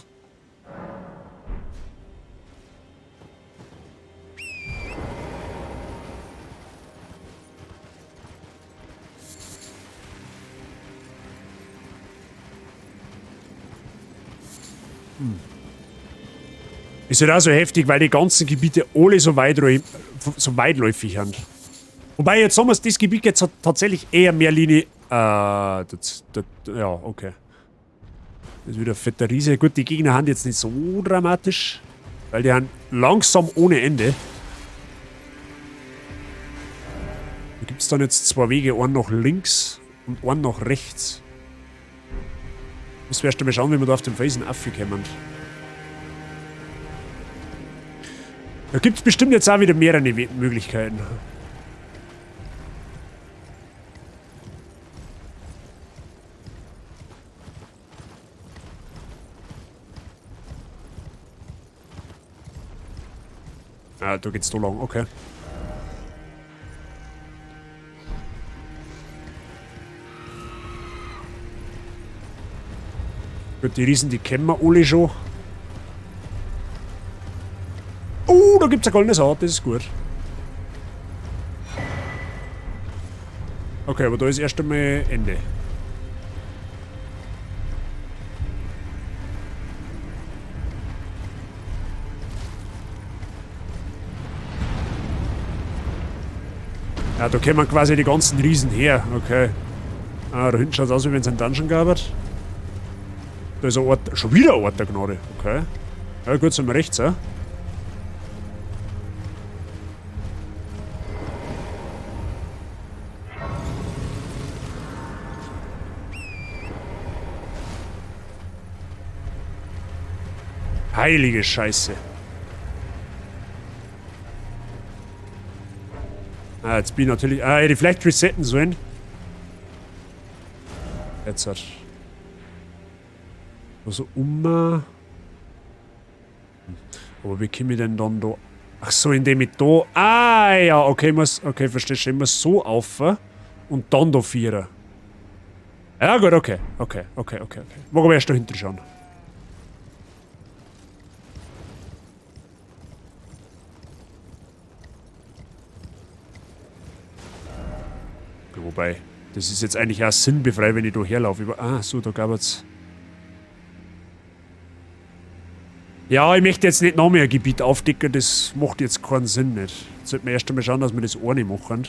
Ist halt auch so heftig, weil die ganzen Gebiete alle so weitläufig sind. Wobei jetzt sagen wir, das Gebiet jetzt hat tatsächlich eher mehr Linie. Ja, okay. Das ist wieder ein fetter Riese. Gut, die Gegner haben jetzt nicht so dramatisch, weil die haben langsam ohne Ende. Da gibt es dann jetzt zwei Wege, einen nach links und einen nach rechts. Müssen wir erst einmal schauen, wie wir da auf dem Felsen aufkommen. Da gibt es bestimmt jetzt auch wieder mehrere Möglichkeiten. Ah, da geht's so lang, okay. Gut, die Riesen, die kennen wir alle schon. Oh, da gibt's ein goldenes Saat, das ist gut. Okay, aber da ist erst einmal Ende. Ja, da kommen quasi die ganzen Riesen her. Okay. Ah, da hinten schaut es aus, wie wenn es einen Dungeon gab. Da ist ein Ort. Schon wieder ein Ort der Gnade. Okay. Ja, gut, sind wir rechts, ja? Heilige Scheiße. Ah, jetzt bin ich natürlich... Ah, hätte ich vielleicht resetten sollen. Jetzt hat... Also um... Aber wie komme ich denn dann da... Ach so, indem ich da... Ah, ja, okay, ich muss... Okay, verstehe schon. Ich muss so auf und dann da vieren. Ja, gut, okay. Okay. Mag aber erst dahinter schauen. Wobei, das ist jetzt eigentlich auch sinnbefrei, wenn ich da herlaufe. Ah, so, da gab es... Ja, ich möchte jetzt nicht noch mehr Gebiet aufdecken, das macht jetzt keinen Sinn nicht. Jetzt sollten wir erst einmal schauen, dass wir das eine machen.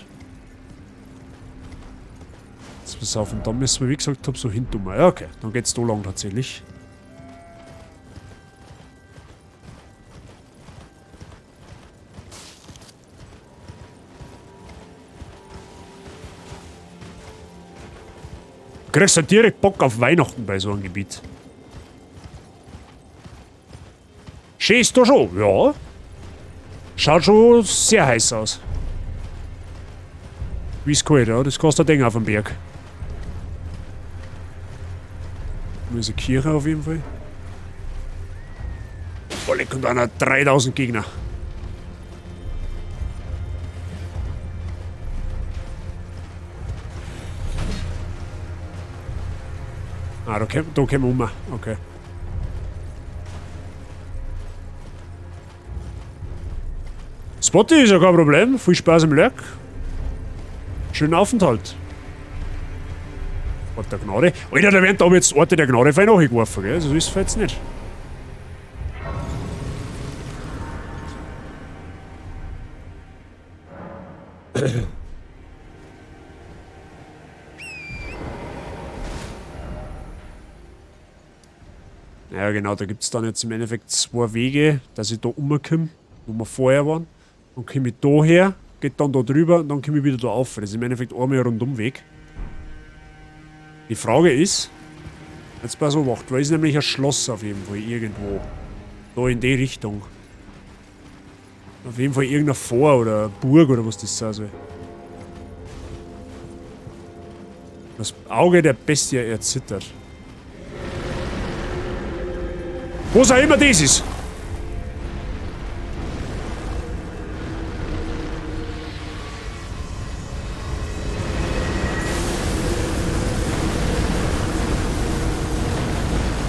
Jetzt pass auf, und dann müssen wir, wie gesagt, so hinten. Ja, okay, dann geht's da lang tatsächlich. Du kriegst halt direkt Bock auf Weihnachten bei so einem Gebiet. Schön ist da schon, ja. Schaut schon sehr heiß aus. Wie es kalt, ja. Das kostet ein Ding auf dem Berg. Da ist eine Kirche auf jeden Fall. Oh, leck, und einer 3000 Gegner. Ah, da kommen wir um. Okay. Spotty ist ja kein Problem. Viel Spaß im Lurk. Schönen Aufenthalt. Ort der Gnade. Alter, da werden da jetzt Orte der Gnade fein nachgeworfen, gell? So ist es jetzt nicht. Ja, genau, da gibt es dann jetzt im Endeffekt zwei Wege, dass ich da rumkomme, wo wir vorher waren. Dann komme ich da her, geht dann da drüber und dann komme ich wieder da auf. Das ist im Endeffekt einmal ein Rundumweg. Die Frage ist, jetzt pass auf, da ist nämlich ein Schloss auf jeden Fall irgendwo. Da in die Richtung. Auf jeden Fall irgendein Fort oder Burg oder was das sein soll. Das Auge der Bestie erzittert. Was auch immer das ist.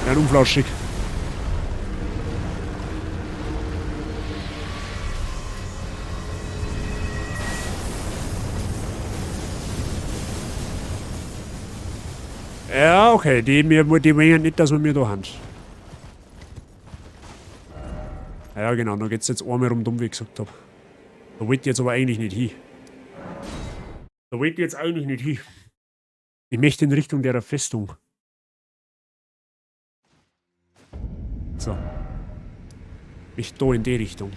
Ja, unflauschig. Ja, okay, die, mir, die wollen nicht, dass wir mir da haben. Ja, genau, da geht's jetzt einmal rundum, wie ich gesagt habe. Da wollte ich jetzt aber eigentlich nicht hin. Da wollte ich jetzt eigentlich nicht hin. Ich möchte in Richtung der Festung. So. Ich da in die Richtung.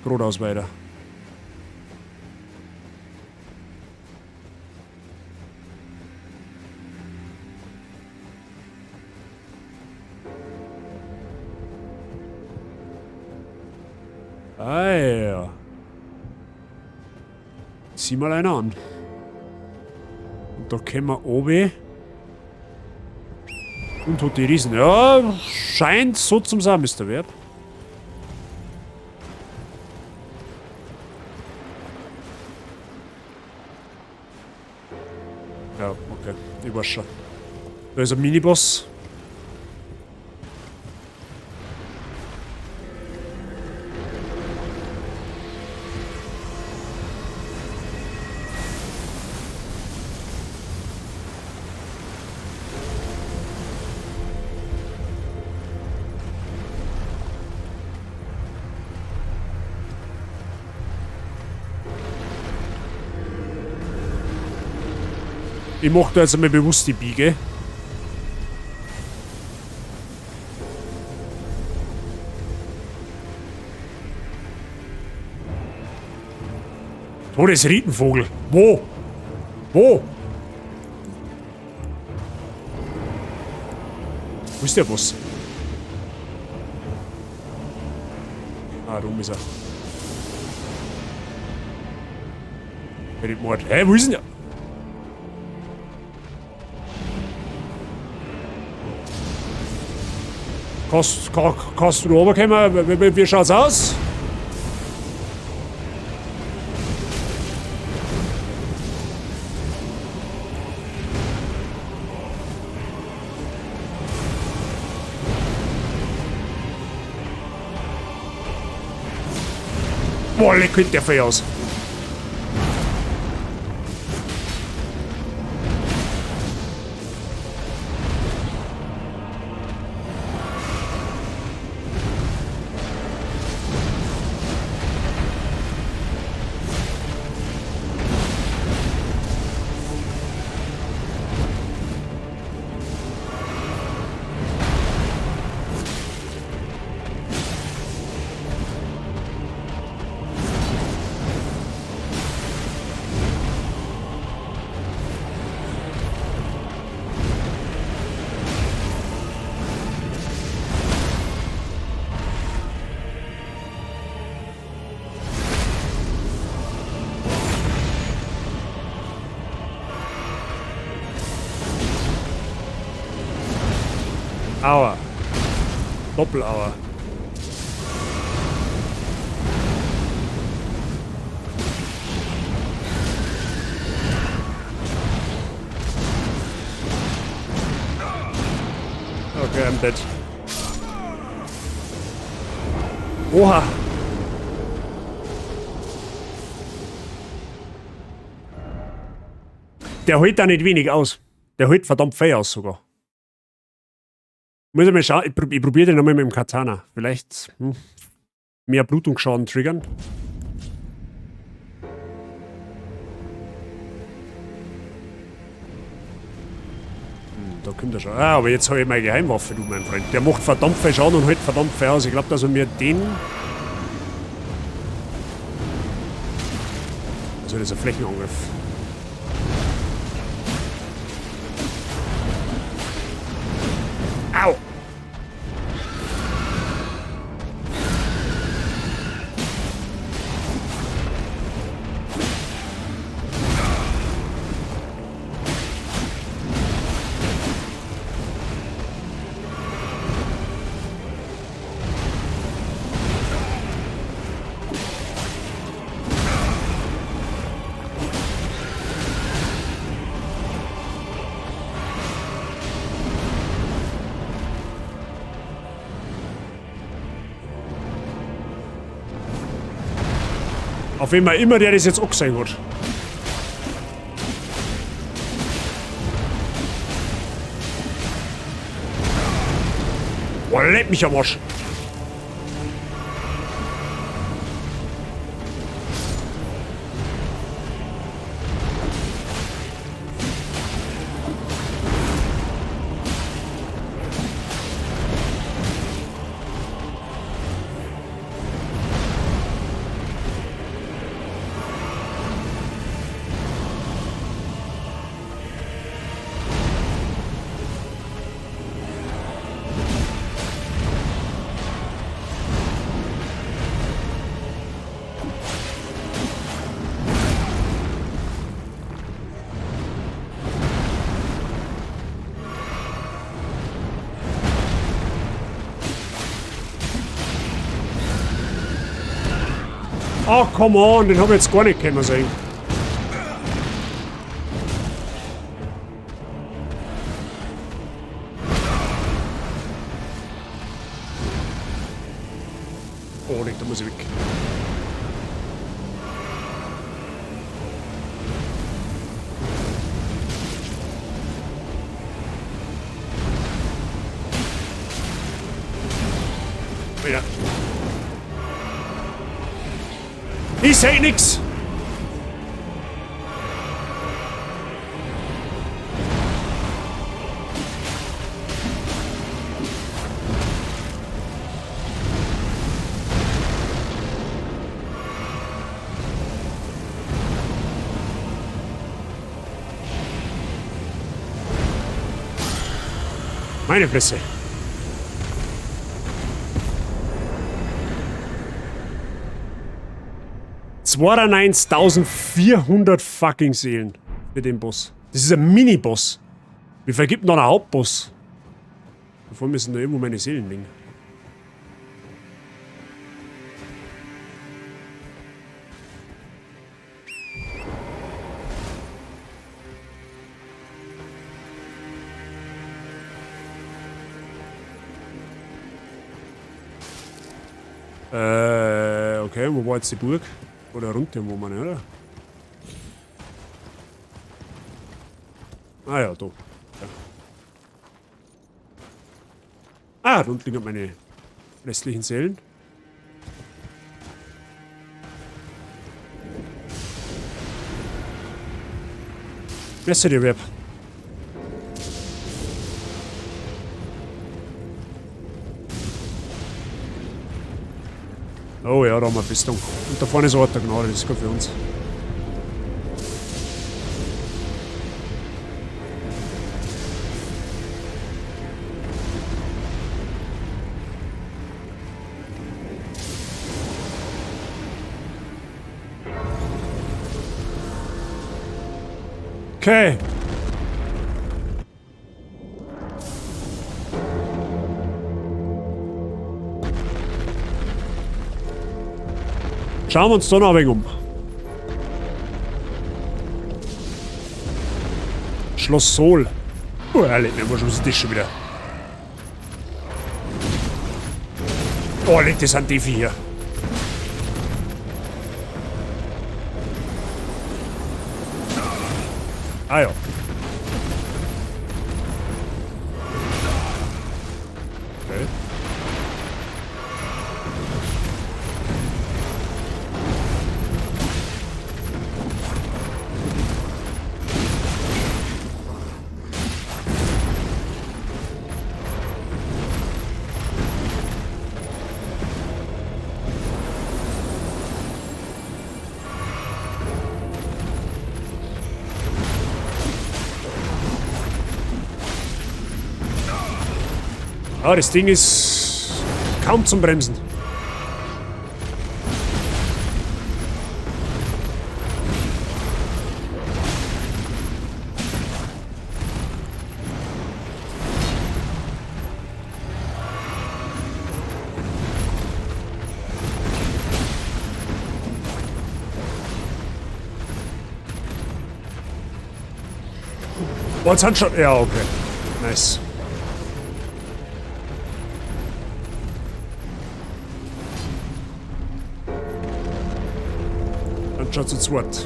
Geradeaus weiter. Ah ja. Sieh mal einer an. Und da kommen wir oben. Und hat die Riesen. Ja, scheint so zum sein, Mr. Verb. Ja, okay. Ich weiß schon. Da ist ein Miniboss. Ich mach da jetzt einmal bewusst die Biege. Todesrietenvogel. Wo? Wo? Wo ist der Boss? Ah, da oben ist er. Mord. Hä, wo ist denn der? Kannst du da runterkommen? Wie schaut's aus? Boah, leck der voll aus. Aua. Doppelauer. Okay, I'm dead. Oha. Der hält da nicht wenig aus. Der hält verdammt viel aus sogar. Muss ich mal schauen, ich probiere den nochmal mit dem Katana. Vielleicht mehr Blutungsschaden triggern. Da kommt er schon. Ah, aber jetzt habe ich meine Geheimwaffe, du mein Freund. Der macht verdammt viel Schaden und hält verdammt viel aus. Ich glaub, dass er mir den... Also das ist ein Flächenangriff. Au! Auf wen man immer der das jetzt auch gesehen hat. Boah, leck mich am Arsch. Oh, come on, den hab ich jetzt gar nicht können sehen. Oh, nee, da muss ich weg. Ja. Ich seh nix. Meine Fresse. 92.400 fucking Seelen für den Boss. Das ist ein Mini-Boss. Wie viel gibt denn da einen Hauptboss? Davor müssen da irgendwo meine Seelen liegen. Okay, wo war jetzt die Burg? Oder runter, wo man, oder? Ah ja, da. Ja. Ah, da unten liegen meine restlichen Seelen. Merci dir, Web. Oh ja, da haben wir Festung. Und da vorne ist Ort der Gnade, das ist gut für uns. Okay. Schauen wir uns da noch ein wenig um. Schloss Sol. Oh, leck mir, was ist das schon wieder? Oh, leck, das sind die hier. Ah ja. Okay. Ah, das Ding ist kaum zum Bremsen. Boah, jetzt schon. Ja, okay. Nice. Sind schon zu zweit.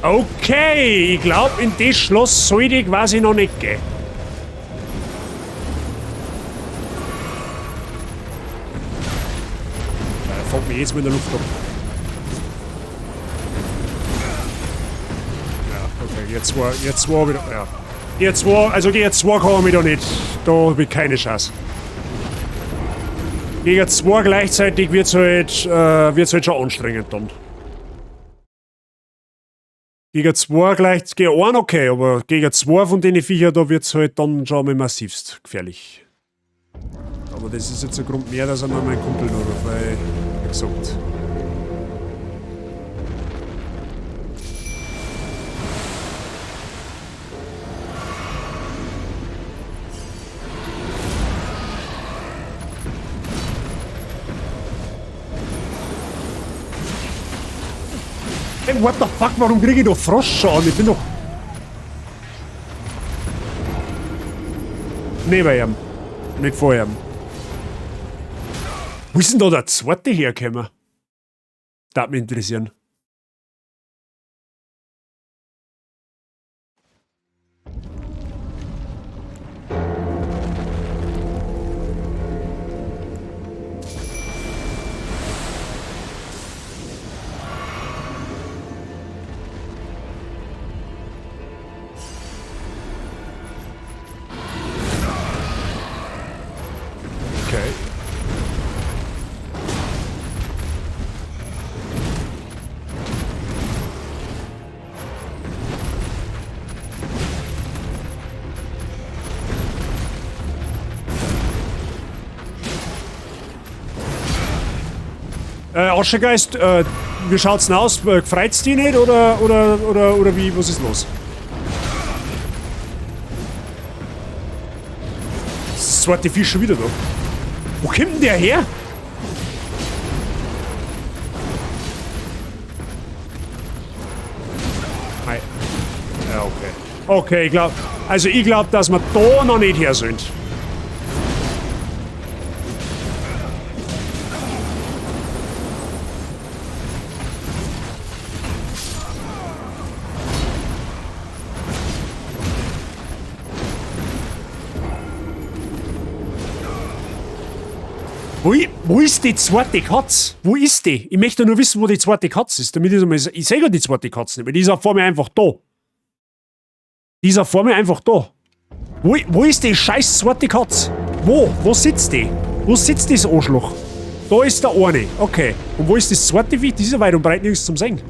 Okay, ich glaube, in das Schloss sollte ich quasi noch nicht gehen. Er fängt mich jetzt mal in der Luft ab. Ja, okay, jetzt war wieder. Ja. Jetzt war, also gegen zwei kann man mich da nicht. Da habe ich keine Chance. Gegen zwei gleichzeitig wird's halt schon anstrengend dann. Gegen zwei gleich, gegen einen okay, aber gegen zwei von den Viecher da wird's halt dann schon mal massivst gefährlich. Aber das ist jetzt ein Grund mehr, dass er mal meinen Kumpel noch ruft, weil, wie gesagt. Hey, what the fuck, warum kriege ich da Frostschaden? Ich bin doch... Neben ihm. Nicht vor ihm. Wo ist denn da der zweite hergekommen? Das würde mich interessieren. Aschegeist, wie schaut's denn aus? Freut's dich nicht oder wie, was ist los? Das zweite Fisch schon wieder da. Wo kommt denn der her? Nein. Ja, okay. Okay, ich glaub, also ich glaub, dass wir da noch nicht her sind. Wo ist die zweite Katze? Wo ist die? Ich möchte nur wissen, wo die zweite Katze ist, damit ich so mal, ich sehe ja die zweite Katze nicht, weil die ist auch vor mir einfach da. Die ist auch vor mir einfach da. Wo ist die scheiß zweite Katze? Wo? Wo sitzt die? Wo sitzt das Arschloch? Da ist der eine. Okay. Und wo ist das zweite Viech? Das ist ja weit und breit nirgends zum Sehen.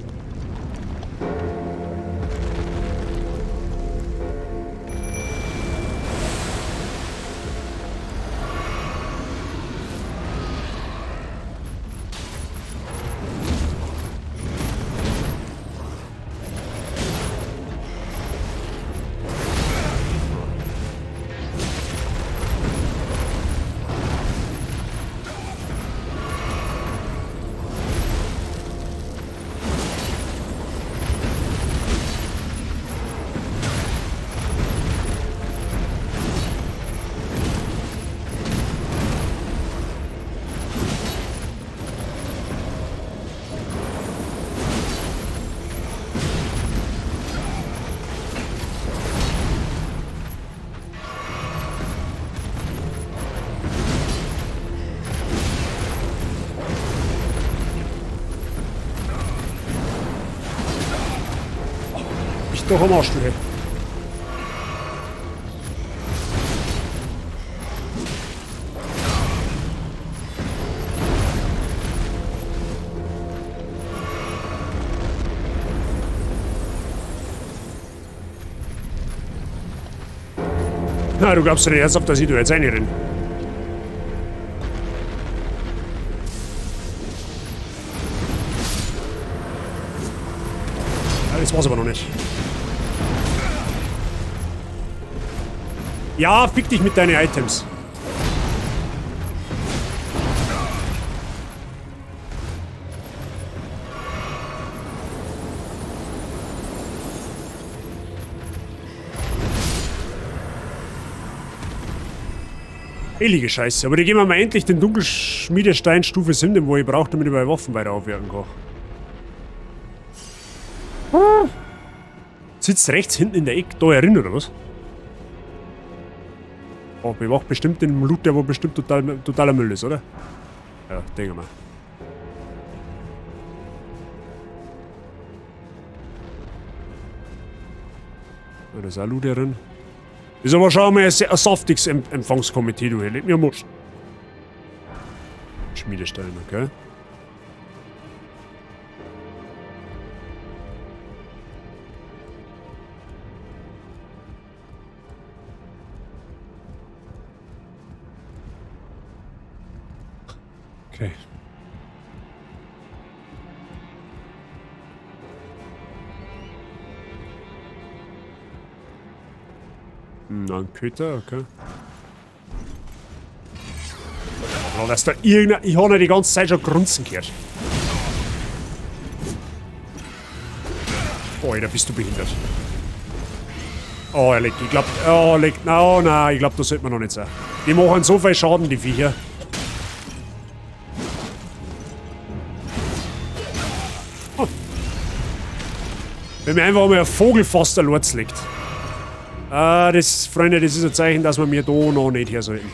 Doch am Arsch, du. Na, du glaubst doch nicht ernsthaft, dass ich da jetzt reinrenne. Ja, das war's aber noch nicht. Ja, fick dich mit deinen Items. Heilige Scheiße. Aber die geben mir mal endlich den Dunkelschmiedestein Stufe 7, den wo ich brauche, damit ich meine Waffen weiter aufwerten kann. Sitzt rechts hinten in der Ecke da herin, oder was? Oh, bewacht bestimmt den Loot, der wo bestimmt totaler Müll ist, oder? Ja, denke mal. Ja, da ist auch Loot herin. Ist aber schon einmal ein sehr saftiges Empfangskomitee, du hier. Leg mir am Arsch. Schmiedestein, okay. Okay. Ein Köter, okay. Oh, dass da irgendein... Ich hab ja die ganze Zeit schon grunzen gehört. Oh, Alter, bist du behindert. Oh, er legt, ich glaub... Oh, legt... Oh, nein, ich glaub, das sollte man noch nicht sein. Die machen so viel Schaden, die Viecher. Oh. Wenn mir einfach mal ein Vogel fast allein liegt. Ah, das, Freunde, das ist ein Zeichen, dass wir mir da noch nicht her sollten.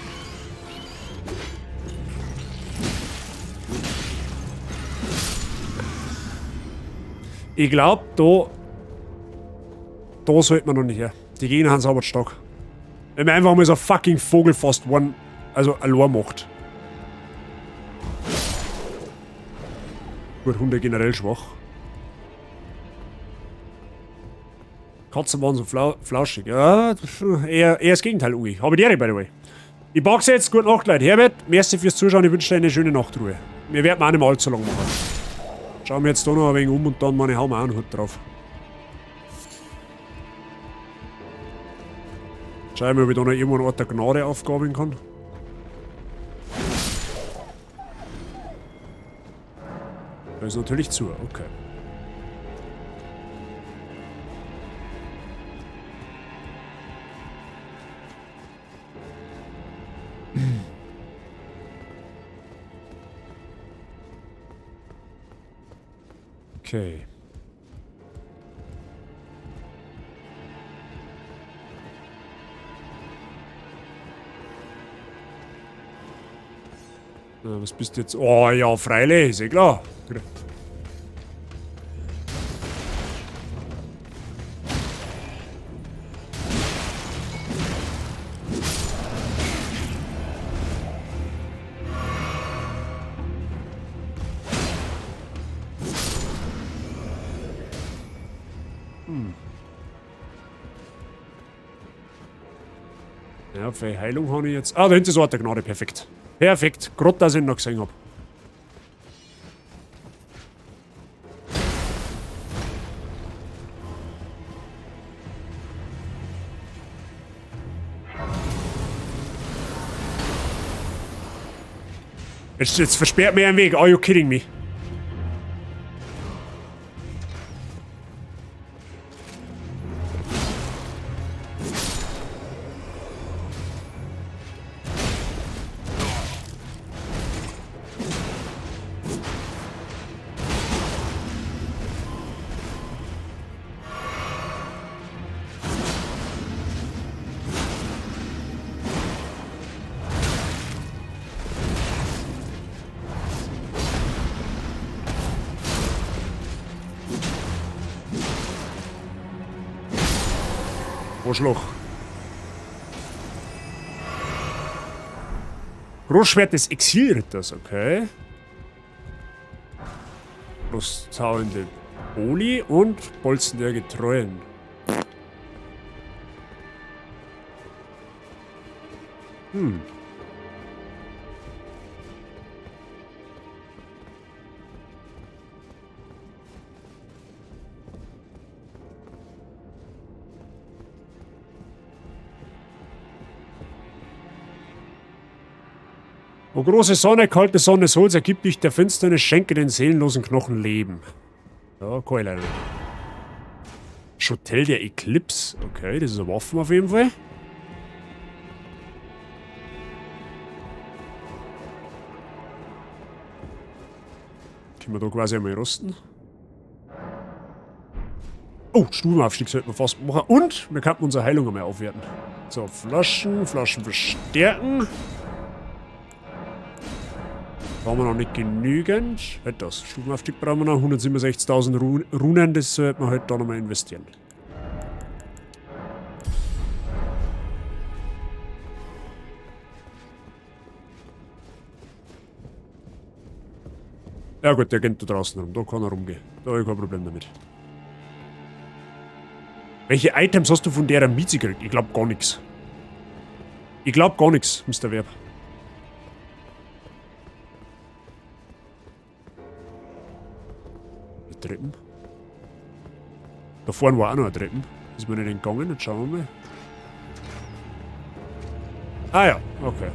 Ich glaub, da sollte man noch nicht her. Die Gegner haben es aber stark. Wenn man einfach mal so ein fucking Vogel fast one, also allein macht. Gut, Hunde generell schwach. Katzen waren so flauschig. Ja, eher das Gegenteil, Ugi. Habe die Ehre, by the way. Ich pack's jetzt. Gute Nacht, Leute. Herbert, merci fürs Zuschauen. Ich wünsche dir eine schöne Nachtruhe. Wir werden auch nicht mehr allzu lang machen. Schauen wir jetzt da noch ein wenig um und dann meine hauen wir auch einen Hut drauf. Schauen wir, ob ich da noch irgendwo eine Art der Gnade aufgabeln kann. Da ist natürlich zu, okay. Okay. Na, was bist du jetzt? Oh ja, freilich, ist eh klar. Ja, für Heilung habe ich jetzt. Ah, da hinten ist Ort der Gnade, perfekt. Perfekt, grad, dass ich ihn noch gesehen hab. Jetzt versperrt mir einen Weg. Are you kidding me? Arschloch. Großschwert des Exilritters, okay. Brusthauende Boli und Bolzen der Getreuen. O große Sonne, kalte Sonne, Sols, ergib dich der Finsternis, schenke den seelenlosen Knochen Leben. Ja, kann ich leider nicht. Hotel der Eclipse. Okay, das ist eine Waffe auf jeden Fall. Können wir da quasi einmal rosten. Oh, Stufenaufstieg sollten wir fast machen. Und wir könnten unsere Heilung einmal aufwerten. So, Flaschen, Flaschen verstärken. Brauchen wir noch nicht genügend. Halt das. Stufenaufstieg brauchen wir noch. 167.000 Runen, das sollten wir halt da nochmal investieren. Ja gut, der geht da draußen rum. Da kann er rumgehen. Da habe ich kein Problem damit. Welche Items hast du von der Mieze gekriegt? Ich glaub gar nix. Ich glaub gar nix, Mister Verb. Die Treppen. Da vorne war auch noch eine Treppen. Ist mir nicht entgangen. Jetzt schauen wir mal. Ah ja, okay.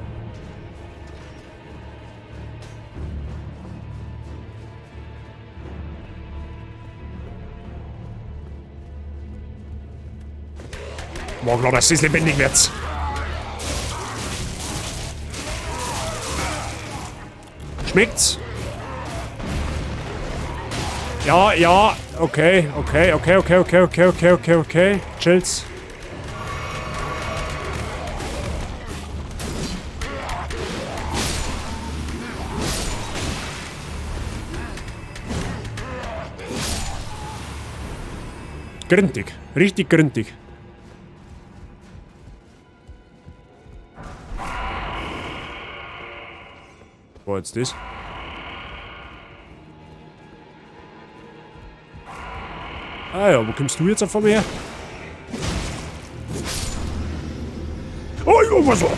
War klar, dass es lebendig wird. Schmeckt's? Ja, ja, okay, okay, okay, okay, okay, okay, okay, okay, okay. Chills. Gründig, richtig gründig. Wo jetzt das? Ah ja, wo kommst du jetzt auf einmal her? Oh, oh, was war?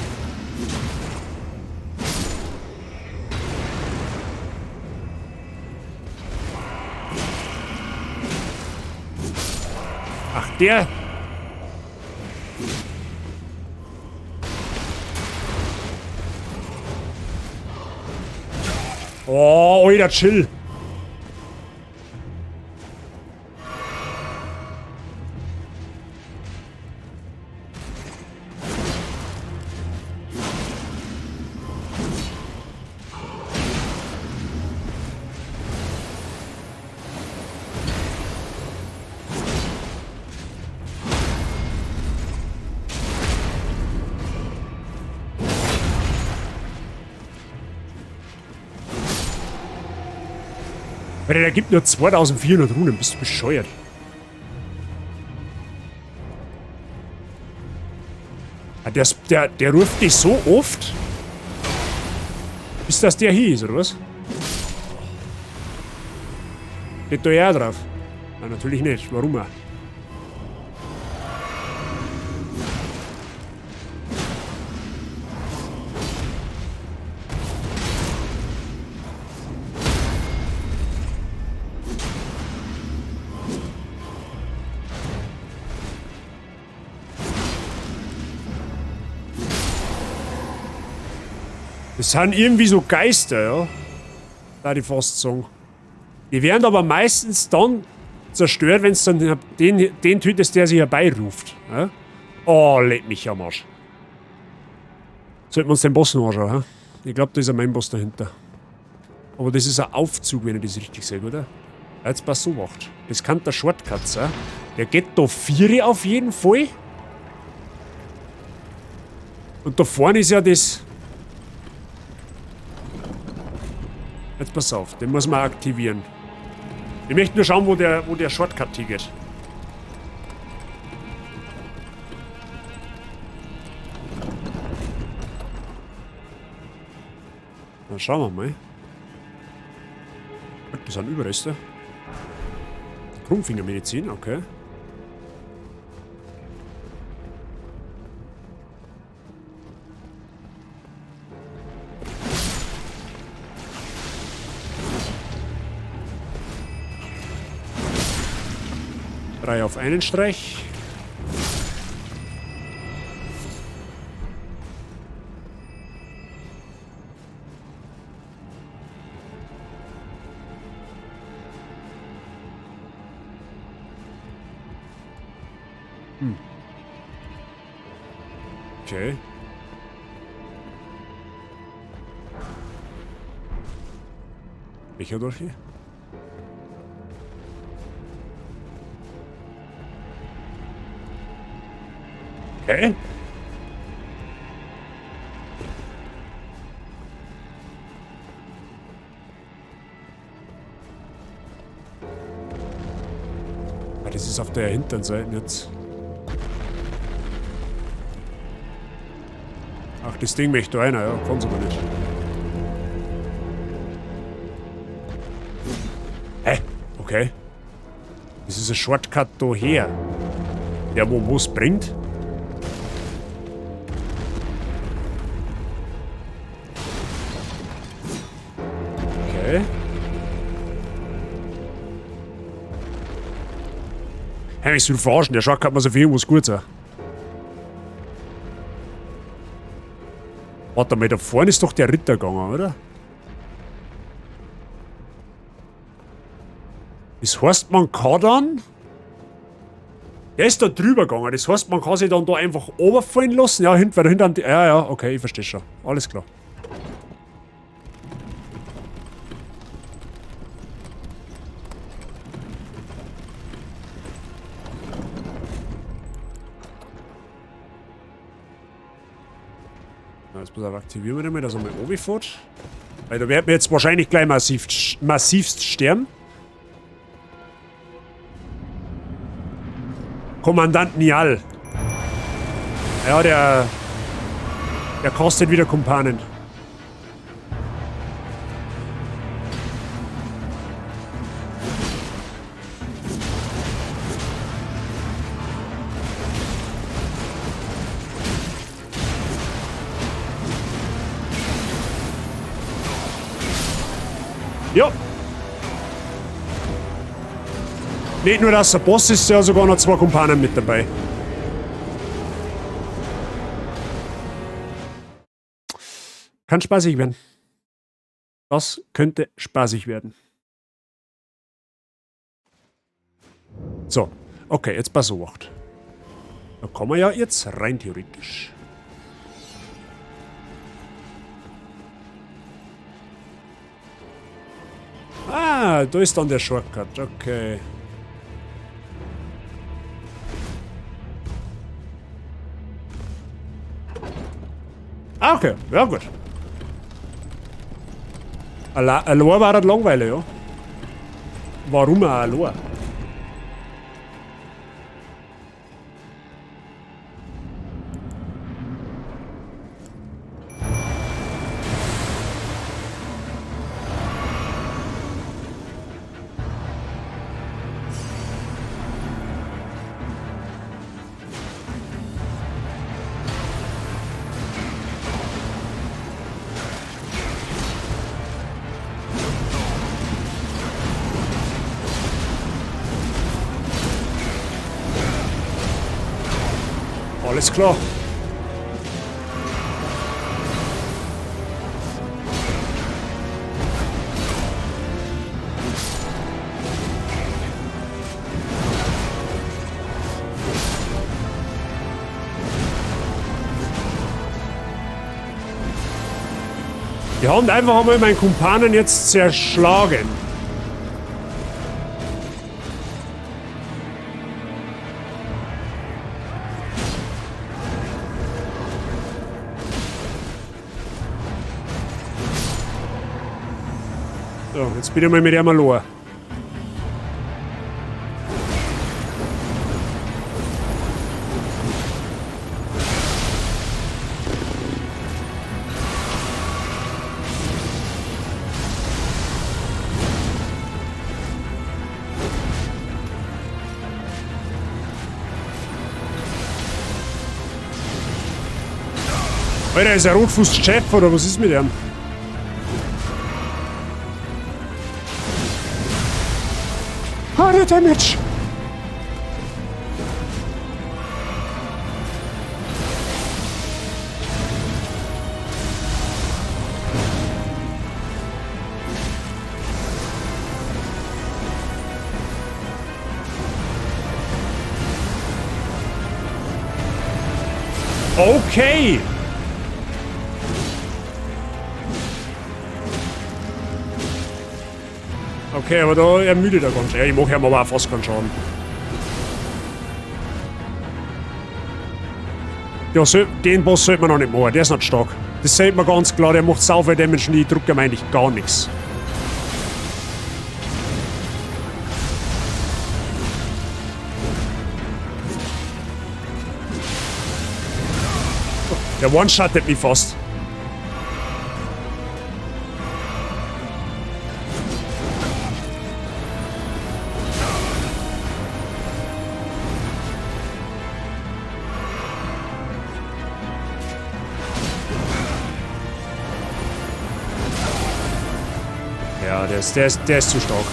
Ach, der. Oh, Alter, chill. Alter, der gibt nur 2400 Runen, bist du bescheuert? Ah, der ruft dich so oft, bis das der hier ist, oder was? Geht da ja auch drauf? Nein, natürlich nicht. Warum auch? Das sind irgendwie so Geister, ja. Da die fast sagen. Die werden aber meistens dann zerstört, wenn's dann den tötest, der sich herbeiruft. Ja? Oh, leck mich am Arsch. Sollten wir uns den Boss noch anschauen, hä? Ich glaub, da ist ein Main-Boss dahinter. Aber das ist ein Aufzug, wenn ich das richtig sehe, oder? Ja, jetzt pass so macht. Das kann der Shortcut sein. Der geht da 4 auf jeden Fall. Und da vorne ist ja das... Jetzt pass auf, den muss man aktivieren. Ich möchte nur schauen, wo der Shortcut hingeht. Dann schauen wir mal. Das sind Überreste. Krummfingermedizin, okay. 3 auf einen Streich. Okay. Welcher durch hier? Hä? Ah, das ist auf der hinteren Seite jetzt. Ach, das Ding möchte einer, ja, kann's aber nicht. Hä? Okay. Das ist ein Shortcut da her. Der wo was bringt? Okay. Hey, mich soll verarschen, der Shortcut muss auf irgendwas gut sein. Warte mal, da vorne ist doch der Ritter gegangen, oder? Das heißt, man kann dann... Der ist da drüber gegangen. Das heißt, man kann sich dann da einfach runterfallen lassen. Ja, hinten, weil da hinten... Ja, ja, okay, ich verstehe schon. Alles klar. Na, jetzt pass auf, aktivieren wir den mal, dass er mal runterfährt. Weil da werden wir jetzt wahrscheinlich gleich massivst sterben. Kommandant Niall. Ja, der kostet wieder Kumpanen. Ja. Nicht nur, dass er Boss ist, ja sogar noch 2 Kumpanen mit dabei. Kann spaßig werden. Das könnte spaßig werden. So, okay, jetzt pass auf. Da kommen wir ja jetzt rein theoretisch. Ah, da ist dann der Shortcut, okay. Ah, okay, ja gut. Allein war das langweilig, ja. Warum auch allein? Alles klar. Die haben einfach einmal meinen Kumpanen jetzt zerschlagen. So, jetzt bin ich mal mit ihm allein. Alter, ist der Rotfuß-Chef oder was ist mit ihm? Ah, der Damage! Okay! Okay, aber da ermüdet er ganz schön. Ja, ich mach ihm aber auch fast keinen Schaden. Ja, den Boss sollte man noch nicht machen, der ist nicht stark. Das sieht man ganz klar, der macht sau viel Damage und ich drücke ihm eigentlich gar nichts. Der one-shottet mich fast. Ja, der ist zu stark.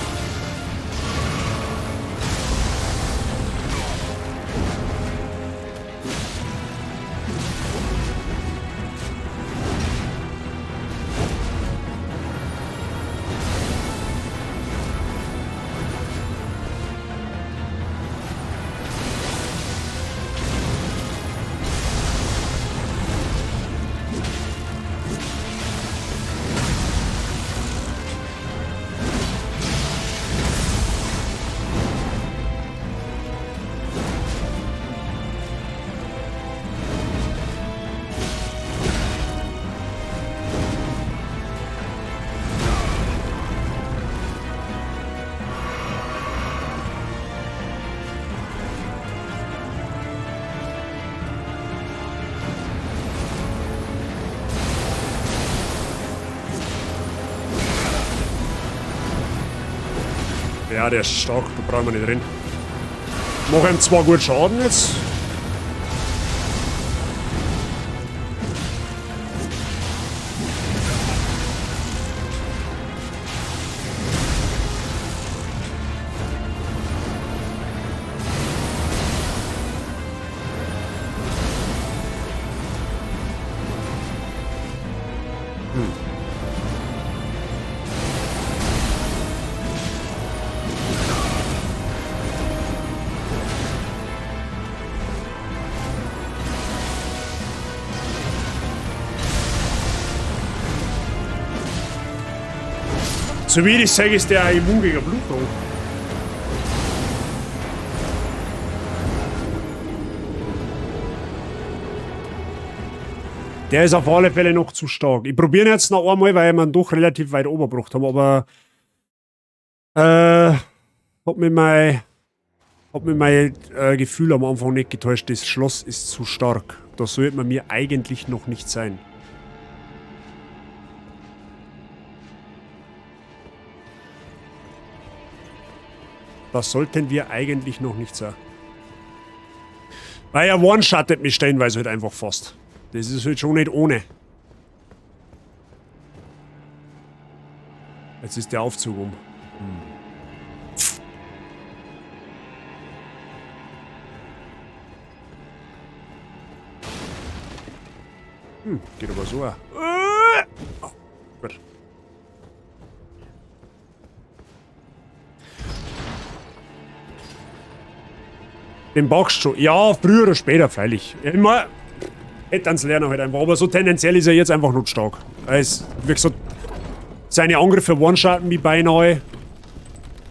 Ja, der ist stark, da brauchen wir nicht drin. Mach ihm zwar gut Schaden jetzt. So wie ich sage, ist der immun gegen Blutung. Der ist auf alle Fälle noch zu stark. Ich probiere ihn jetzt noch einmal, weil wir ihn doch relativ weit oben gebracht haben, aber hat mir mein Gefühl am Anfang nicht getäuscht. Das Schloss ist zu stark. Da sollte man mir eigentlich noch nicht sein. Das sollten wir eigentlich noch nicht sein. Weil er one-shottet mich stellenweise halt einfach fast. Das ist halt schon nicht ohne. Jetzt ist der Aufzug um. Geht aber so auch. Oh, gut. Den packst du schon. Ja, früher oder später, freilich. Ja, immer hätte ans Lernen halt einfach. Aber so tendenziell ist er jetzt einfach noch stark. Er ist, wie gesagt, seine Angriffe one-shotten mich beinahe.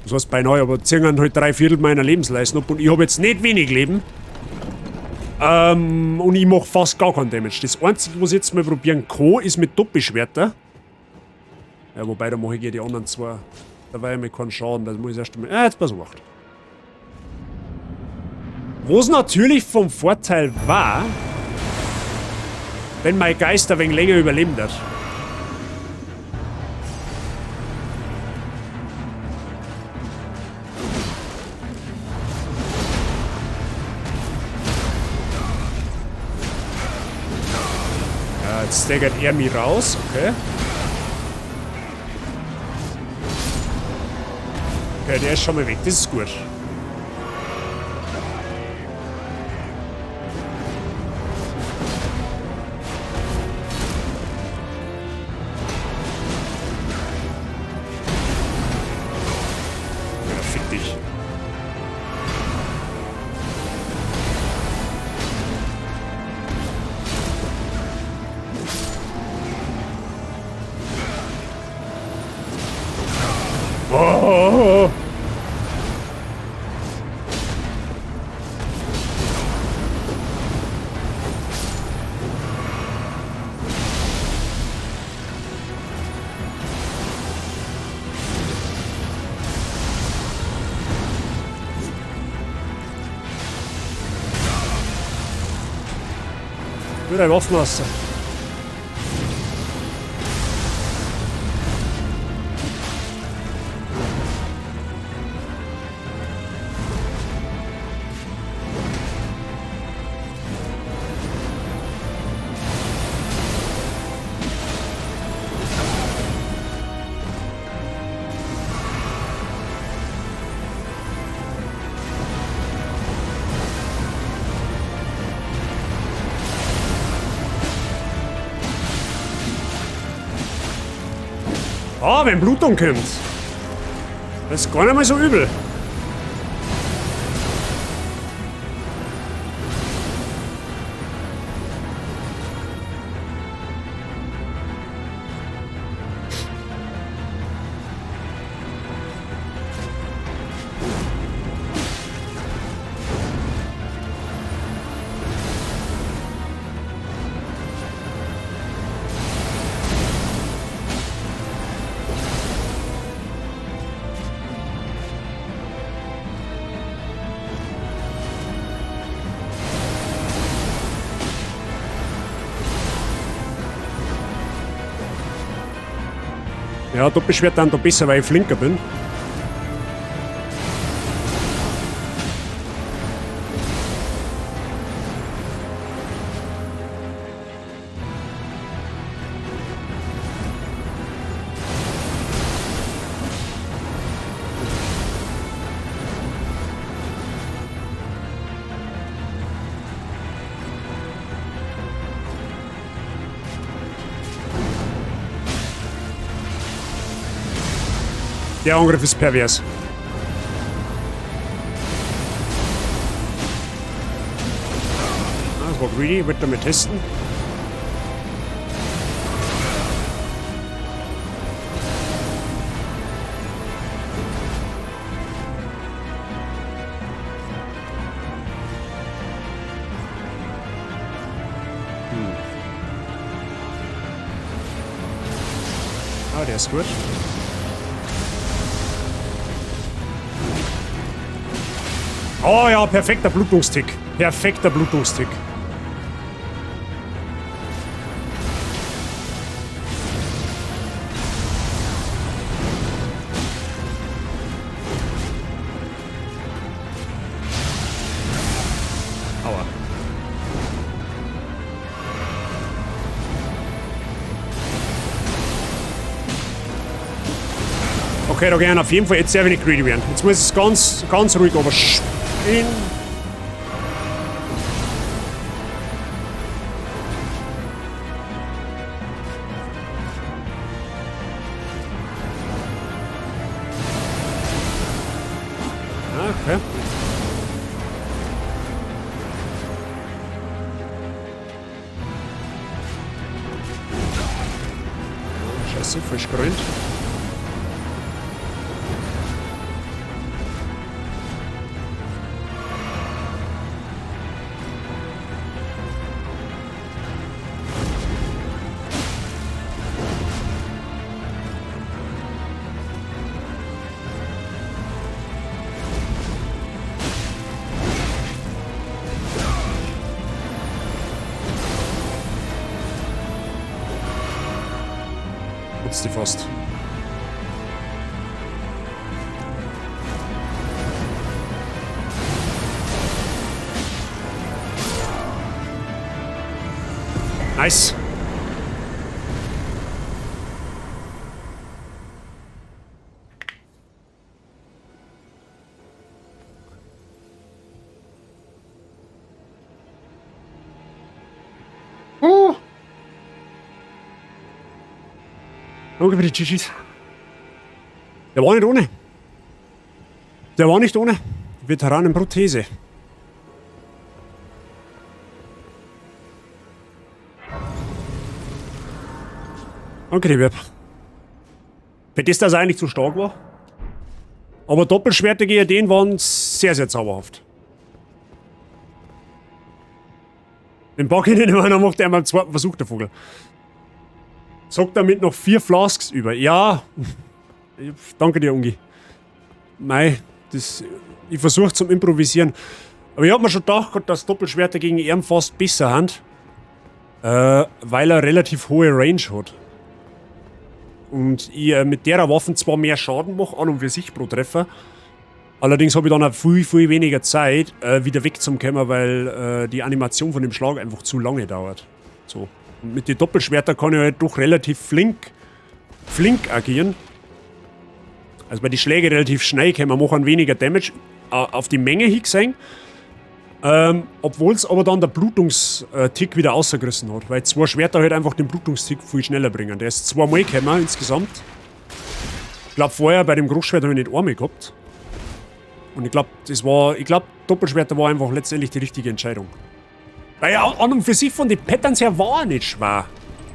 Das heißt beinahe, aber ziehen halt 3/4 meiner Lebensleistung ab. Und ich hab jetzt nicht wenig Leben. Und ich mach fast gar keinen Damage. Das Einzige, was ich jetzt mal probieren kann, ist mit Doppelschwerter. Ja, wobei, da mach ich ja die anderen zwei. Da war ja mir keinen Schaden. Das muss ich erst einmal. Ja, jetzt pass auf. Was natürlich vom Vorteil war, wenn mein Geist ein wenig länger überleben wird. Ja, jetzt staggert er mich raus, okay. Okay, der ist schon mal weg, das ist gut. Wieder Waffen raus. Ah, wenn Blutung kommt. Das ist gar nicht mal so übel. Ja, Doppelschwert dann da besser, weil ich flinker bin. Der Angriff ist pervers. Das war greedy, wird damit testen. Ah, der ist gut. Oh ja, perfekter Blutungstick. Perfekter Blutungstick. Aua. Okay, da gehen auf jeden Fall jetzt sehr wenig greedy werden. Jetzt muss es ganz, ganz ruhig aber spielen. Okay. Scheiße, frisch geräumt. Putz die fast. Nice. Oh. Danke für die GGs. Der war nicht ohne. Der war nicht ohne. Veteranenprothese. Danke dir, Wirb. Für das, dass er eigentlich zu stark war. Aber Doppelschwerter gegen den waren sehr, sehr zauberhaft. Den Bock in den meiner macht er beim zweiten Versuch, der Vogel. Sagt damit noch 4 Flasks über. Ja. Danke dir, Ungi. Mei, das, ich versuche zum Improvisieren. Aber ich hab mir schon gedacht, dass Doppelschwerter gegen ihn fast besser sind. Weil er relativ hohe Range hat. Und ich mit der Waffe zwar mehr Schaden mache, an und für sich pro Treffer. Allerdings habe ich dann auch viel, viel weniger Zeit, wieder wegzukommen, weil die Animation von dem Schlag einfach zu lange dauert. So. Und mit den Doppelschwertern kann ich halt doch relativ flink agieren. Also weil die Schläge relativ schnell kommen, machen weniger Damage auf die Menge hingesehen. Obwohl's aber dann der Blutungstick wieder ausgerissen hat, weil zwei Schwerter halt einfach den Blutungstick viel schneller bringen. Der ist zweimal gekommen insgesamt. Ich glaub, vorher bei dem Großschwert hab ich nicht einmal gehabt. Und ich glaub, das war, ich glaub, Doppelschwerter war einfach letztendlich die richtige Entscheidung. Weil ja, an und für sich von den Patterns her war er nicht schwer.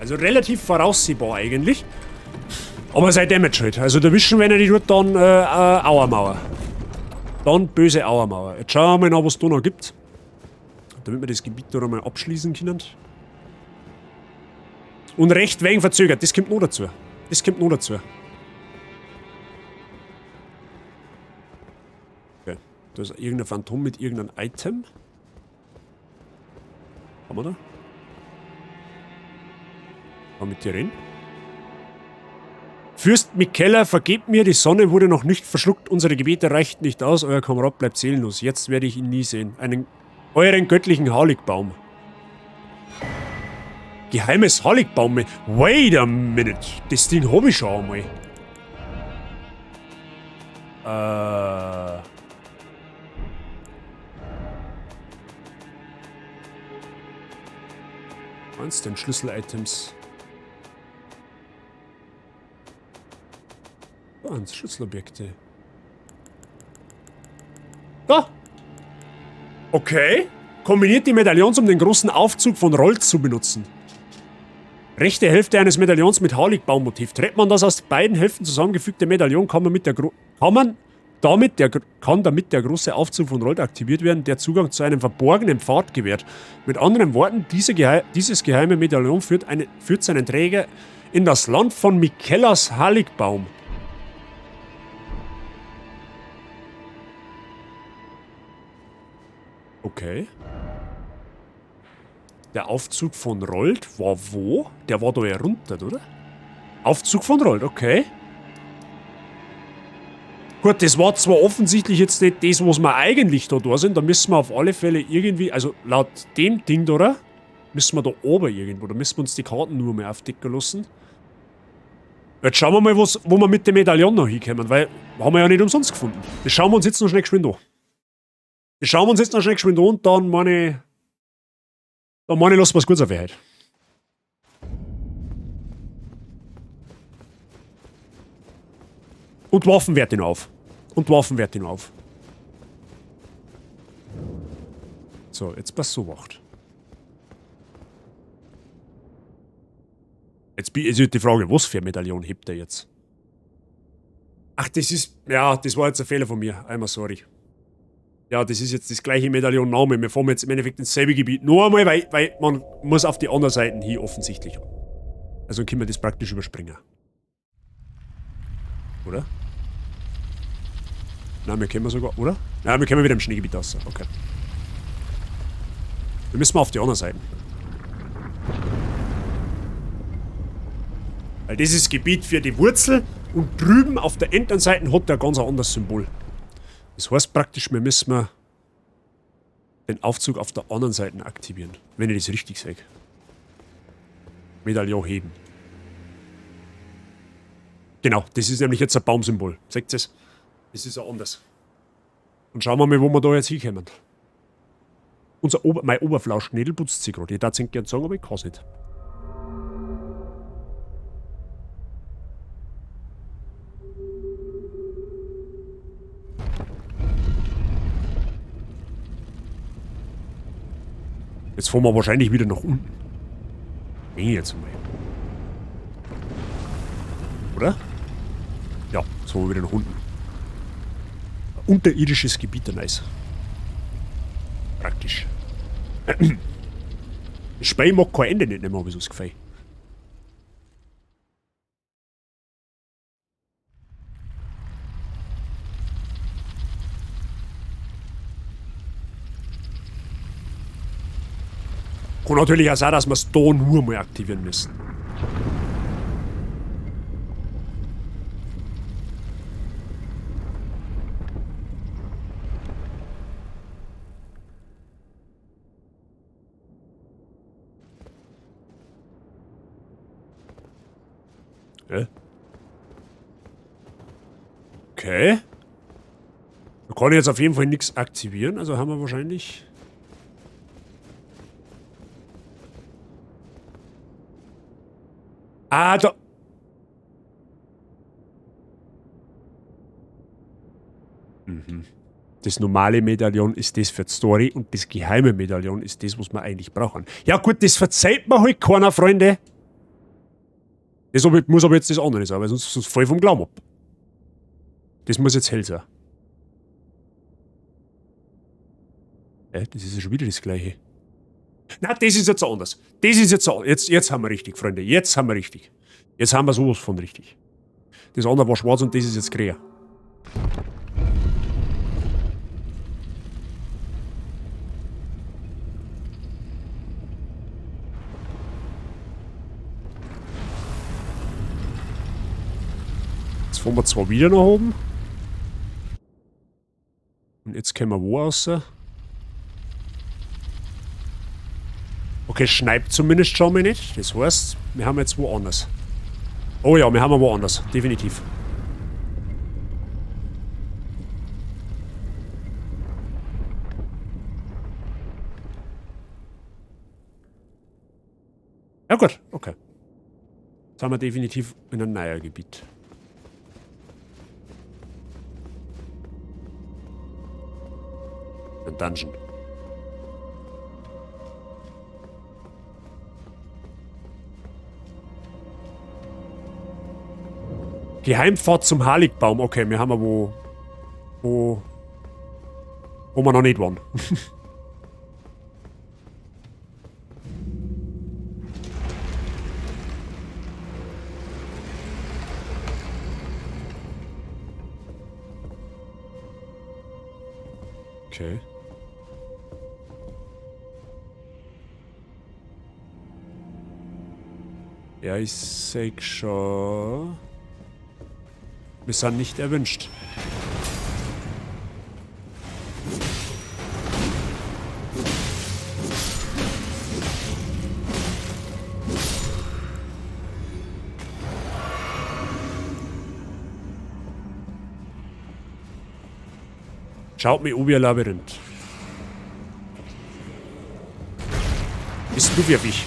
Also relativ voraussehbar eigentlich. Aber sein Damage halt. Also der Wischen, wenn er die tut, dann Auermauer. Dann böse Auermauer. Jetzt schauen wir mal nach, was es da noch gibt. Damit wir das Gebiet da noch mal abschließen können. Und recht wenig verzögert, das kommt noch dazu. Das kommt noch dazu. Okay. Da ist irgendein Phantom mit irgendeinem Item. Haben wir da? Kann mit dir reden? Fürst Miquella, vergebt mir, die Sonne wurde noch nicht verschluckt, unsere Gebete reichten nicht aus, euer Kamerad bleibt seelenlos. Jetzt werde ich ihn nie sehen. Euren göttlichen Haligbaum. Geheimes Haligbaum. Wait a minute. Das Ding hab ich schon einmal. Was denn Schlüssel-Items? Eins, Schlüsselobjekte. Da! Okay. Kombiniert die Medaillons, um den großen Aufzug von Rold zu benutzen. Rechte Hälfte eines Medaillons mit Haligbaummotiv. Trägt man das aus beiden Hälften zusammengefügte Medaillon, kann man mit der Gro-, kann man damit der Gro-, kann damit der große Aufzug von Rold aktiviert werden, der Zugang zu einem verborgenen Pfad gewährt. Mit anderen Worten, dieses geheime Medaillon führt seinen Träger in das Land von Miquellas Haligbaum. Okay. Der Aufzug von Rold war wo? Der war da ja runter, oder? Aufzug von Rold, okay. Gut, das war zwar offensichtlich jetzt nicht das, was wir eigentlich da sind. Da müssen wir auf alle Fälle irgendwie, also laut dem Ding da, oder? Müssen wir da oben irgendwo, da müssen wir uns die Karten nur mal aufdecken lassen. Jetzt schauen wir mal, wo wir mit dem Medaillon noch hinkommen, weil haben wir ja nicht umsonst gefunden. Das schauen wir uns jetzt noch schnell geschwind an. Das schauen wir uns jetzt noch schnell geschwind an und dann meine ich, dann meine ich, lassen wir's kurz auf heute. Und Waffen werte noch auf. Und Waffen werte noch auf. So, jetzt passt so wacht. Jetzt ist die Frage, was für ein Medaillon hebt er jetzt? Ach, das ist... Ja, das war jetzt ein Fehler von mir. Einmal sorry. Ja, das ist jetzt das gleiche Medaillonname. Wir fahren jetzt im Endeffekt ins selbe Gebiet. Nur einmal, weil man muss auf die anderen Seiten hier offensichtlich. Also können wir das praktisch überspringen. Oder? Nein, wir können sogar, oder? Nein, wir können wieder im Schneegebiet raus. Okay. Wir müssen mal auf die anderen Seiten. Weil das ist Gebiet für die Wurzel und drüben auf der anderen Seite hat der ganz ein anderes Symbol. Das heißt praktisch, wir müssen den Aufzug auf der anderen Seite aktivieren. Wenn ich das richtig sehe. Medaillon heben. Genau, das ist nämlich jetzt ein Baumsymbol. Seht ihr es? Das ist ja anders. Und schauen wir mal, wo wir da jetzt hinkommen. Mein Oberflauschknädel putzt sich gerade. Ich darf es nicht gern sagen, aber ich kann's nicht. Jetzt fahren wir wahrscheinlich wieder nach unten. Geh jetzt mal. Oder? Ja, jetzt fahren wir wieder nach unten. Unterirdisches Gebiet, nice. Praktisch. Das Spiel mag kein Ende nicht mehr, hab ich so das Gefühl. Kann natürlich auch sein, dass wir es da nur mal aktivieren müssen. Hä? Okay. Da kann ich jetzt auf jeden Fall nichts aktivieren, also haben wir wahrscheinlich... Ah, da... Mhm. Das normale Medaillon ist das für die Story und das geheime Medaillon ist das, was wir eigentlich brauchen. Ja gut, das verzeiht mir halt keiner, Freunde. Das muss aber jetzt das andere sein, weil sonst fall ich vom Glauben ab. Das muss jetzt hell sein. Ja, das ist ja schon wieder das Gleiche. Na, das ist jetzt anders. Das ist jetzt anders. Jetzt haben wir richtig, Freunde. Jetzt haben wir richtig. Jetzt haben wir sowas von richtig. Das andere war schwarz und das ist jetzt grün. Jetzt fahren wir zwar wieder nach oben. Und jetzt kommen wir wo raus? Okay, schneit zumindest schon mal nicht. Das heißt, wir haben jetzt woanders. Oh ja, wir haben woanders. Definitiv. Ja gut, okay. Jetzt haben wir definitiv in einem neuen Gebiet. Ein Dungeon. Geheimpfad zum Heiligbaum. Okay, wir haben ja wo wir noch nicht waren. Okay. Ja, ich seh schon. Wir sind nicht erwünscht. Schaut mir an wie ein Labyrinth. Bist du wirklich?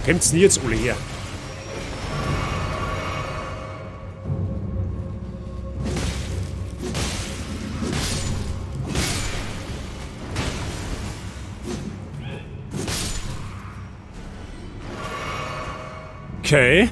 Kommt's denn jetzt alle her? Okay.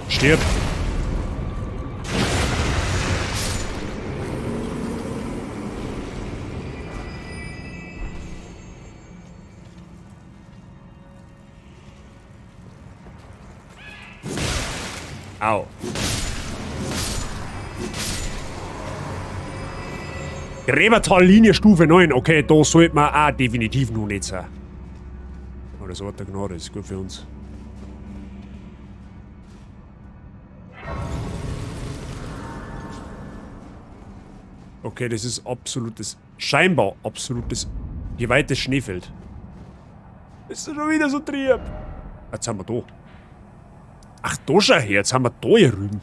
Stirb. Au. Gräbertallinie Stufe 9. Okay, da sollte man auch definitiv noch nicht sein. Oh, das Ort der Gnade ist gut für uns. Okay, das ist absolutes, scheinbar absolutes, geweihtes Schneefeld. Ist das schon wieder so trieb? Jetzt sind wir da. Ach, da schau her, jetzt haben wir da hier drüben.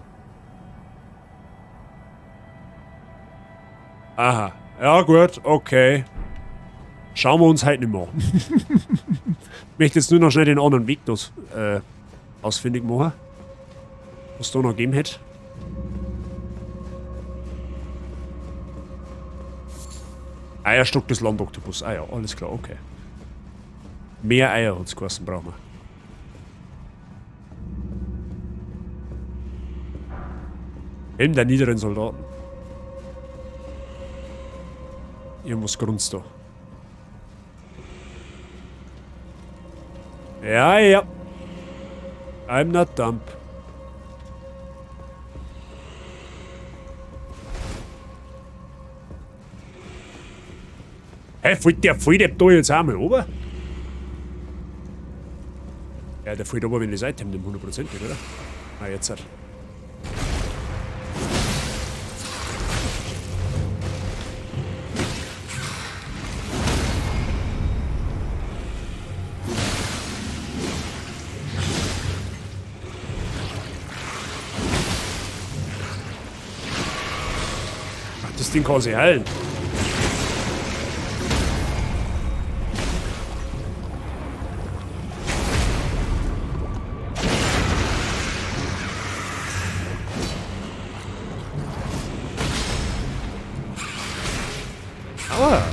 Aha, Ja gut, okay. Schauen wir uns heute nicht mehr an. Ich möchte jetzt nur noch schnell den anderen Weg das, ausfindig machen. Was da noch gegeben hätte. Eierstock des Landoktopus. Ah ja, alles klar, okay. Mehr Eier hat's geheißen, brauchen wir. Helm der niederen Soldaten. Irgendwas grunzt da. Ja, ja. I'm not dumb. Hä, fällt der da jetzt auch mal runter? Ja, der fällt aber, wenn ich das Item nehme, hundertprozentig, oder? Ah, jetzt halt. Ach, das Ding kann sich heilen. Aua.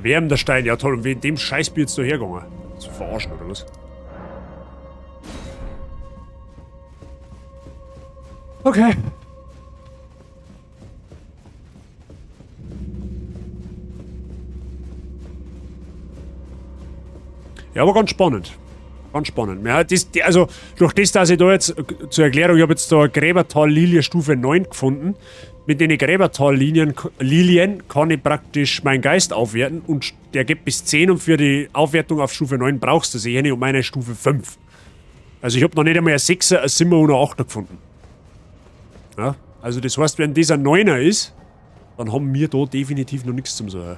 Wärmender Stein, ja toll, und wegen dem Scheiß bin ich jetzt da hergegangen. Zu verarschen, oder was? Okay. Ja, aber ganz spannend. Ganz spannend. Ja, das, die, also, durch das, dass ich da jetzt, zur Erklärung, ich hab jetzt da Gräbertal-Lilie Stufe 9 gefunden. Mit den Gräbertal-Lilien Lilien kann ich praktisch meinen Geist aufwerten und der geht bis 10 und für die Aufwertung auf Stufe 9 brauchst du sie nicht und meine Stufe 5. Also ich hab noch nicht einmal ein 6er, ein 7er und ein 8er gefunden. Ja, also das heißt, wenn dieser 9er ist, dann haben wir da definitiv noch nichts zum Sagen.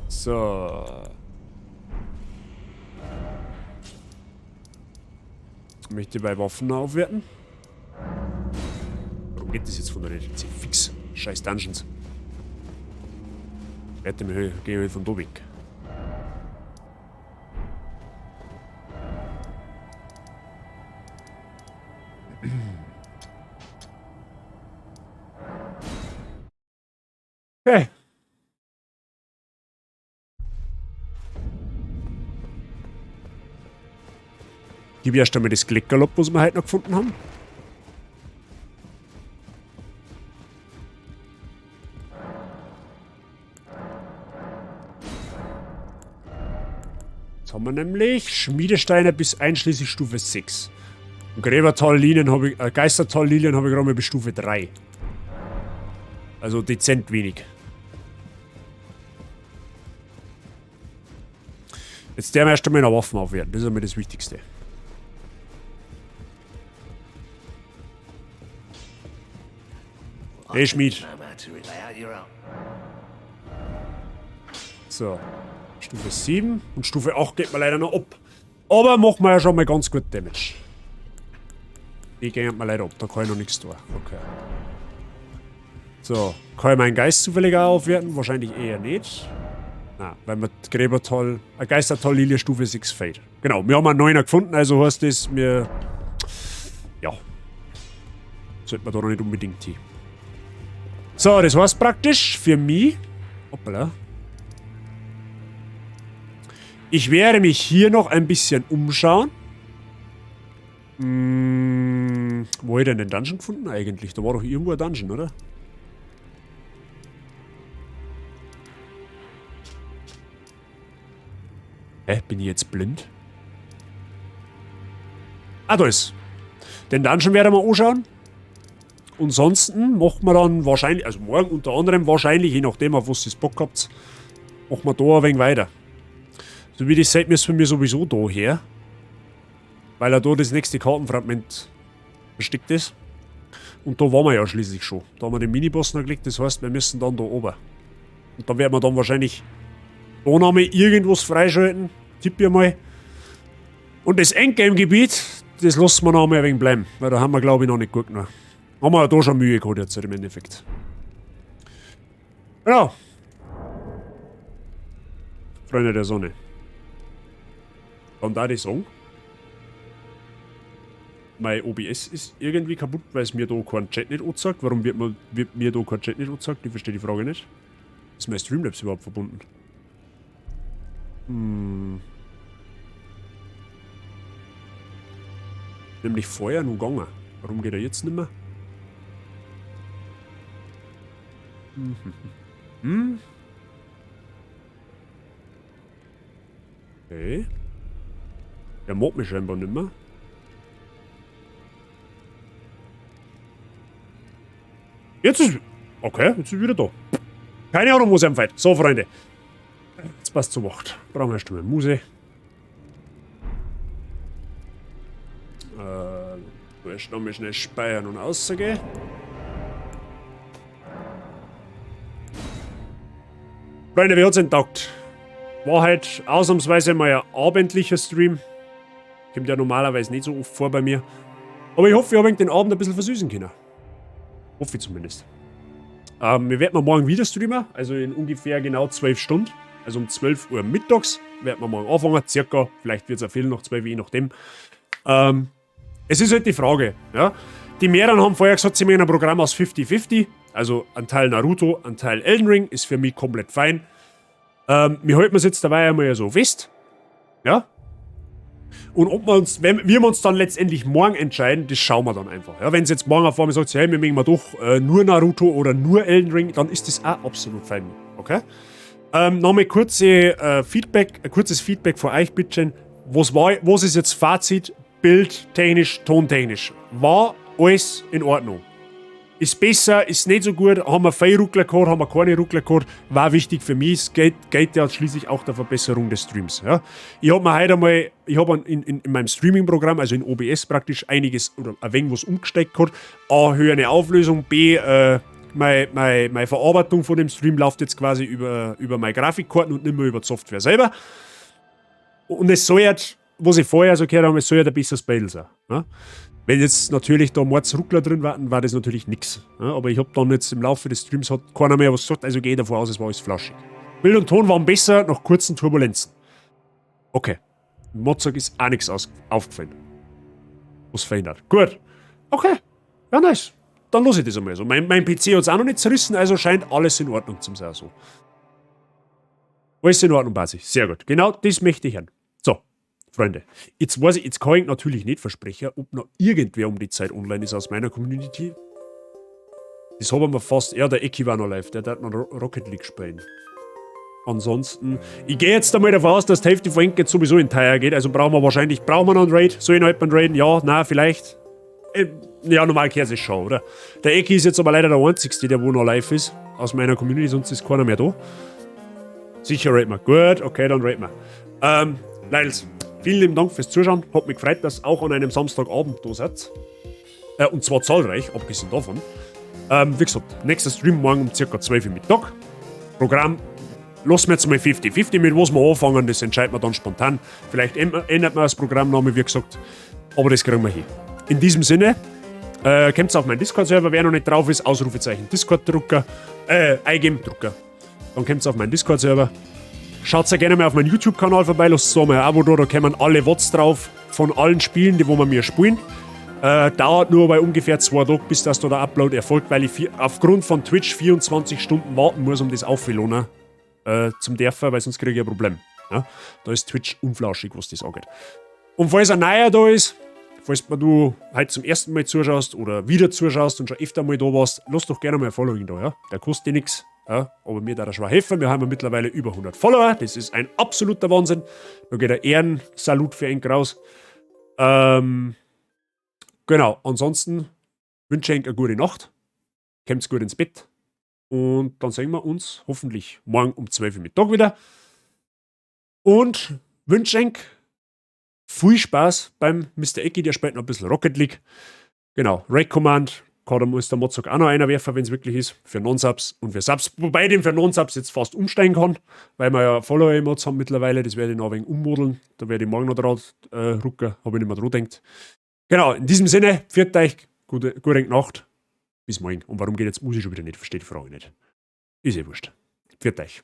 So. Möchte bei Waffen aufwerten. Warum geht das jetzt von der nicht? Fix. Scheiß Dungeons. Werte mir, gehe ich von da weg. Okay. Gib erst einmal das Kleckerl ab, was wir heute noch gefunden haben. Jetzt haben wir nämlich Schmiedesteine bis einschließlich Stufe 6. Und Gräbertal-Linien habe ich, Geistertal-Lilien habe ich gerade mal bis Stufe 3. Also dezent wenig. Jetzt der erst einmal noch Waffen aufwerten, das ist einmal das Wichtigste. Hey Schmied. So. Stufe 7 und Stufe 8 geht mir leider noch ab. Aber machen wir ja schon mal ganz gut Damage. Die gehen mir leider ab, da kann ich noch nichts tun. Okay. So, kann ich meinen Geist zufällig auch aufwerten? Wahrscheinlich eher nicht. Nein, weil mir Gräbertal, Geistertal-Lilie Stufe 6 fehlt. Genau, wir haben einen 9er gefunden, also heißt das, wir... Ja. Sollte man da noch nicht unbedingt hin. So, das war's praktisch für mich. Hoppala. Ich werde mich hier noch ein bisschen umschauen. Wo hab ich denn den Dungeon gefunden eigentlich? Da war doch irgendwo ein Dungeon, oder? Hä? Bin ich jetzt blind? Ah, da ist. Den Dungeon werden wir anschauen. Und ansonsten machen wir dann wahrscheinlich, also morgen unter anderem wahrscheinlich, je nachdem auf was ihr Bock habt, machen wir da ein wenig weiter. So wie das seht, müssen wir sowieso da her. Weil ja da das nächste Kartenfragment versteckt ist. Und da waren wir ja schließlich schon. Da haben wir den Miniboss noch gelegt, das heißt, wir müssen dann da oben. Und da werden wir dann wahrscheinlich da noch mal irgendwas freischalten. Tipp ich mal. Und das Endgame-Gebiet, das lassen wir noch mal ein wenig bleiben. Weil da haben wir, glaub ich, noch nicht gut genug. Haben wir ja da schon Mühe gehabt jetzt im Endeffekt. Genau. Freunde der Sonne. Dann da die sagen, mein OBS ist irgendwie kaputt, weil es mir da keinen Chat nicht anzeigt. Warum wird mir da kein Chat nicht angezeigt? Ich verstehe die Frage nicht. Ist mein Streamlabs überhaupt verbunden? Nämlich vorher noch gegangen. Warum geht er jetzt nicht mehr? Okay. Der mag mich scheinbar nicht mehr. Jetzt ist... Okay, jetzt ist wieder da. Keine Ahnung, wo es am fällt. So, Freunde. Jetzt passt zur Wacht. Brauchen wir erst einmal Muse. Erst noch mal schnell speichern und rausgehen. Freunde, wie hat's denn taugt? War halt ausnahmsweise mal ein abendlicher Stream. Kommt ja normalerweise nicht so oft vor bei mir. Aber ich hoffe, wir haben den Abend ein bisschen versüßen können. Hoffe ich zumindest. Wir werden morgen wieder streamen, also in ungefähr genau 12 Stunden. Also um 12 Uhr mittags werden wir morgen anfangen, circa. Vielleicht wird's auch viel noch 12 Uhr, je nachdem. Es ist halt die Frage, ja. Die mehreren haben vorher gesagt, sie machen ein Programm aus 50-50. Also ein Teil Naruto, ein Teil Elden Ring, ist für mich komplett fein. Wir halten es jetzt dabei einmal so fest. Ja. Und ob wir uns, wenn wir uns dann letztendlich morgen entscheiden, das schauen wir dann einfach. Ja, wenn's jetzt morgen auf einmal sagt, hey, wir mögen mal doch nur Naruto oder nur Elden Ring, dann ist das auch absolut fein. Okay? Nochmal ein kurzes Feedback von euch, bitteschön. Was ist jetzt Fazit? Bild, technisch, tontechnisch. War alles in Ordnung? Ist besser, ist nicht so gut, haben wir viel Ruckler gehabt, haben wir keine Ruckler gehabt, war wichtig für mich, es geht ja schließlich auch der Verbesserung des Streams. Ja. Ich hab mir heute einmal, ich hab in meinem Streaming-Programm, also in OBS praktisch, einiges oder ein wenig was umgesteckt gehabt. A, höhere Auflösung, B, meine Verarbeitung von dem Stream läuft jetzt quasi über meine Grafikkarten und nicht mehr über die Software selber. Und es soll ja, was ich vorher so gehört habe, es soll ja ein besseres Bild sein. Ja. Wenn jetzt natürlich da Mordsruckler drin waren, war das natürlich nix. Ja, aber ich hab dann jetzt im Laufe des Streams hat keiner mehr was gesagt, also gehe ich davon aus, es war alles flaschig. Bild und Ton waren besser nach kurzen Turbulenzen. Okay. Mozart ist auch nix aufgefallen. Was verändert. Gut. Okay. Ja, nice. Dann lass ich das einmal so. Mein PC hat's auch noch nicht zerrissen, also scheint alles in Ordnung zum sein. So. Alles in Ordnung, Basi. Sehr gut. Genau das möchte ich hören. So. Freunde, jetzt weiß ich, jetzt kann ich natürlich nicht versprechen, ob noch irgendwer um die Zeit online ist aus meiner Community. Das haben wir fast. Ja, der Ecki war noch live, der hat noch Rocket League spielen. Ansonsten, ich gehe jetzt einmal davon aus, dass die Hälfte von Enk jetzt sowieso in Tire geht, also brauchen wir wahrscheinlich, brauchen wir noch einen Raid? Soll ich noch jemanden raiden? Ja, nein, vielleicht. Ja, normal gehört es schon, oder? Der Ecki ist jetzt aber leider der einzigste, der wo noch live ist, aus meiner Community, sonst ist keiner mehr da. Sicher raiden wir. Gut, okay, dann raiden wir. Leidels, vielen lieben Dank fürs Zuschauen. Hat mich gefreut, dass ihr auch an einem Samstagabend da seid. Und zwar zahlreich, abgesehen davon. Wie gesagt, nächster Stream morgen um circa 12 Uhr Mittag. Programm, lassen wir jetzt mal 50-50, mit was wir anfangen, das entscheiden wir dann spontan. Vielleicht ändert man das Programm nochmal, wie gesagt. Aber das kriegen wir hin. In diesem Sinne, kommt auf meinen Discord-Server, wer noch nicht drauf ist, Ausrufezeichen Discord-Drucker, eingeben, Drucker. Dann kommt auf meinen Discord-Server. Schaut sehr gerne mal auf meinen YouTube-Kanal vorbei, lasst da mal ein Abo da, da kommen alle Wots drauf von allen Spielen, die wo wir mir spielen. Dauert nur bei ungefähr 2 Tagen, bis das da der Upload erfolgt, weil ich aufgrund von Twitch 24 Stunden warten muss, um das aufzuladen zum dürfen, weil sonst kriege ich ein Problem. Ja? Da ist Twitch unflauschig, was das angeht. Und falls ein neuer da ist, falls du heute zum ersten Mal zuschaust oder wieder zuschaust und schon öfter mal da warst, lass doch gerne mal ein Following da, ja? Der kostet dir nichts, ja? Aber mir tät er schwer helfen. Wir haben ja mittlerweile über 100 Follower. Das ist ein absoluter Wahnsinn. Da geht ein Ehrensalut für enk raus. Genau, ansonsten wünsche ich enk eine gute Nacht. Kommt's gut ins Bett. Und dann sehen wir uns hoffentlich morgen um 12 Uhr Mittag wieder. Und wünsche enk viel Spaß beim Mr. Ecki, der spielt noch ein bisschen Rocket League. Genau, Raid Command kann der Mr. Mozok auch noch einer werfen, wenn es wirklich ist, für Non-Subs und für Subs. Wobei ich den für Non-Subs jetzt fast umsteigen kann, weil wir ja Follower-Emotes haben mittlerweile. Das werde ich noch ein wenig ummodeln. Da werde ich morgen noch drauf rucken, habe ich nicht mehr dran gedacht. Genau, in diesem Sinne, pfiat euch, gute Nacht, bis morgen. Und warum geht jetzt Musik schon wieder nicht? Versteht die Frage nicht. Ist eh wurscht. Pfiat euch.